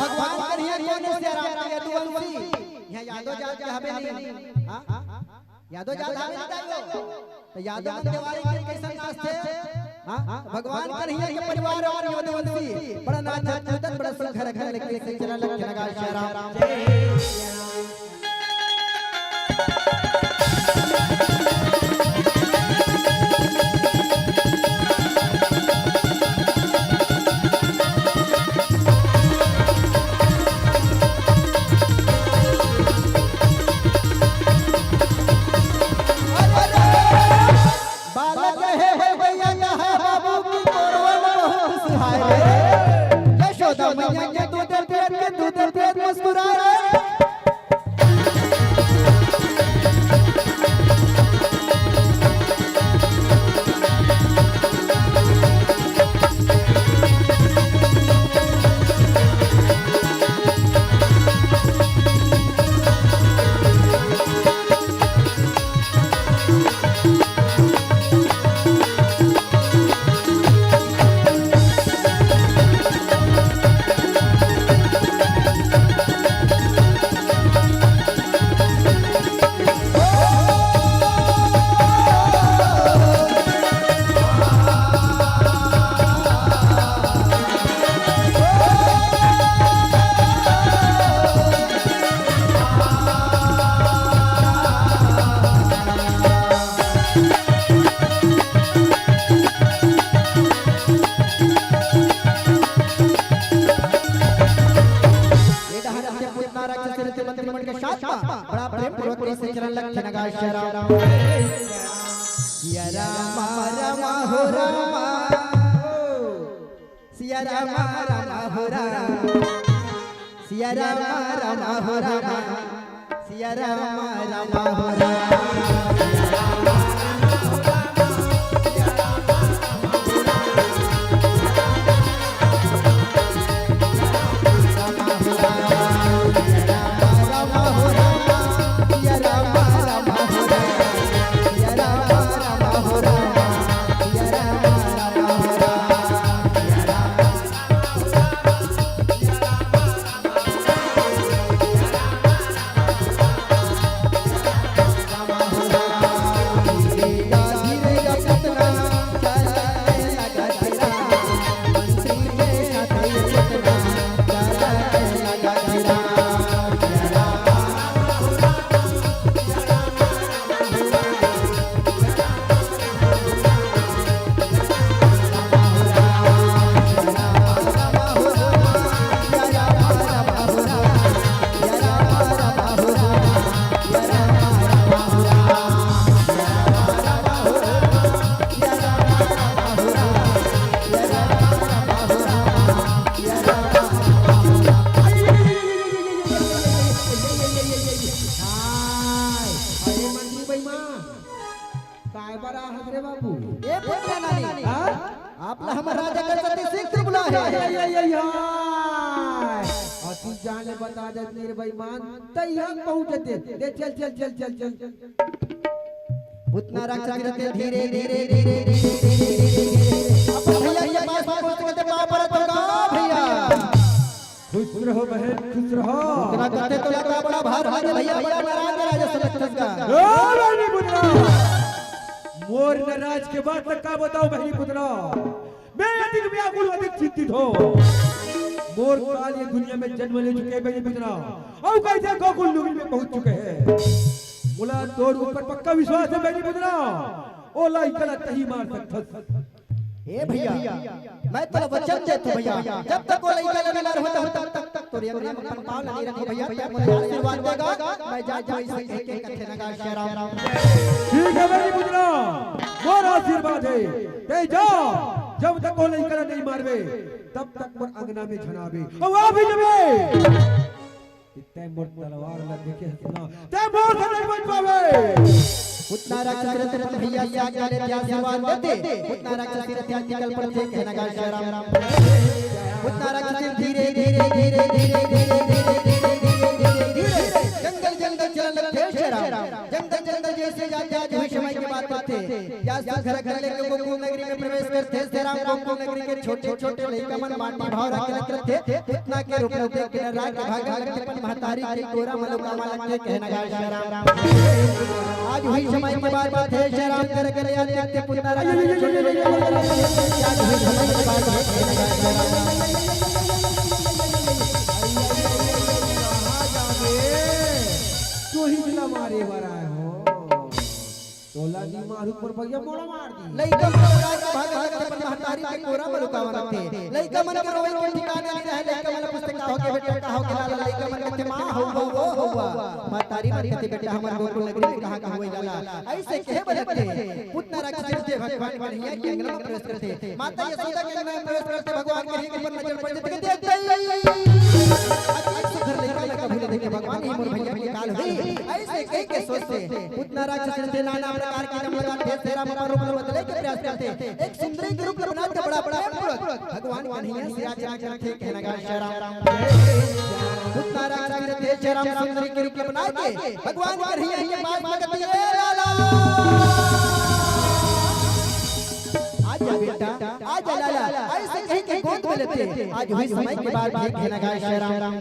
भगवान करिया कोन से राम के यदुवंशी? यहाँ यादव जात के हवे नहीं। हाँ? यादव जात हवे नहीं दाई हो। तो यादव मन देवारी के कैसन नाचथे? हाँ? भगवान कन्हैया के परिवार अउ यदुवंशी बड़ा नाच कूदत, बड़ा सुघर घर लेके चला लग लगा श्री राम। तेज मुस्कुरा रहे। ये डहर के पुतना राक्षस रथे मंत्री मन के साथ मा बड़ा प्रेम पूर्वक कइसे चरण लगथे नगाड़ा श्री राम। सिया राम राम हो राम। सिया राम राम हो राम। सिया राम राम हो राम। सिया राम राम हो राम। हाय, अरे मंत्री बईमा, काय बर आहत रे बाबू? ए पुत्र नानी, हाँ? आप ला हमर राजा का सती सिंह से बुला हे। अउ तू जान ले बता दे मेरे बेईमान, तैयार पहुंच दे। दे चल, चल, चल, चल, चल। पुतना राक्षस रथे धीरे, धीरे, धीरे। अपन भैया के पास पहुंच के पाँव परत होगा, भैया। खुश रहो बहन, खुश रहो। इतना करते तो लगा बड़ा भार भार भैया, बड़ा नाराज है राजा सलक्षण का। ओ बहनी पुत्रा, मोर नाराज के बात तक का बताओ बहनी पुत्रा, मैं अधिक व्याकुल, अधिक चिंतित हो। मोर काल ये दुनिया में जन्म ले चुके बहनी पुत्रा, अउ कइसे गोकुल नगरी में पहुंच चुके हैं। मोला तोर ऊपर पक्का विश्वास है बहनी पुत्रा, ओ लइका ला तही मार सकथस। ए भैया, मैं तोला वचन देत हूँ भैया, जब तक वो लइका ला नइ मारहूँ, तब तक, तब तक तोर अंगना में अपन पाँव ला नइ रखहूँ भैया, तैं मोला आशीर्वाद देगा, मैं जात हूँ अइसे कहिके कथे नगाड़ा श्री राम। ठीक है बहनी पुत्रा, मोर आशीर्वाद है, तैं जा, जब तक वो लइका ला नइ मारबे, तब तक मोर अंगना में झन आबे, अउ आ भी जबे। तैं मोर तलवार ला देखे हस ना, तैं मोर से नइ बच पावे। पुतना राक्षस रथे अपन भैया से आज्ञा लेथे, आशीर्वाद देथे। पुतना राक्षस रथे आज्ञा कल पड़थे, कहे नगाड़ा श्री राम। पुतना राक्षस धीरे, धीरे, धीरे, जंगल, जंगल चलन लगथे श्री राम। जंगल, जंगल जइसे जाथे, आज उही समय के बात होथे। या सुघर घर लेके गोकुल नगरी में प्रवेश करथे। श्री राम गोकुल नगरी के छोटे-छोटे लइका मन माटी भाव रखे लगथे। पुतना के रूप में देख के डर्रा के भागे लगथे। अपन महतारी के कोरा म लुकाए लगथे, कहे नगाड़ा श्री राम। आज उही समय के बात होथे, श्री राम घर के ले आते पुतना राजा के छोटे-छोटे लइका मन। आज उही समय के बात होथे, कहे नगाड़ा श्री राम। तू ही जिला मारे वाला है हो। तोला नइ मारहूँ पर भैया मोला मार दी। लइका मन डर्रा के भागे लगथे, अपन महतारी के कोरा म लुकाए लगथे। लइका मन के रोए के ठिकाना नइ रहय, लइका मन पूछथे, "का होगे बेटा, का होगे लाला?" लइका मन कथे, "माँ, हउ, हउ, ओ, हउ।" महतारी मन कथे, "बेटा, हमर गोकुल नगरी में कहाँ के होय लाला?" अइसे कहे बर लगथे। पुतना राक्षस भगवान कन्हैया के अंगना में प्रवेश करथे। माता यशोदा के अंगना में प्रवेश करथे, भगवान कन्हैया के ऊपर नजर पड़ जाथे, कथे, "देख गई।" अइसे कहि के सोचथे, पुतना राक्षस रहिथे, नाना प्रकार के नियम लगाथे, शेर राम अपन रूप ल बदले के प्रयास करथे। एक सुंदरी के रूप ल बनाथे, बड़ा प्रेम पूर्वक भगवान कन्हैया से याचना करथे, कहना गा शेर राम। पुतना राक्षस रहिथे, शेर राम सुंदरी के रूप ल बना के भगवान कन्हैया के पास मांगथे, "ए लाला, आ जा बेटा, आ जा लाला।" अइसे कहि के गोद में लेथे। आज उही समय के बात हे, कहना गा शेर राम।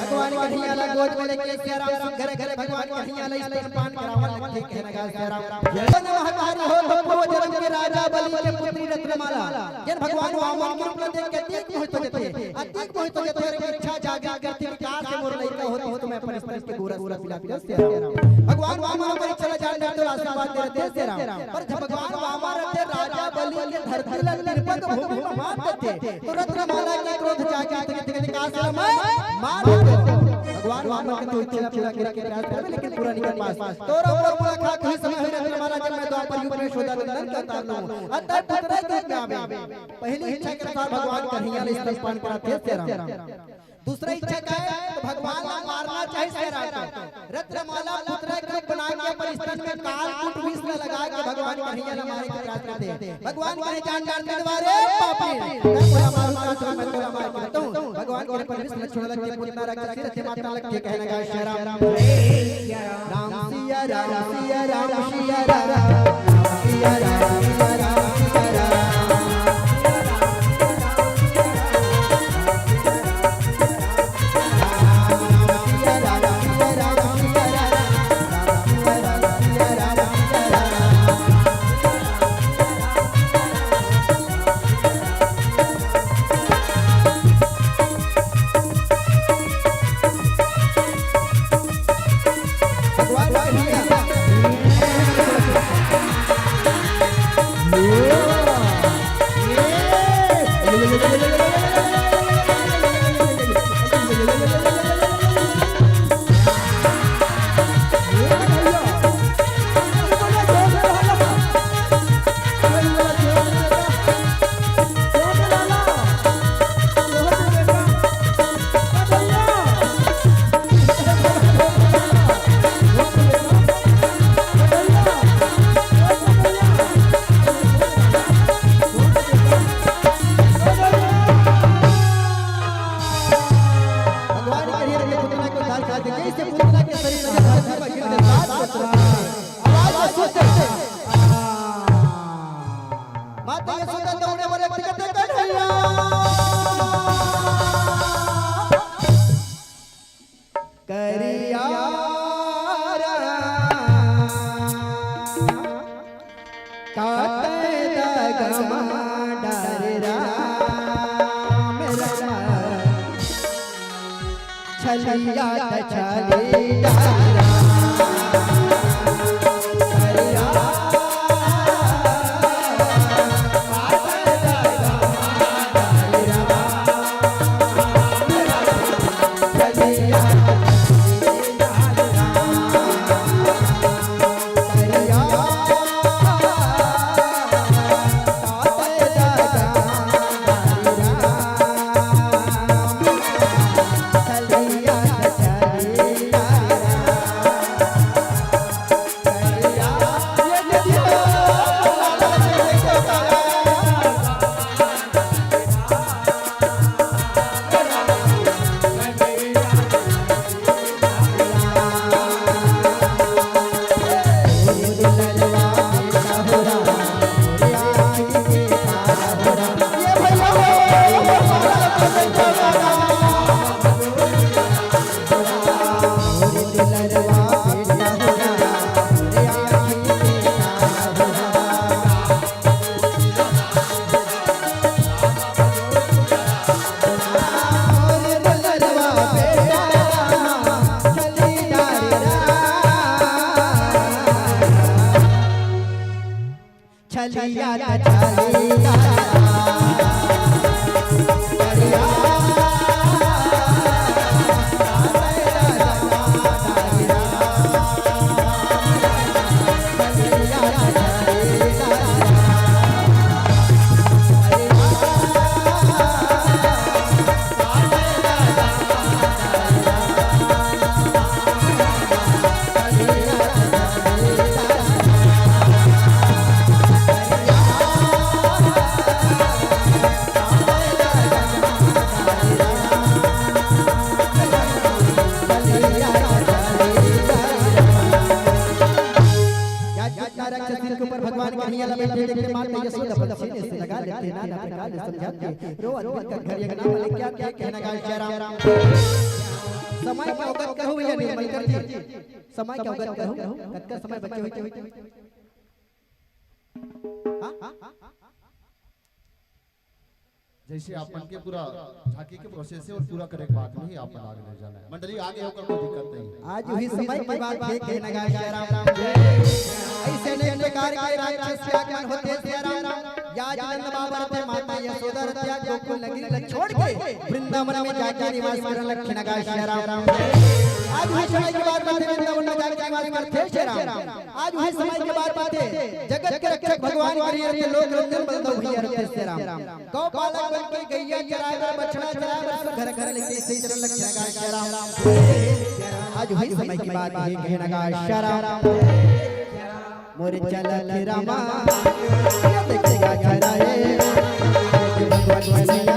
भगवान कन्हैया ला गोद में लेके शेर राम सुघर घरे भगवान कन्हैया ला स्तनपान करावन लगथे, कहना गा शेर राम। जब महतारी हो तो पूर्व जन्म के राजा बलि के पुत्री रत्नमाला, जेन भगवान वामन के रूप में देख के अतिक मोहित हो जाथे, अतिक मोहित हो जाथे, और एक इच्छा जागृत करथे कि काश मोर लइका होत तो मैं अपन स्त्री के गोरस ला पिला पिला शेर राम। भगवान वामन ओकर इच्छा ला जान लेथे, आशीर्वाद दे देथे शेर राम। पर जब भगवान वामन रहिथे, राजा बलि के धरती ला तिरपत भूमि में मार देथे, तो रत्नमाला के क्रोध जागे, तो कहथे, "का शेर राम, मार दो।" भगवान वामन के तो इच्छा पूरा करे के प्रयास करे, लेकिन पूरा नहीं कर पास। तो रउआ पूरा खा के समय हुई रत्नमाला, जब मैं द्वापर युग में यशोदा नंदन के अवतार लूं, अतः पुत्र के रूप में आवे। पहली इच्छा के अनुसार भगवान कन्हैया ला स्तनपान कराथे शेर राम। दूसरा इच्छा का है, तो भगवान ला मारना चाहे शेर राम। रत्नमाला पुतला के रूप बना के अपन स्तन में कालकूट विष ला लगा के भगवान कन्हैया ला मारे के प्रयास करथे। भगवान कन्हैया जान जान के द्वारे पापी, मैं तोला मारूं, मैं तोला मार के बताऊं। भगवान के ऊपर विष लक्षण लग के पुतना राक्षस रहिथे, माता लग के कहना गा शेर राम। राम सिया राम सिया राम सिया राम। भगवान करिए के पुतना के उद्धार कर दे, जैसे पुतना के शरीर में धरती पर गिर के सात पत्र आवाज में सोते हैं। माता यशोदा दौड़े वाले व्यक्ति कहते, "कन्हैया, करिया राम।" काटे दगमा डर राम राम। छलिया त छली डर राम। छलिया त छलिया। कन्हैया ला बैठे देखते माता यशोदा पलछिन से लगा लेथे, नाना प्रकार ले समझाथे, रोवत बिलखत घर अंगना म लेके आथे, कहना गाय श्याम राम। समय के औकात कहूँ भैया निर्मलकर जी, समय के औकात कहूँ, कतका समय बचे होही? हाँ? जैसे आप मन के पूरा झांकी के प्रोसेस हे अउ पूरा करे के बाद में ही आप मन आगे ले जाना हे। मंडली आगे होकर कोई दिक्कत नहीं है। आज उही समय के बात हे, कहना गाय श्याम राम। ऐसे अनेक प्रकार के राक्षस के आगमन होथे श्याम राम। या आज नंद बाबा रथे, माता यशोदा रथे, गोकुल नगरी ला छोड़ के वृंदावन में जाके निवास करन लगथे, कहना गाय श्याम राम। आज उही समय के बात हे, वृंदावन में जाके निवास करथे श्याम राम। आज उही समय के बात हे, जगत के रक्षक भगवान कन्हैया रथे, लोक रंजन बलदेव भैया रथे श्याम राम। गौ पालक बन के गैया चराए बर, बछड़ा चराए बर, सुघर घर लेके से चलत हे, कहना गाय श्याम राम। आज उही समय के बात हे, कहना गाय श्याम राम। मोर चलत रामा, ये देखे गाय चराए, भगवान कन्हैया,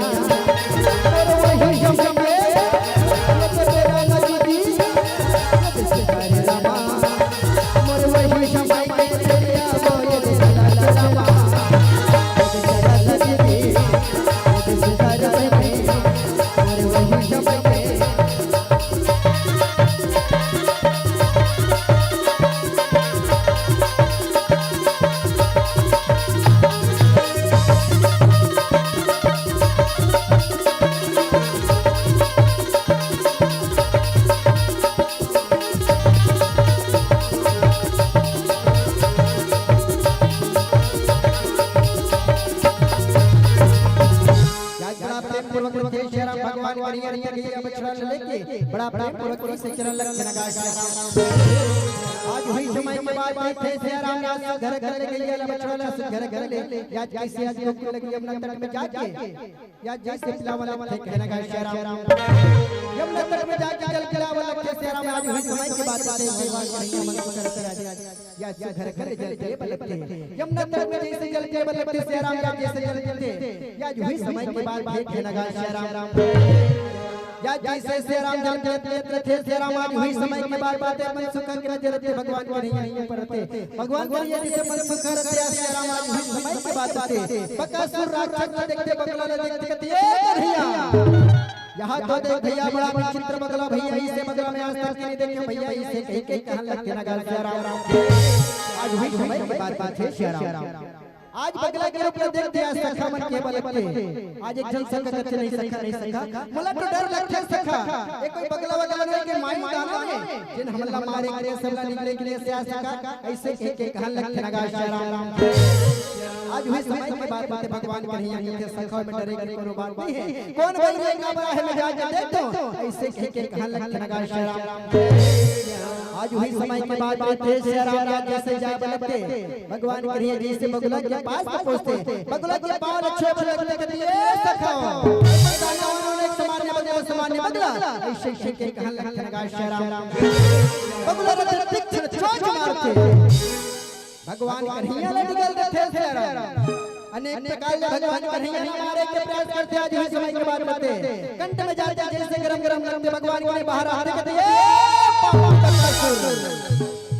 मोर वही समय, ये तो तेरा नजदीक, ये देखे गाय रामा। आज बड़ा प्रेम पूर्वक रथे श्याम राम भगवान कन्हैया रथे गैया बछड़ा ल लेके, बड़ा प्रेम पूर्वक से चलत हे, कहना गाय श्याम राम। आज उही समय के बात हे श्याम राम, आज घर घर ले गैया ला बछड़ा ला घर घर ले, आज कइसे आज गोकुल नगरी यमुना तट में जाके या जइसे पिलावन लगथे, कहना गाय श्याम राम। यमुना तट में जाके जल पिलावन लगथे श्याम राम। आज उही समय के बात हे, भगवान कन्हैया मन को करत हे, या सुघर घर जल पिए बर लगथे। यमुना तट में जइसे जल पिए बर लगथे श्याम राम, या जइसे जल पिथे, या उही समय के बात हे, कहना गाय श्याम राम। या जइसे श्याम राम जल पियत पियत रथे श्याम राम, आज उही समय के बात हे, मन सुखा के नजर रथे भगवान कन्हैया के ऊपर रथे। भगवान कन्हैया जइसे मन सुखा रथे, श्याम राम आज उही समय के बात हे। बकासुर राक्षस ला देखथे, बगला ला देखथे, कथे, "ए कन्हैया, यहाँ तो देख भैया, बड़ा विचित्र बगला भैया, अइसे बगला मैं आज तक नहीं देखे भैया," अइसे कहि के कहन लगथे, कहना गाय श्याम राम। आज उही समय के बात हे श्याम राम। आज बगला के रूप में देख दिया, सखा मन के बल लगथे। आज एक झन सखा कथे, "नहीं सखा, नहीं सखा, मोला तो डर लगथे सखा। ये कोई बगला वगला नहीं के माई दानव हे, जेन हमला मारे के लिए, सबला निगले के लिए से आ सखा।" अइसे कहि के कहन लगथे, कहना गाय श्याम राम। आज उही समय के बात हे, भगवान कन्हैया कथे, "सखा में डरे के कोनो बात नहीं हे। कौन बइरी हे, का बड़ा हे, मैं जाके देखथों।" अइसे कहि के कहन लगथे, कहना गाय श्याम राम। आज उही समय के बात हे, श्याम राम जइसे जाए बर लगथे, भगवान कन्हैया जइसे बगला के पास पहुंचथे, बगला के पाँव ल छुए बर लगथे, कथे, "ए सखा, दानव मन एक समान बगला, समान बगला।" अइसे कहि के कहन लगथे, कहना गाय श्याम राम। बगला ला तीक्ष्ण चोंच मारथे। भगवान कन्हैया ला निगल देथे श्याम राम। अनेक प्रकार ले भगवान कन्हैया ला मारे के प्रयास करथे, आज उही समय के बात हे। कंठ में जाथे जइसे गरम गरम लगथे, भगवान कन्हैया बाहर आथे, कथे, "ए पापी बकासुर,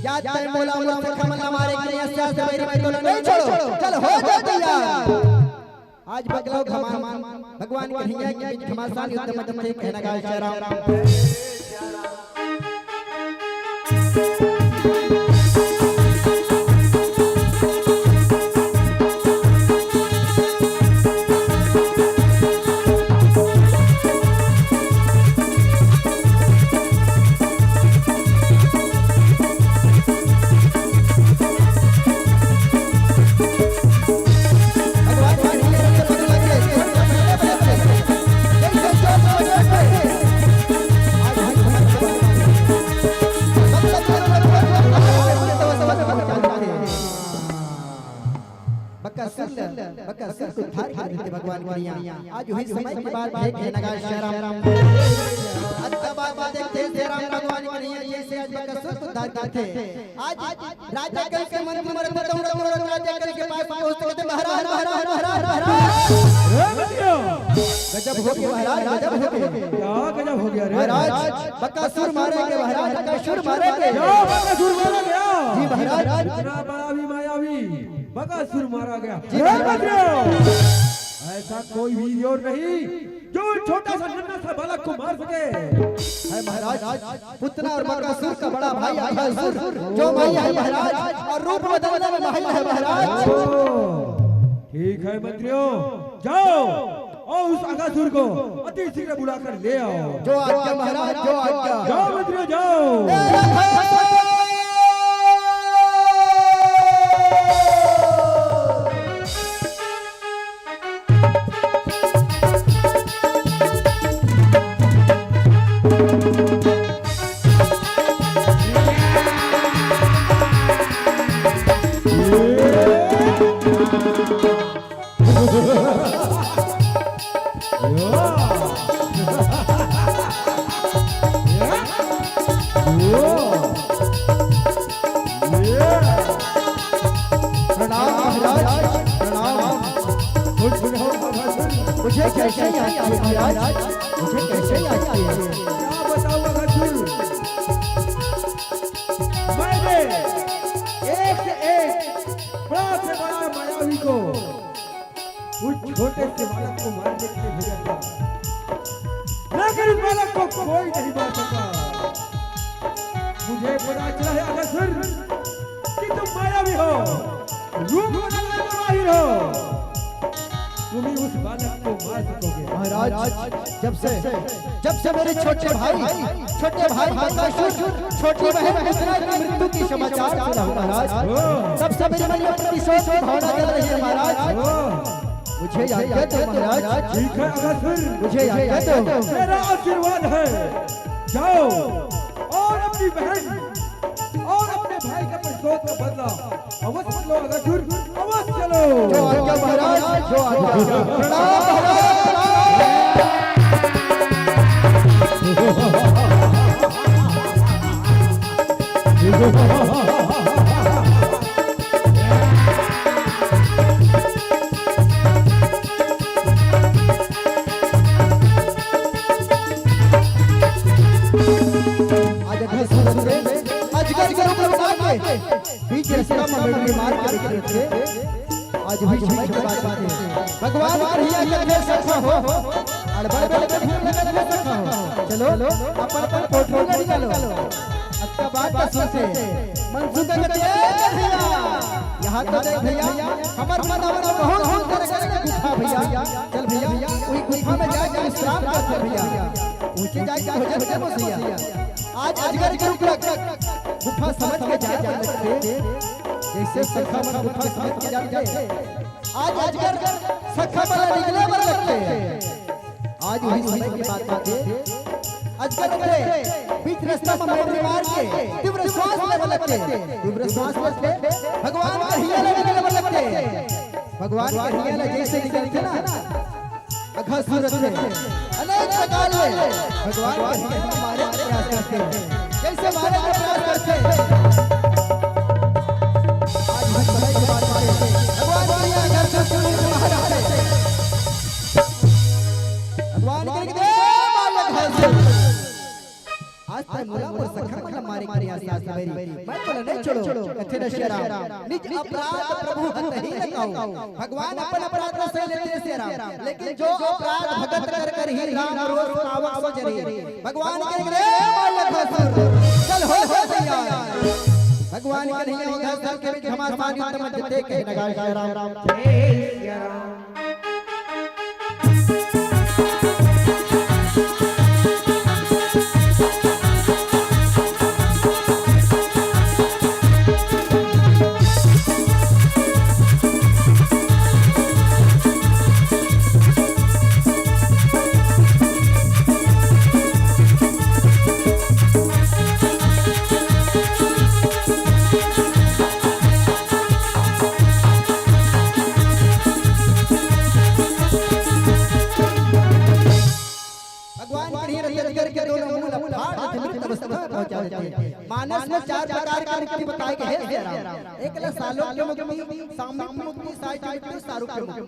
या तैं मोला मोर सखा मन ला मारे के लिए अइसे बइरी, मैं तोला नहीं छोड़ों, चल हो जा तैयार।" आज बगला घमासान भगवान कन्हैया के बीच घमासान युद्ध मचथे, कहना गाय श्याम राम। बकासुर ल, बकासुर के उद्धार कर देथे भगवान कन्हैया। आज उही समय के बात हे, कहना गाय श्याम राम। अतका बात देखथे श्याम राम भगवान कन्हैया, जइसे आज बकासुर के उद्धार करथे। आज राजा कंस के मंत्री मन रथे, दउड़त दउड़त राजा कंस के पास पहुंचथे, कहथे, "महाराज, महाराज, महाराज, महाराज।" गजब हो गे महाराज, गजब हो गे। क्या गजब हो गया रे? महाराज, बकासुर मारे गे महाराज, बकासुर मारे गे। क्या बकासुर मारे गे? जी महाराज। इतना बड़ा भी मायावी। अगासुर मारा गया। जी। हे मंत्रियों, ऐसा कोई वीर योद्धा नहीं जो उस छोटा सा नन्हा सा बालक को मार सके। हे महाराज, पुतना और बकासुर का बड़ा भाई अगासुर, जो माहिर है महाराज, और रूप बदलने में माहिर है महाराज। ओ, ठीक है मंत्रियों, जाओ और उस अगासुर को अति शीघ्र बुलाकर ले आओ। जो आज्ञा महाराज, जो आज्ञा। जाओ मंत्रियों, जाओ। प्रणाम महाराज, प्रणाम। खुश रहो महाराज। मुझे कैसे याद किए महाराज? मुझे कैसे याद किए? क्या बताऊं महाराज? मैंने एक से एक बड़ा से बड़ा मायावी को उस छोटे से बालक को मारने के लिए भेजा था, लेकिन उस बालक को कोई नहीं मार सका। मुझे पता चला है अगासुर कि तुम मायावी हो, रूप बदलने में माहिर हो, तुम ही उस बालक को मार सकोगे। महाराज, जब से, जब से मेरे छोटे भाई, छोटे भाई बकासुर, छोटी बहन मिथिला की मृत्यु की समाचार सुना हूँ महाराज, तब से मेरे मन में प्रतिशोध की भावना जल रही है महाराज। मुझे आज्ञा दो महाराज। ठीक है अगासुर, मुझे आज्ञा दो। मेरा आशीर्वाद है, जाओ और अपनी बहन और अपने भाई का प्रतिशोध का बदला अवश्य लो अगासुर, अवश्य लो। जो आज्ञा महाराज, जो आज्ञा। प्रणाम महाराज, प्रणाम। आज अगासुर के, अजगर के रूप में उतार के बीच रास्ता में मेंढक मार के रख देथे। आज भी समय के बात बात है। भगवान कन्हैया के देश सखा हो, अड़बड़ बेले के भूख लगत हे सखा हो। चलो, अपन अपन पोटली ला निकालो। अतका बात तो सुनथे। मनसुख कहथे, "ए भैया, यहाँ तो देख भैया, हमर मन हमर बहुत दूर करे करे गुफा भैया। चल भैया, वही गुफा में जाके विश्राम करथे भैया। ऊंचे जाके भोजन करबो भैया।" आज अजगर के रूप में गुफा समझ के जाए बर लगथे। जैसे सखा मन गुफा समझ के जाथे, आज अजगर सखा मन ला निगले बर लगथे। आज वही समय के बात बात हे। अजगर के बीच रास्ता में मेंढक मार के तीव्र श्वास लेवे लगथे। तीव्र श्वास लेथे, भगवान कन्हैया ला निगले बर लगथे। भगवान कन्हैया ला जैसे निगलथे ना, अगासुर के अनेक प्रकार ले भगवान के मारे के प्रयास करथे। कैसे मारे के प्रयास करथे? आज हम बताई के बात करथे। भगवान के यहाँ अगासुर के रूप में बाहर आथे। भगवान के लिए मारे अगासुर। आज तक मोला मोर सखा मन ला मारे के प्रयास करथे। मैं तोला नहीं छोड़ो, कथे न सिया राम। निज अपराध प्रभु हरहि न कहु। भगवान अपन अपराध ला सह लेथे सिया राम, लेकिन जो अपराध भगत कर करही, राम रोष पावक सो जरही। भगवान के रे मालक हसुर, चल हो हो तैयार। भगवान के नहीं होगा सर के घमासान युद्ध में जते कहे नगाड़ा सिया राम। जय सिया राम। भगवान कन्हैया रथ करके दोनों मुंह ला फाड़ देथे, मृत अवस्था में पहुंचा देथे। मानस में चार प्रकार के मुक्ति बताए गए हैं सिया राम। एक ला सालोक्य मुक्ति, सामीप्य मुक्ति, सायुज्य मुक्ति, सारूप्य मुक्ति।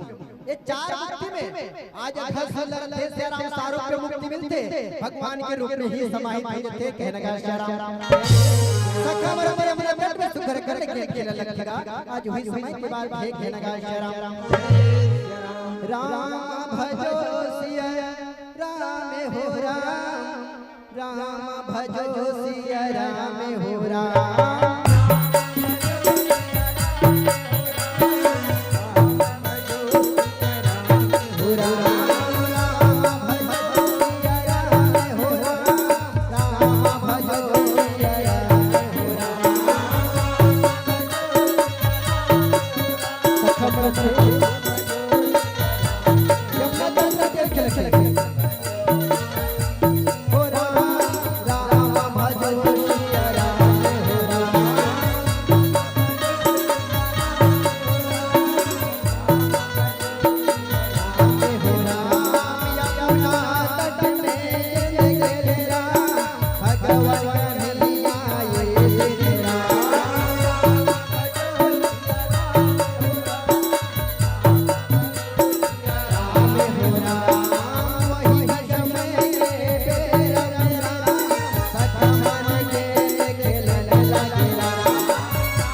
ये चार मुक्ति में आज अघासुर ला रथे सिया राम सारूप्य मुक्ति मिलथे, भगवान के रूप में ही समाहित हो जाथे, कहे नगाड़ा सिया राम। सखा मन अपन अपन तट में सुघर कर ले खेल खेल लग लगा। आज वही समय के बाद हे हे नगा श्री राम। राम भजो सिया राम हो राम, राम भजो सिया राम हो राम।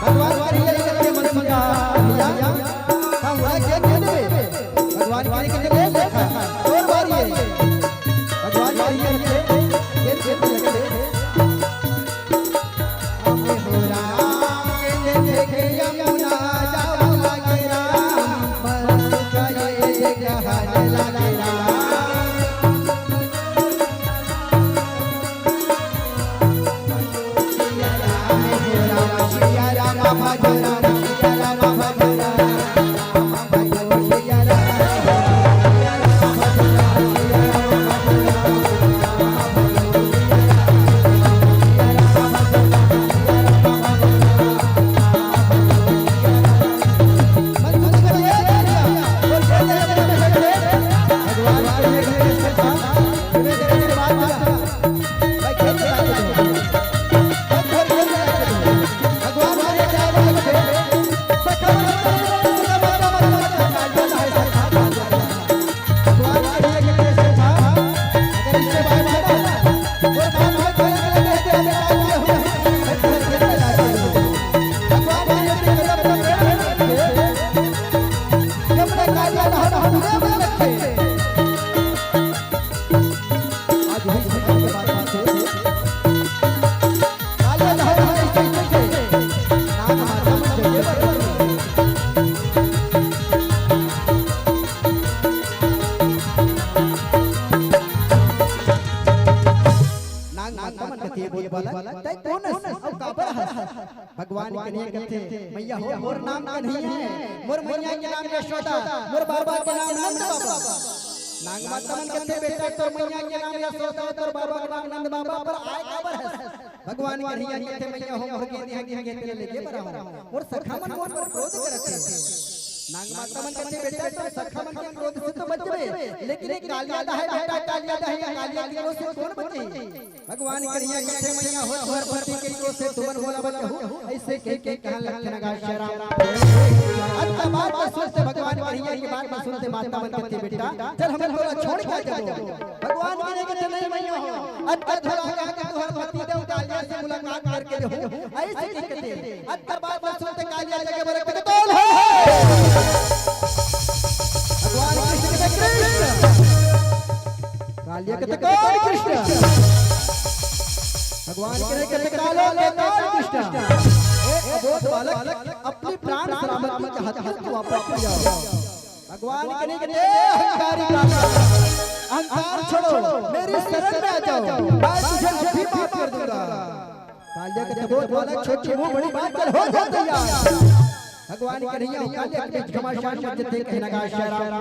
भगवान करिया करके मन मंगा भैया, हम वहाँ खेत दे देबे। भगवान करिया करके ले लेखा, तोर बारी है। भगवान करिया करके खेत दे देबे। हमें हो राम के देखे यमुना जाऊ लागे राम, मन करे जे कहन लागे राम। नांग माता मन कथे बोल बालक, तै कोन हस अउ काबर हस? भगवान कन्हैया कथे, मैया हो, मोर नाम कन्हैया हे, मोर मैया के नाम यशोदा, मोर बाबा के नाम नंद बाबा। नांग माता मन कथे, बेटा तोर मैया के नाम यशोदा, तोर बाबा के नाम नंद बाबा, पर आय काबर हस? भगवान कन्हैया कथे, मैया हो, मोर गे देहा के गे तेला लेगे बर आहूं। मोर सखा मन मोर पर क्रोध करत हे। नांग माता मन कथे, बेटा तोर सखा मन के क्रोध से तो बचबे, लेकिन ये कालिया दहाय बेटा, कालिया दहाय, कालिया के क्रोध से कोन बचे? भगवान करिया कथे, मैया हो, तुहर पति के क्रोध से तुमन मोला बचाहू। अइसे कह के कहन लगथे नगा श्री राम। अतका बात ला सुनते भगवान करिया के बात ला सुनते माता मन कथे, बेटा चल, हमन तोला छोड़ के आ जाबो। भगवान करिया कथे, नहीं मैया हो, अतका थोड़ा कहा कि तुहर पति देव कालिया से मुलाकात करके रहूं। अइसे कह के कथे, अतका बात ला सुनते कालिया जगह बर कथे, कौन हे? भगवान कृष्ण कथे, कृष्ण। कालिया कथे, कौन कृष्ण? भगवान कन्हैया कथे, कालो के कौन कृष्ण? ए अबोध बालक, अपनी प्राण सलामती चाहत हस तो वापस चल जाओ। भगवान कन्हैया कथे, अहंकारी कालिया, अहंकार छोड़ो, मेरी शरण में आ जाओ, मैं तुझे अभी माफ कर दूंगा। कालिया कथे, अबोध बालक, छोटी मुंह बड़ी बात कर, हो जा तैयार। भगवान कन्हैया कालिया के बीच घमासान मच जथे, कहे नगा श्री राम।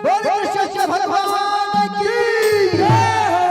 बोल कृष्ण भगवान की जय हो।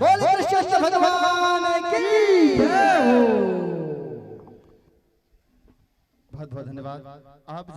बोल कृष्ण भगवान की जय हो। बहुत बहुत धन्यवाद। आप